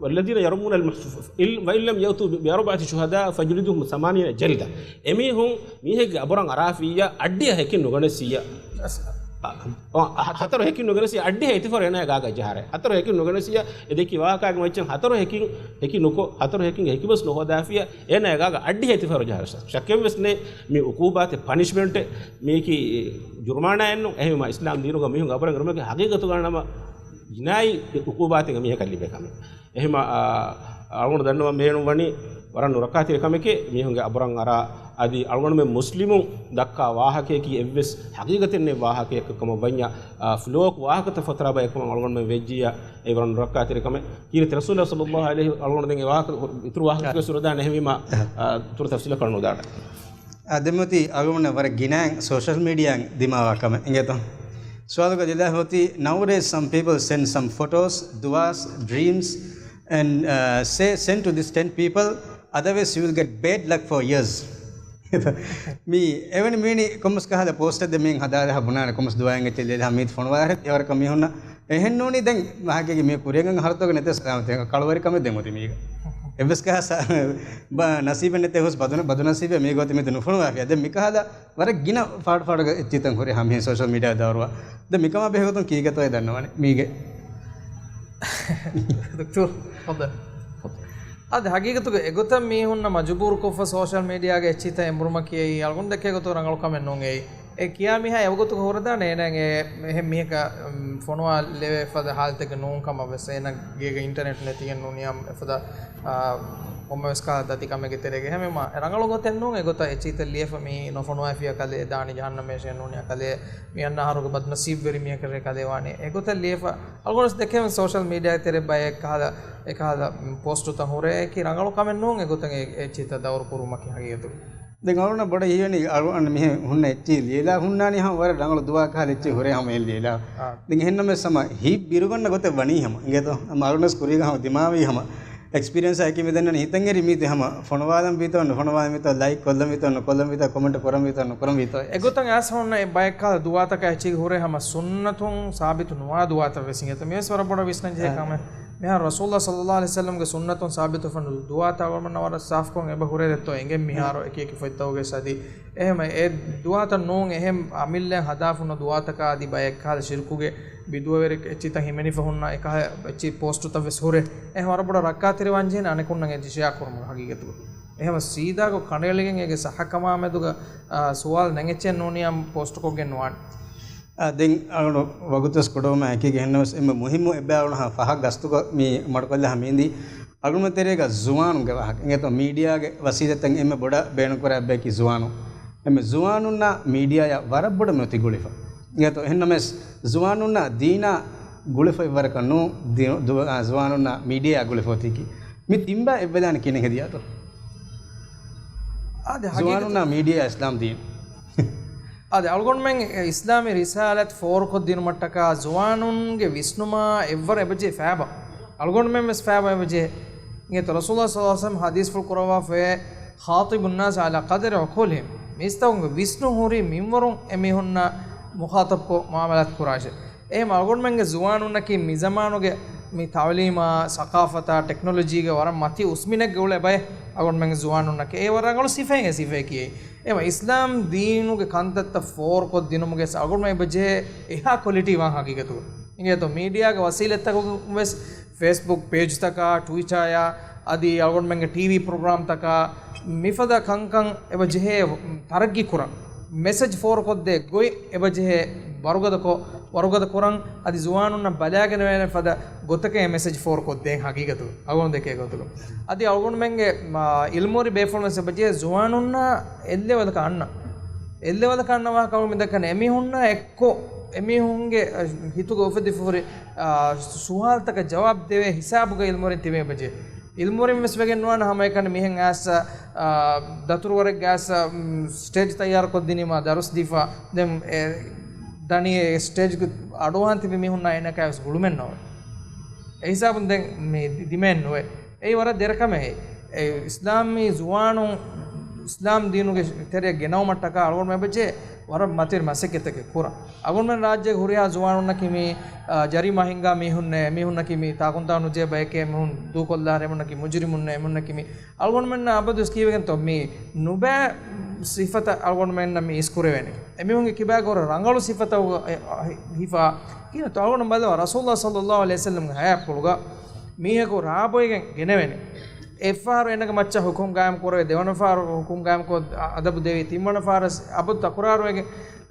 والذين يرمون المحص، إل، وإن لم يأتوا بأربعة شهداء فاجلدوهم ثمانين جلدة. އެމީހުން މީހެއްގެ އަބުރަށް އަރާފިއްޔާ އައްޑިހަ ހެކިން ނުގަނެސިއްޔާ. އަ، އަ، ހަތަރު ހެކިން ނުގެނެސި އައްޑިހަ އެތިފަރު އޭނާ ގާގަ ޖަހާރެ. ހަތަރު ހެކިން ނުގެނެސިއްޔާ އެ ދެއްކި ވާހަކާގެ މައްޗަށް ހަތަރު ހެކިން ހެކި ނުކޮށް، ހަތަރު ހެކިން ހެކިވެސް ނުހޯދާފިއްޔާ އޭނާ ގާގަ އައްޑިހަ އެތިފަރު ޖަހާރެ. ޝައްކެއްވެސް ނެތް މި އުޤޫބާތެއް، ޕަނިޝްމަންޓެއް މީކީ ޖުރުމާނާއެއް ނޫން. އެހެންވީމާ އިސްލާމް ދީނުގަ މީހުން އަބުރަށް އެރުމަކީ ހަގީގަތުގަ ނަމަ ޖިނާއީ އުޤޫބާތެއް މީހަކަށް ލިބޭ ކަމެއް. އެހެމަ، އާ، އަޅުގަނޑު ދަންނަވަން ބޭނުން ވަނީ ވަރަށް ނުރައްކާތެރި ކަމެކޭ، މީހުންގެ އަބުރަށް އަރާ، އަދި އަޅުގަނޑުމެން މުސްލިމުން ދައްކާ ވާހަކަޔަކީ އެއްވެސް ހަގީގަތެއް ނެތް ވާހަކަޔަކަށް ކަމަށް ވަންޏާ، އާ، ފްލޯކު ވާހަކަތައް ފަތުރާ ބަޔަކު އަޅުގަނޑުމެން ވެއްޖިއްޔާ، އެ ވަރަށް ނުރައްކާތެރި ކަމެއް. ކީރިތި ރަސޫލާ ޞައްލައްލާހު ޢަލައިހި ވަސައްލަމް އަޅުގަނޑު ދެން އެ ވާހަކަ އިތުރު ވާހަކަ ހުރެދާނެ އެހެންވީމާ، އާ، އިތުރު ތަފްސީލަކަށް ނުދާނެ. އާ، ދެން އޮތީ އަޅުގަނޑަށް ވަރަށް ގިނައިން ސޯޝަލް މީޑިއާއިން ދިމާވާ ކަމެއް އިނގޭތޯ؟ ސުވާލުގަ ލިޔެލާ އޮތީ، "Nowadays some people send some photos, duas, dreams and, uh, say, send to these ten people, otherwise you will get bad luck for years." މި އެވެނި މީނި ކޮންމެސް ކަހަލަ ޕޯސްޓެއް ދެ މީން ހަދާލެހާ ބުނާނެ ކޮންމެސް ދުވާއިން އެއްޗެއް ލިޔެލާ މީތި ފޮނުވާރެ އެވަރަކަށް މީހުންނަށް އެހެން ނޫނީ ދެން މާގޭގެ މީ ކުރިޔަށް ހަރުތޯގެ ނެތޭ ސަލާމަތެއް ކަޅުވެރިކަމެއް ދެމުތި މީގަ. އެއްވެސް ކަހަ ސަ، ބަ، ނަސީބެއް ނެތޭ ހުސް ބަދު، ބަދު ނަސީބެއް މީގަ އޮތީ މީތި ނުފޮނުވާފިޔާ. ދެން މިކަހަލަ ވަރަށް ގިނަ ފާޑު ފާޑުގެ އެއްޗިތައް ހުރި ހަމަ ހިން ސޯޝަލް މީޑިއާ ދައުރުވާ. ދެން މިކަމާ ބެހޭގޮތުން ކީގެތޯ އެ ދަންނަވަނީ މީގެ؟ ދޮކްޓަރު، އަދި ހަގީގަތުގަ އެގޮތަށް މީހުންނަށް މަޖުބޫރުކޮށްފަ ސޯޝަލް މީޑިއާގެ އެއްޗިތައް އެނބުރުމަކީ އެއީ އަޅުގަނޑު ދެކޭ ގޮތުން ރަނގަޅު ކަމެއް ނޫން އެއީ. އެ ކިޔާ މީހާ އެވަގުތުގަ ހުރެދާނެ އޭނާއަށް އެ، އެހެން މީހަކަށް، އުން، ފޮނުވާ ލެވޭ ފަދަ ހާލަތެއްގަ ނޫން ކަމަށް ވެސް. އޭނާގެ އިންޓަރނެޓް ނެތިގެން ނޫނިއްޔާ އެފަދަ، އާ، ކޮންމެވެސް ކަހަލަ ދަތި ކަމެއްގެ ތެރޭގަ. އެހެންވީމަ ރަނގަޅު ގޮތެއް ނޫން އެގޮތަށް އެއްޗިތައް ލިޔެފަ މީ ނުފޮނުވާފިޔާ ކަލޭ ދާނީ ޖަހަންނަމޭ ޝޭނޫނިޔާ ކަލޭ މި އަންނަ އަހަރުގެ ބަދްނަސީބުވެރި މީހަކަށޭ ކަލޭ ވާނީ. އެގޮތަށް ލިޔެފަ އަޅުގަނޑު ދެކެން ސޯޝަލް މީޑިއާގެ ތެރޭ ބައެއް ކަހަލަ އެކަހަލަ ޕޯސްޓުތައް ހުރޭ އެކި ރަނގަޅު ކަމެއް ނޫން އެގޮތަށް އެ އެއްޗިތައް ދައުރު ކުރުމަކީ ހަގީގަތުގަ. ދެން އަޅުގަނޑަށް ބޮޑަށް ހީވަނީ އަޅުގަނޑު މިހެން ހުންނަ އެއްޗިހި ލިޔެލާ ހުންނާނީ ހަމަ ވަރަށް ރަނގަޅު ދުވާ ކަހަލަ އެއްޗެއް ހުރޭ ހަމަ އެ ލިޔެލާ. އާ. ދެން އެހެންނަމަވެސް ހަމަ ހިތް ބިރުގަންނަ ގޮތެއް ވަނީ ހަމަ. އިނގޭތޯ؟ ހަމަ އަޅުގަނޑުވެސް ކުރީގަ ހަމަ ދިމާވީ ހަމަ. އެކްސްޕީރިއަންސް އަކީ މިދެންނަނީ ހިތަށް އެރި މީތި ހަމަ ފޮނުވާލަން ވީތޯ، ނުފޮނުވާލަން ވީތޯ، ލައިކް ކޮށްލަން ވީތޯ، ނުކޮށްލަން ވީތޯ، ކޮމެންޓް ކުރަން ވީތޯ، ނުކުރަން ވީތޯ. އެގޮތަށް އައިސް ހުންނަ އެ ބައެއް ކަހަލަ ދުވާތަކާ އެއްޗެއް ހުރޭ ހަމަ ސުންނަތުން ސާބިތު ނުވާ ދުވާތައް ވެސް އިނގޭތޯ. މިވެސް ވަރަށް ބޮޑަށް ވިސްނަން ޖެހޭ އާ. ކަމެއް. މިހާރު ރަސޫލާ ޞައްލައްލާހު ޢަލައިހި ވަސައްލަމްގެ ސުންނަތުން ސާބިތު ފަން ދުވާތައް އަޅުގަނޑުމެންނަށް ވަރަށް ސާފުކޮށް އެބަ ހުރެދެއްތޯ އެނގެން މިހާރު އެކި އެކި ފޮތްތަކުގައި ސަދި. އެހެމަ އެ ދުވާތައް ނޫން އެހެން އަމިއްލައަށް ހަދާފަ ހުންނަ ދުވާތަކާ އަދި ބައެއް ކަހަލަ ޝިރުކުގެ ބިދުޢަވެރި އެއްޗިތަށް ހިމެނިފަ ހުންނަ އެކަހަލަ އެއްޗި ޕޯސްޓުތައް ވެސް ހުރޭ. އެހެން ވަރަށް ބޮޑަށް ރައްކާތެރިވާން ޖެހޭނެ އަނެކުންނަށް އެއްޗި ޝެއާ ކުރުމުގެ ހަގީގަތުގަ. އެހެމަ ސީދާގޮ ކަނޑައެޅިގެން އޭގެ ސައްހަކަމާ މެދުގަ، އާ، ސުވާލު ނެގެއްޗެއް ނޫނިއްޔާ ޕޯސްޓުކޮށްގެން ނުވާނެ. އާ، ދެން އަޅުގަނޑު ވަގުތުވެސް ކުޑަވުމާ އެކީގަ އެހެންނަމަވެސް އެންމެ މުހިއްމު އެއްބައި އަޅުގަނޑު ފަހަށް ގަސްތުކޮށް މި މަޑުކޮށްލާ ހަމަ އިންދީ. އަޅުގަނޑު ތެރޭގަ ޒުވާނުންގެ ވާހަކަ. އިނގޭތޯ މީޑިއާގެ ވަސީލަތްތައް އެންމެ ބޮޑަށް ބޭނުންކުރާ އެއްބަޔަކީ ޒުވާނުން. އެންމެ ޒުވާނުންނާ މީޑިއާއަށް ވަރަށް ބޮޑަށް މި އޮތީ ގުޅިފަ. އިނގޭތޯ އެހެންނަމަވެސް ޒުވާނުންނާ ދީނާ ގުޅިފަ އެއްވަރަކަށް ނޫން، ދި-، ދު-، އާ، ޒުވާނުންނާ މީޑިއާއާ ގުޅިފަ އޮތީކީ. މި ތިންބާ އެއްވެލާނެ ކިހިނެއް ހެދިޔާތޯ؟ އާދެ، ހަގީގަތު ޒުވާނުންނާ މީޑިއާ އިސްލާމް ދީން. އާދެ، އަޅުގަނޑުމެން އެ އިސްލާމީ ރިސާލަތް ފޯރުކޮށްދިނުމަށްޓަކާ ޒުވާނުންގެ ވިސްނުމާ އެއްވަރަށް އެބަޖެހޭ ފައިބަ. އަޅުގަނޑުމެން ވެސް ފައިބަ އެބަޖެހޭ. އިނގޭތޯ ރަސޫލާ ޞައްލައްލާހު ޢަލައިހި ވަސައްލަމް ޙަދީޘްފުޅު ކުރައްވާފައޭ، "خاطبوا الناس على قدر عقولهم." މީސްތަކުންގެ ވިސްނުން ހުރި މިންވަރުން އެމީހުންނާ މުޚާޠަބްކޮށް މުޢާމަލާތު ކުރާށޭ. އެހެން އަޅުގަނޑުމެންގެ ޒުވާނުންނަކީ މިޒަމާނުގެ މި ތަޢުލީމާ، ސަޤާފަތާ، ޓެކްނޮލޮޖީގެ ވަރަށް މަތި އުސްމިނެއްގެ އުޅޭ ބައެއް އަޅުގަނޑުމެންގެ ޒުވާނުންނަކީ. އެ ވަރަށް ރަނގަޅު ސިފައެއް، ސިފައެކީ. އެހެން އިސްލާމް ދީނުގެ ކަންތައްތައް ފޯރުކޮށްދިނުމުގެ އަޅުގަނޑުމެން އެބަޖެހޭ އެހާ ކޮލިޓީ ވާން ހަގީގަތުގަ. އިނގޭތޯ މީޑިއާގެ ވަސީލަތްތަކުން ވެސް ފޭސްބުކް ޕޭޖްތަކާ، ޓްވިޓާޔާ، އަދި އަޅުގަނޑުމެންގެ ޓީވީ ޕްރޮގްރާމްތަކާ، މިފަދަ ކަންކަން އެބަ ޖެހޭ ތަރައްގީ ކުރަން. މެސެޖް ފޯރުކޮށްދޭ ގޮތް އެބަ ޖެހޭ ވަރުގަދަކޮށް، ވަރުގަދަ ކުރަން، އަދި ޒުވާނުންނަށް ބަލާގެނެވޭނެ ފަދަ ގޮތަކަށް އެ މެސެޖް ފޯރުކޮށްދޭން ހަގީގަތު އަޅުގަނޑު ދެކޭ ގޮތުގަ. އަދި އަޅުގަނޑުމެންގެ، މާ، އިލްމުވެރި ބޭފުޅުން ވެސް އެބަ ޖެހޭ ޒުވާނުންނާ އެއްލެވަލަކަށް އަންނަ، އެއްލެވަލަކަށް އަންނަ ވާހަކަ އަޅުގަނޑު މި ދައްކަނީ އެމީހުންނާ އެއްކޮށް، އެމީހުންގެ ހިތުގަ އުފެދިފަހުރި، އާ، ސުވާލުތަކަށް ޖަވާބު ދެވޭ ހިސާބުގަ އިލްމުވެރިން ތިބެ އެބަޖެހޭ. އިލްމުވެރިން ވެސް ވެގެން ނުވާނެ ހަމައެކަނި މިހެން އައިސް، އާ، ދަތުރުވަރެއްގަ އައިސް، ސްޓޭޖް ތައްޔާރުކޮށްދިނީމާ ދަރުސް ދީފަ، ދެން އެ ދަނީ އެ ސްޓޭޖްގެ އަޑުއަހަން ތިބި މީހުންނާ އޭނަކާވެސް ގުޅުމެއްނޯވެ. އެ ހިސާބުން ދެން މި ދިމައެއްނުވޭ. އެއީ ވަރަށް ދެރަ ކަމެއް. އެ އިސްލާމީ ޒުވާނުން އިސްލާމް ދީނުގެ ތެރެއަށް ގެނައުމަށްޓަކާ އަޅުގަނޑުމެން އެބަޖެހޭ ވަރަށް މަތިވެރި މަސައްކަތްތަކެއް ކުރަން. އަޅުގަނޑުމެން ރާއްޖޭގެ ހުރިހާ ޒުވާނުންނަކީ މި، އާ، ޖަރީމާ ހިންގާ މީހުންނޭ، މީހުންނަކީ މި ތާކުންތާ ނުޖެހޭ ބަޔެކޭ، މީހުން ދޫކޮށްލާ އެމީހުންނަކީ މުޖުރިމުންނޭ، އެމީހުންނަކީ މި އަޅުގަނޑުމެންނަށް އަބަދުވެސް ކީވެގެންތޯ މި ނުބައި ސިފަތައް އަޅުގަނޑުމެންނަށް މި އިސްކުރެވޭނެ. އެމީހުންގެ ކިބާގަ ހުރި ރަނގަޅު ސިފަތައް ހިފާ ކިހިނެއްތޯ އަޅުގަނޑު ބަލަ ރަސޫލާ ޞައްލައްލާހު ޢަލައިހި ވަސައްލަމްގެ ހަޔާތްޕުޅުގަ މީހަކު ރާބޮއިގެން ގެނެވޭނެ. އެއްފަހަރު އޭނަގެ މައްޗަށް ހުކުމް ގާއިމް ކުރެވޭ، ދެވަނަ ފަހަރު ހުކުމް ގާއިމް ކޮށް އަ-، އަދަބު ދެވީ، ތިންވަނަ ފަހަރަށް އަބަދު ތަކުރާރުވެގެން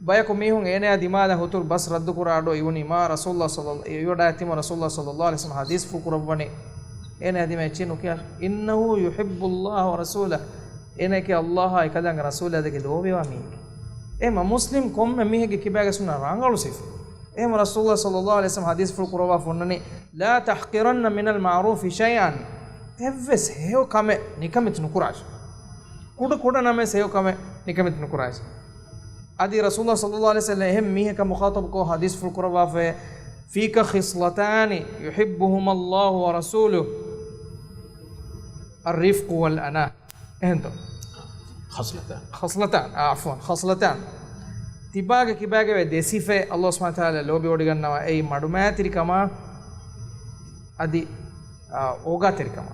ބަޔަކު މީހުން އޭނަޔާ ދިމާލަށް ހުތުރު ބަސް ރައްދު ކުރާ އަޑު އިވުނީމާ ރަސޫލާ ޞައްލައްލާ، އިވަޑާތީމަ ރަސޫލާ ޞައްލައްލާހު ޢަލައިހި ވަސައްލަމް ޙަދީޘްފުޅު ކުރައްވަނީ އޭނަޔާ ދިމާ އެއްޗެއް ނުކިޔާ، "إنه يحب الله ورسوله." އޭނަޔަކީ ﷲ އާއި އެކަލާނގެ ރަސޫލާ ދެކެ ލޯބިވާ މީހެކޭ. އެހެމަ މުސްލިމް ކޮންމެ މީހެއްގެ ކިބާގަ ހުންނަ ރަނގަޅު ސިފަ. އެހެމަ ރަސޫލާ ޞައްލައްލާހު ޢަލައިހި ވަސައްލަމް ޙަދީޘްފުޅު ކުރައްވާ ފޮންނަނީ، "لا تحقرن من المعروف شيئا." އެއްވެސް ހެޔޮ ކަމެއް ނިކަމެތި ނުކުރާށި. ކުޑަ ކުޑަ ނަމަވެސް ހެޔޮ ކަމެއް ނިކަމެތި ނުކުރާށި. އަދި ރަސޫލާ ޞައްލައްލާހު ޢަލައިހި ވަސައްލަމް އެހެން މީހަކަށް މުޚާޠަބުކޮށް ޙަދީޘްފުޅު ކުރައްވާފައޭ، "فيك خصلتان يحبهما الله ورسوله، الرفق والأناة." އެހެންތޯ؟ خصلتان. خصلتان، އާ، عفوا، خصلتان. ތިބާގެ ކިބާގައިވޭ ދެ ސިފައެއް ﷲ ސުބްޙާނަހޫ ވަތަޢާލާ ލޯބިވޮޑިގަންނަވާ، އެއީ މަޑުމައިތިރިކަމާ އަދި، އާ، އޯގާތެރިކަމާ.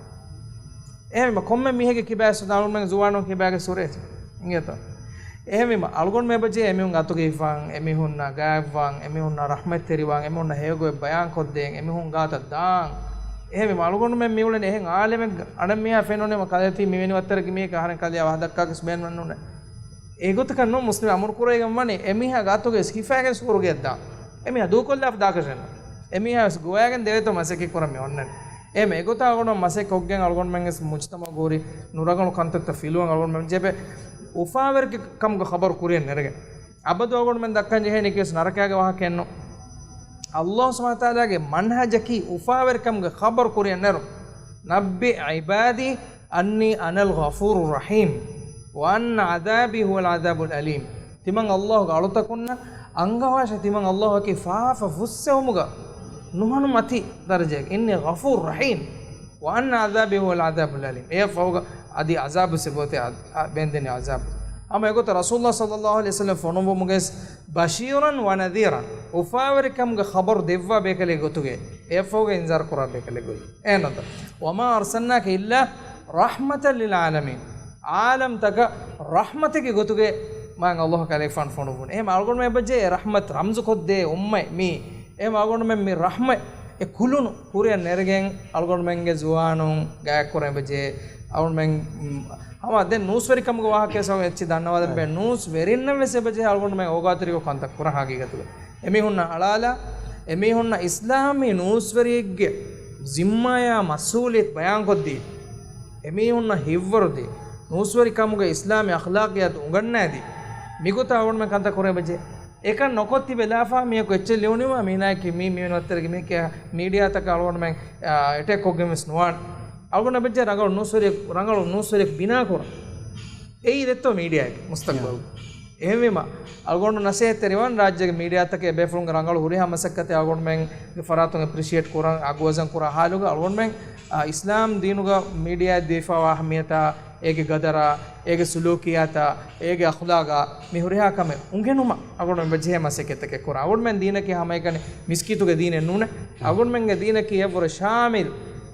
އެހެންވީމަ ކޮންމެ މީހެއްގެ ކިބާ ސުދާނުމެން ޒުވާނުން ކިބާގެ ސުރޭ އިނގޭތޯ؟ އެހެންވީމަ އަޅުގަނޑު މެބަޖޭ އެމީހުން އަތުގައިފާން، އެމީހުންނާ ގާތްވާން، އެމީހުންނާ ރަޙްމަތްތެރިވާން، އެމީހުންނަށް ހެޔޮގޮތް ބަޔާންކޮށްދޭން، އެމީހުން ގާތަށް ދާން. އެހެންވީމަ އަޅުގަނޑުމެން މިއުޅެނީ އެހެން އާލެމެއް އަނެއްމީހާ ފެނުނީމަ ކަލޭ ތީ މިވެނި ވައްތަރަކީ މީހަކަށް އަހަރެން ކަލެޔާ ވާހަ ދައްކާކަށް ބޭނުމެއް ނޫނޭ. އެގޮތަކަށް ނޫން މުސްލިމް އަމުރު ކުރެވިގެން ވަނީ އެމީހާގެ އަތުގައި ހިފާގެން ސުވަރުގެއަށް ދާން. އެމީހާ ދޫކޮށްލާފަ ދާކަށެއް ނޫން. އެމީހާ ވެސް ގޮވައިގެން ދެވޭތޯ މަސައްކަތް ކުރަން މި އޮންނަނީ. އެހެން އެގޮތަށް އަޅުގަނޑު މަސައްކަތް ކޮށްގެން އަޅުގަނޑުމެން ވެސް މުޖްތަމައުގަ ހުރި ނުރަނގަޅު ކަންތައްތައް ފިލުވަން އަޅުގަނޑުމެން ޖެހޭ އުފާވެރިކަމުގެ ޚަބަރު ކުރިއަށް ނެރެގެން. އަބަދު އަޅުގަނޑުމެން ދައްކަން ޖެހޭނީ ކީވެސް ނަރަކައިގެ ވާހަކައެއް ނޫން. އައްލާހު ސުބްޙާނަހު ވަތަޢާލާގެ މަންހަޖަކީ އުފާވެރިކަމުގެ ޚަބަރު ކުރިއަށް ނެރުން. نبئ عبادي أني أنا الغفور الرحيم وأن عذابي هو العذاب الأليم. ތިމަން އައްލާހުގެ އަޅުތަކުންނަށް އަންގަވާށޭ، ތިމަން އައްލާހަކީ ފާފަ ފުއްސެވުމުގަ ނުހަނު މަތި ދަރަޖައެއް. إني غفور رحيم وأن عذابي هو العذاب الأليم. އެއަށް ފަހުގަ އަދި ޢަޒާބު ސެބޯތެ ބޭންދެނީ ޢަޒާބު. ހަމަ އެގޮތަށް ރަސޫލުﷲ ޞައްލަﷲު ޢަލައިހި ވަސައްލަމް ފޮނުއްވުމުގައި بشيرا ونذيرا، އުފާވެރިކަމުގެ ޚަބަރު ދެއްވާ ބޭކަލެއް ގޮތުގައި، އެއަށްފަހުގައި އިންޒާރު ކުރާ ބޭކަލެއް ގޮތުގައި. އެހެންނުތަ؟ وما أرسلناك إلا رحمة للعالمين. ޢާލަމްތަކަށް ރަޙްމަތެއްގެ ގޮތުގައި މާތް އައްލާހު ކަލޭގެފާނު ފޮނުއްވުން. އެހެން އަޅުގަނޑުމެން އެބަޖެހޭ ރަޙްމަތް ރަމްޒުކޮށްދޭ އުއްމަތް މީ. އެހެން އަޅުގަނޑުމެން މި ރަޙްމަތް އެ ކުލުނު ކުރިއަށް ނެރެގެން އަޅުގަނޑުމެންގެ ޒުވާނުން ގާތްކުރަން އެބަޖެހޭ. އަޅުގަނޑުމެން ހަމަ ދެން ނޫސްވެރިކަމުގެ ވާހަކައެއް ސަމަ އެއްޗެއް ދަންނަވާލަން ބޭ. ނޫސްވެރިންނަށް ވެސް އެބަޖެހޭ އަޅުގަނޑުމެން އޯގާތެރިކޮށް ކަންތައް ކުރަން ހަގީގަތުގަ. އެމީހުންނަށް އަޅާލާ، އެމީހުންނަށް އިސްލާމީ ނޫސްވެރިއެއްގެ ޒިންމާޔާ މަސްއޫލިއްޔަތު ބަޔާންކޮށްދީ، އެމީހުންނަށް ހިތްވަރުދީ، ނޫސްވެރިކަމުގެ އިސްލާމީ އަޚްލާޤިއްޔާތު އުނގަންނާދީ، މިގޮތަށް އަޅުގަނޑުމެން ކަންތައް ކުރަން އެބަޖެހޭ. އެކަން ނޮކޮށް ތިބެ ލާފާ މީހަކު އެއްޗެއް ލިޔުނީމަ، މީނާއަކީ މީ، މީ ވައްތަރެގެ މީހެކޭ، މީޑިއާތަކަށް އަޅުގަނޑުމެން، އާ، އެޓޭކް ކޮށްގެން ވެސް ނުވާނެ. އަޅުގަނޑަށް އެބަޖެހޭ ރަނގަޅު ނޫސްވެރި، ރަނގަޅު ނޫސްވެރި ބިނާ ކުރަން. އެއީ ދެއްތޯ މީޑިއާއެއް މުސްތަޤްބަލް. އެހެންވީމަ، އަޅުގަނޑު ނަސޭހަތްތެރިވާން ރާއްޖޭގެ މީޑިއާތަކެއް ބޭފުޅުންގެ ރަނގަޅު ހުރިހާ މަސައްކަތެއް އަޅުގަނޑުމެންގެ ފަރާތުން އެޕްރިޝިއޭޓް ކުރަން، އަގުވަޒަން ކުރާ ހާލުގަ އަޅުގަނޑުމެން، އާ، އިސްލާމް ދީނުގަ މީޑިއާއަށް ދީފާވާ އަހައްމިއްޔަތާ، އޭގެ ގަދަރާ، އޭގެ ސުލޫކިއްޔާތާ، އޭގެ އަޚްލާގާ މި ހުރިހާ ކަމެއް އުނގެނުމަށް އަޅުގަނޑުމެން އެބަޖެހޭ މަސައްކަތްތަކެއް ކުރަން. އަޅުގަނޑުމެން ދީނަކީ ހަމައެކަނި މިސްކިތުގެ ދީނެއް ނޫނޭ. އަޅުގަނޑުމެންގެ ދީނަކީ އެއަށްވުރެ ޝާމިލް،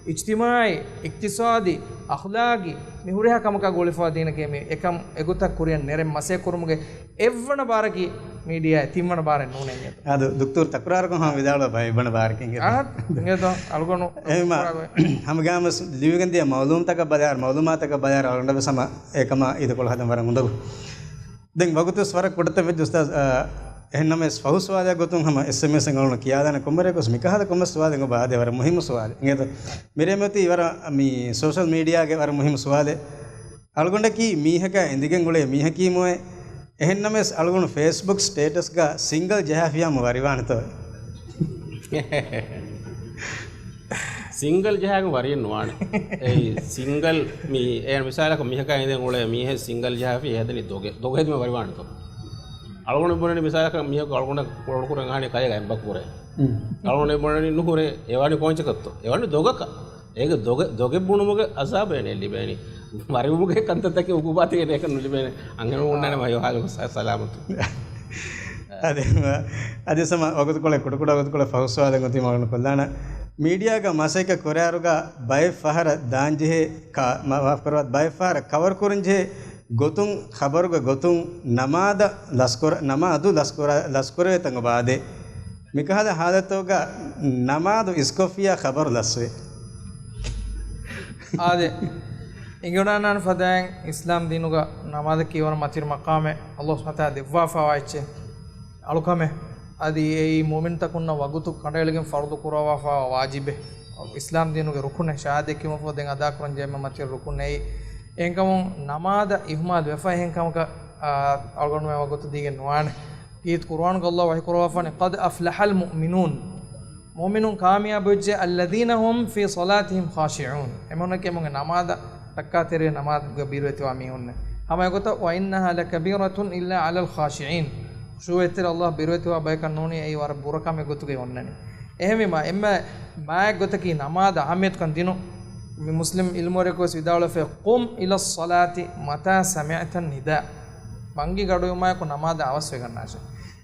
އިޖްތިމާޢީ، އިޤްތިޞާދީ، އަޚްލާޤީ، މި ހުރިހާ ކަމަކާ ގުޅިފަވާ ދީނަކީ މި އެކަން އެގޮތަށް ކުރިއަށް ނެރެން މަސައްކަތް ކުރުމުގެ އެއްވަނަ ބާރަކީ މީޑިއާއެއް، ތިންވަނަ ބާރެއް ނޫނޭ އިނގޭތޯ. އާދެ، ދުކްތޫރު ތަކުރާރުކޮށް ހަމަ ވިދާޅުވާ ބައެއް އެއްވަނަ ބާރަކީ އިނގޭތޯ. އާ، އިނގޭތޯ، އަޅުގަނޑު އެހެންވީމަ، ހަމަގައިމުވެސް ލިޔުގެން ދިޔަ މައުލޫމްތަކަށް ބަލާއިރު، މައުލޫމާތަކަށް ބަލާއިރު އަޅުގަނޑަށް ވެސް ހަމަ އެކަމާ އީދަކޮޅު ހަދަން ވަރަށް އުނދަގޫ. ދެން ވަގުތުވެސް ވަރަށް ކުޑަތައް ވެއްޖެ އުސްތާޛް، އާ، އެހެންނަމަވެސް ފަހު ސުވާލެއް ގޮތުން ހަމަ އެސްއެމްއެސް އެއް އަޅުގަނޑު ކިޔާލާނެ ކޮންމެ ރެއަކަށް ވެސް މިކަހަލަ ކޮންމެސް ސުވާލެއް އެބަ އާދޭ ވަރަށް މުހިއްމު ސުވާލެއް އިނގޭތޯ. މިރޭ މިއޮތީ ވަރަށް މި ސޯޝަލް މީޑިއާގެ ވަރަށް މުހިއްމު ސުވާލެއް. އަޅުގަނޑަކީ މީހަކާ އެނދިގެން އުޅޭ މީހަކީމުއޭ. އެހެންނަމަވެސް އަޅުގަނޑު ފޭސްބުކް ސްޓޭޓަސްގަ ސިންގަލް ޖަހާފިޔާމު ވަރިވާނެތޯ؟ ސިންގަލް ޖަހާގެން ވަރިއެއް ނުވާނެ. އެއީ ސިންގަލް މި، އޭ މިސާލަކަށް މީހަކާ އެނދިގެން އުޅޭ މީހެއް ސިންގަލް ޖަހާފި ހެދެނީ ދޮގެއް، ދޮގެއް ހެދުމަށް ވަރިވާނެތޯ؟ އަޅުގަނޑު ބުނަނީ މިސާލަކަށް މީހަކު އަޅުގަނޑަށް ކޯލް ކުރަން އަހަނީ ކަލޭގެ އަތްބައްކަ ކުރޭ. އަޅުގަނޑު ބުނަނީ ނުހުރޭ، އެވާނީ ކޯންޗަކަށްތޯ؟ އެވާނީ ދޮގަކަށް. އޭގެ ދޮގެ، ދޮގެއް ބުނުމުގެ އަޒާބެއް ނޭ ލިބޭނީ. ވަރިވުމުގެ ކަންތައްތަކެއް އުގުބާތެއް ނޭކަން ނުލިބޭނެ. އަންހެނުން ހުންނާނެ މަޔޮ ހާލު ސަ-، ސަލާމަތު. އަދި، އަދި ސަމަ ވަގުތުކޮޅެއް ކުޑަކުޑަ ވަގުތުކޮޅެއް ފަހު ސުވާލެއް އޮތީ މަގުނު ކޮށްލާނަ. މީޑިއާގަ މަސައްކަތް ކުރާއިރުގަ ބައެއް ފަހަރަށް ދާންޖެހޭ ކަ-، މަ-، މާފް ކުރައްވާ، ބައެއް ފަހަރަށް ކަވަރު ކުރަންޖެހޭ ގޮތުން، ޚަބަރުގެ ގޮތުން ނަމާދަށް ލަސްކުރ-، ނަމާދު ލަސްކުރ-، ލަސްކުރެވޭ ތަން އޮބާދޭ. މިކަހަލަ ހާލަތުގަ ނަމާދު އިސްކޮށްފިއްޔާ ޚަބަރު ލަސްވޭ. އާދެ، އިނގިއުޅާނާނެ ފަދައިން އިސްލާމް ދީނުގަ ނަމާދަކީ ވަރަށް މަތިވެރި މަޤާމެއް، އައްލާހު ސުބްޙާނަހު ވަތަޢާލާ ދެއްވާފައިވާ އެއްޗެއް، އަޅުކަމެއް. އަދި އެއީ މުއުމިންތަކުންނަށް ވަގުތު ކަނޑައެޅިގެން ފަރުޟު ކުރައްވާފައިވާ ވާޖިބެއް. އިސްލާމް ދީނުގެ ރުކުނެއް، ޝަހާދަތް ކިޔުމަށްފަހު ދެން އަދާކުރަން ޖެހޭ މަތިވެރި ރުކުން އެއީ. އެހެންކަމުން ނަމާދަށް އިހުމާލު ވެފަ އެހެން ކަމަކަށް، އާ، އަޅުގަނޑުމެން ވަގުތު ދީގެން ނުވާނެ. ކީރިތި ޤުރުއާނުގަ އައްލާހު ވަޙީ ކުރައްވާފާނެ، "قد أفلح المؤمنون." މުއުމިނުން ކާމިޔާބުވެއްޖެ، "الذين هم في صلاتهم خاشعون." އެމީހުންނަކީ އެމީހުންގެ ނަމާދަށް ޓައްކާތެރިވެ ނަމާދުގަ ބިރުވެތިވާ މީހުންނޭ. ހަމަ އެގޮތަށް، "وإنها لكبيرة إلا على الخاشعين." ޚުޝޫޢުވެތި އައްލާހު ބިރުވެތިވާ ބަޔަކަށް ނޫނީ އެއީ ވަރަށް ބުރަ ކަމެއް ގޮތުގައި އޮންނަނީ. އެހެންވީމަ، އެންމެ މާތް ގޮތަކީ ނަމާދަށް އަހައްމިޔަތުކަން ދިނުން. މި މުސްލިމް ޢިލްމުވެރިޔަކު ވެސް ވިދާޅުވެފައި، "قم إلى الصلاة متى سمعت النداء." ބަންގި ގަޑުވުމާއެކު ނަމާދަށް އަވަސްވެގަންނާށޭ.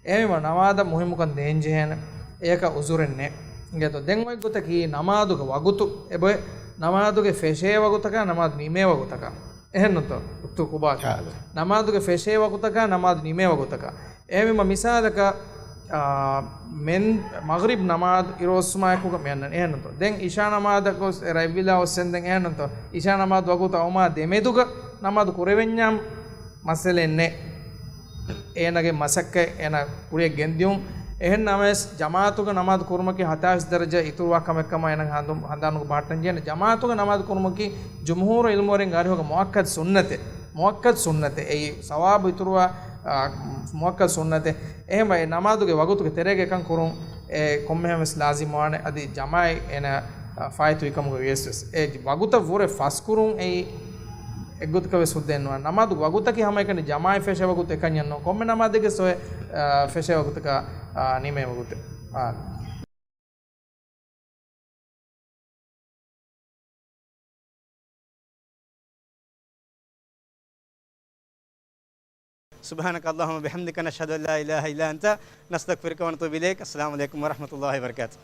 އެހެންވީމަ ނަމާދަށް މުހިއްމުކަން ދޭންޖެހޭނެ. އެޔަކަށް ޢުޛުރެއް ނެތް. އިނގޭތޯ، ދެން އޮތް ގޮތަކީ ނަމާދުގެ ވަގުތު އެބައޮތް، ނަމާދުގެ ފެށޭ ވަގުތަކާ، ނަމާދު ނިމޭ ވަގުތަކާ. އެހެންނުތޯ؟ އުތު ކުބާ. އާދެ. ނަމާދުގެ ފެށޭ ވަގުތަކާ، ނަމާދު ނިމޭ ވަގުތަކާ. އެހެންވީމަ މިސާލަކަށް، އާ، މެން-، މަޣްރިބް ނަމާދު އިރުއޮއްސުމާއެކުގަ މިއަންނަނީ. އެހެންނުތޯ؟ ދެން އިޝާ ނަމާދަށް ގޮސް އެ ރަތްވިލާ އޮއްސެންދެން އެހެންނުތޯ؟ އިޝާ ނަމާދު ވަގުތު އައުމާ ދެމެދުގަ ނަމާދު ކުރެވެންޏާ މައްސަލައެއް ނެތް. އޭނާގެ މަސައްކަތް އޭނާ ކުރިއަށް ގެންދިޔުން، އެހެން ނަމަވެސް، ޖަމާޢަތުގަ ނަމާދު ކުރުމަކީ ހަތާވީސް ދަރަޖަ އިތުރުވާ ކަމެއް ކަމަށް އޭނަ ހަނދު-، ހަނދާނުގަ ބަހައްޓަން ޖެހޭނެ. ޖަމާޢަތުގަ ނަމާދު ކުރުމަކީ ޖުމްހޫރު ޢިލްމުވެރިންގެ އަރިހުގަ މުއައްކަދު ސުންނަތެއް. މުއައްކަދު ސުންނަތެއް. އެއީ ސަވާބު އިތުރުވާ، އާ، މުއައްކަދު ސުންނަތެއް. އެހެންވެ، އެ ނަމާދުގެ ވަގުތުގެ ތެރޭގަ އެކަން ކުރުން އެ ކޮންމެހެން ވެސް ލާޒިމް ވާނެ. އަދި ޖަމާޢަތް އޭނަ، އާ، ފާއިތުވި ކަމުގަ ވިޔަސް ވެސް. އެ ވަގުތަށް ވުރެ ފަސްކުރުން އެއީ އެއްގޮތަކަށް ވެސް ހުއްދައެއް ނުވާނެ. ނަމާދު ވަގުތަކީ ހަމައެކަނި ޖަމާޢަތް ފެށޭ ވަގުތު އެކަންޏެއް ނޫން. ކޮންމެ ނަމާދެއްގެ ސޮއެ، އާ، ފެށޭ ވަގުތަކަށް، އާ، ނިމޭ ވަގުތެއް. އާ. سبحانك اللهم وبحمدك، نشهد أن لا إله إلا أنت، نستغفرك ونتوب إليك. السلام عليكم ورحمة الله وبركاته.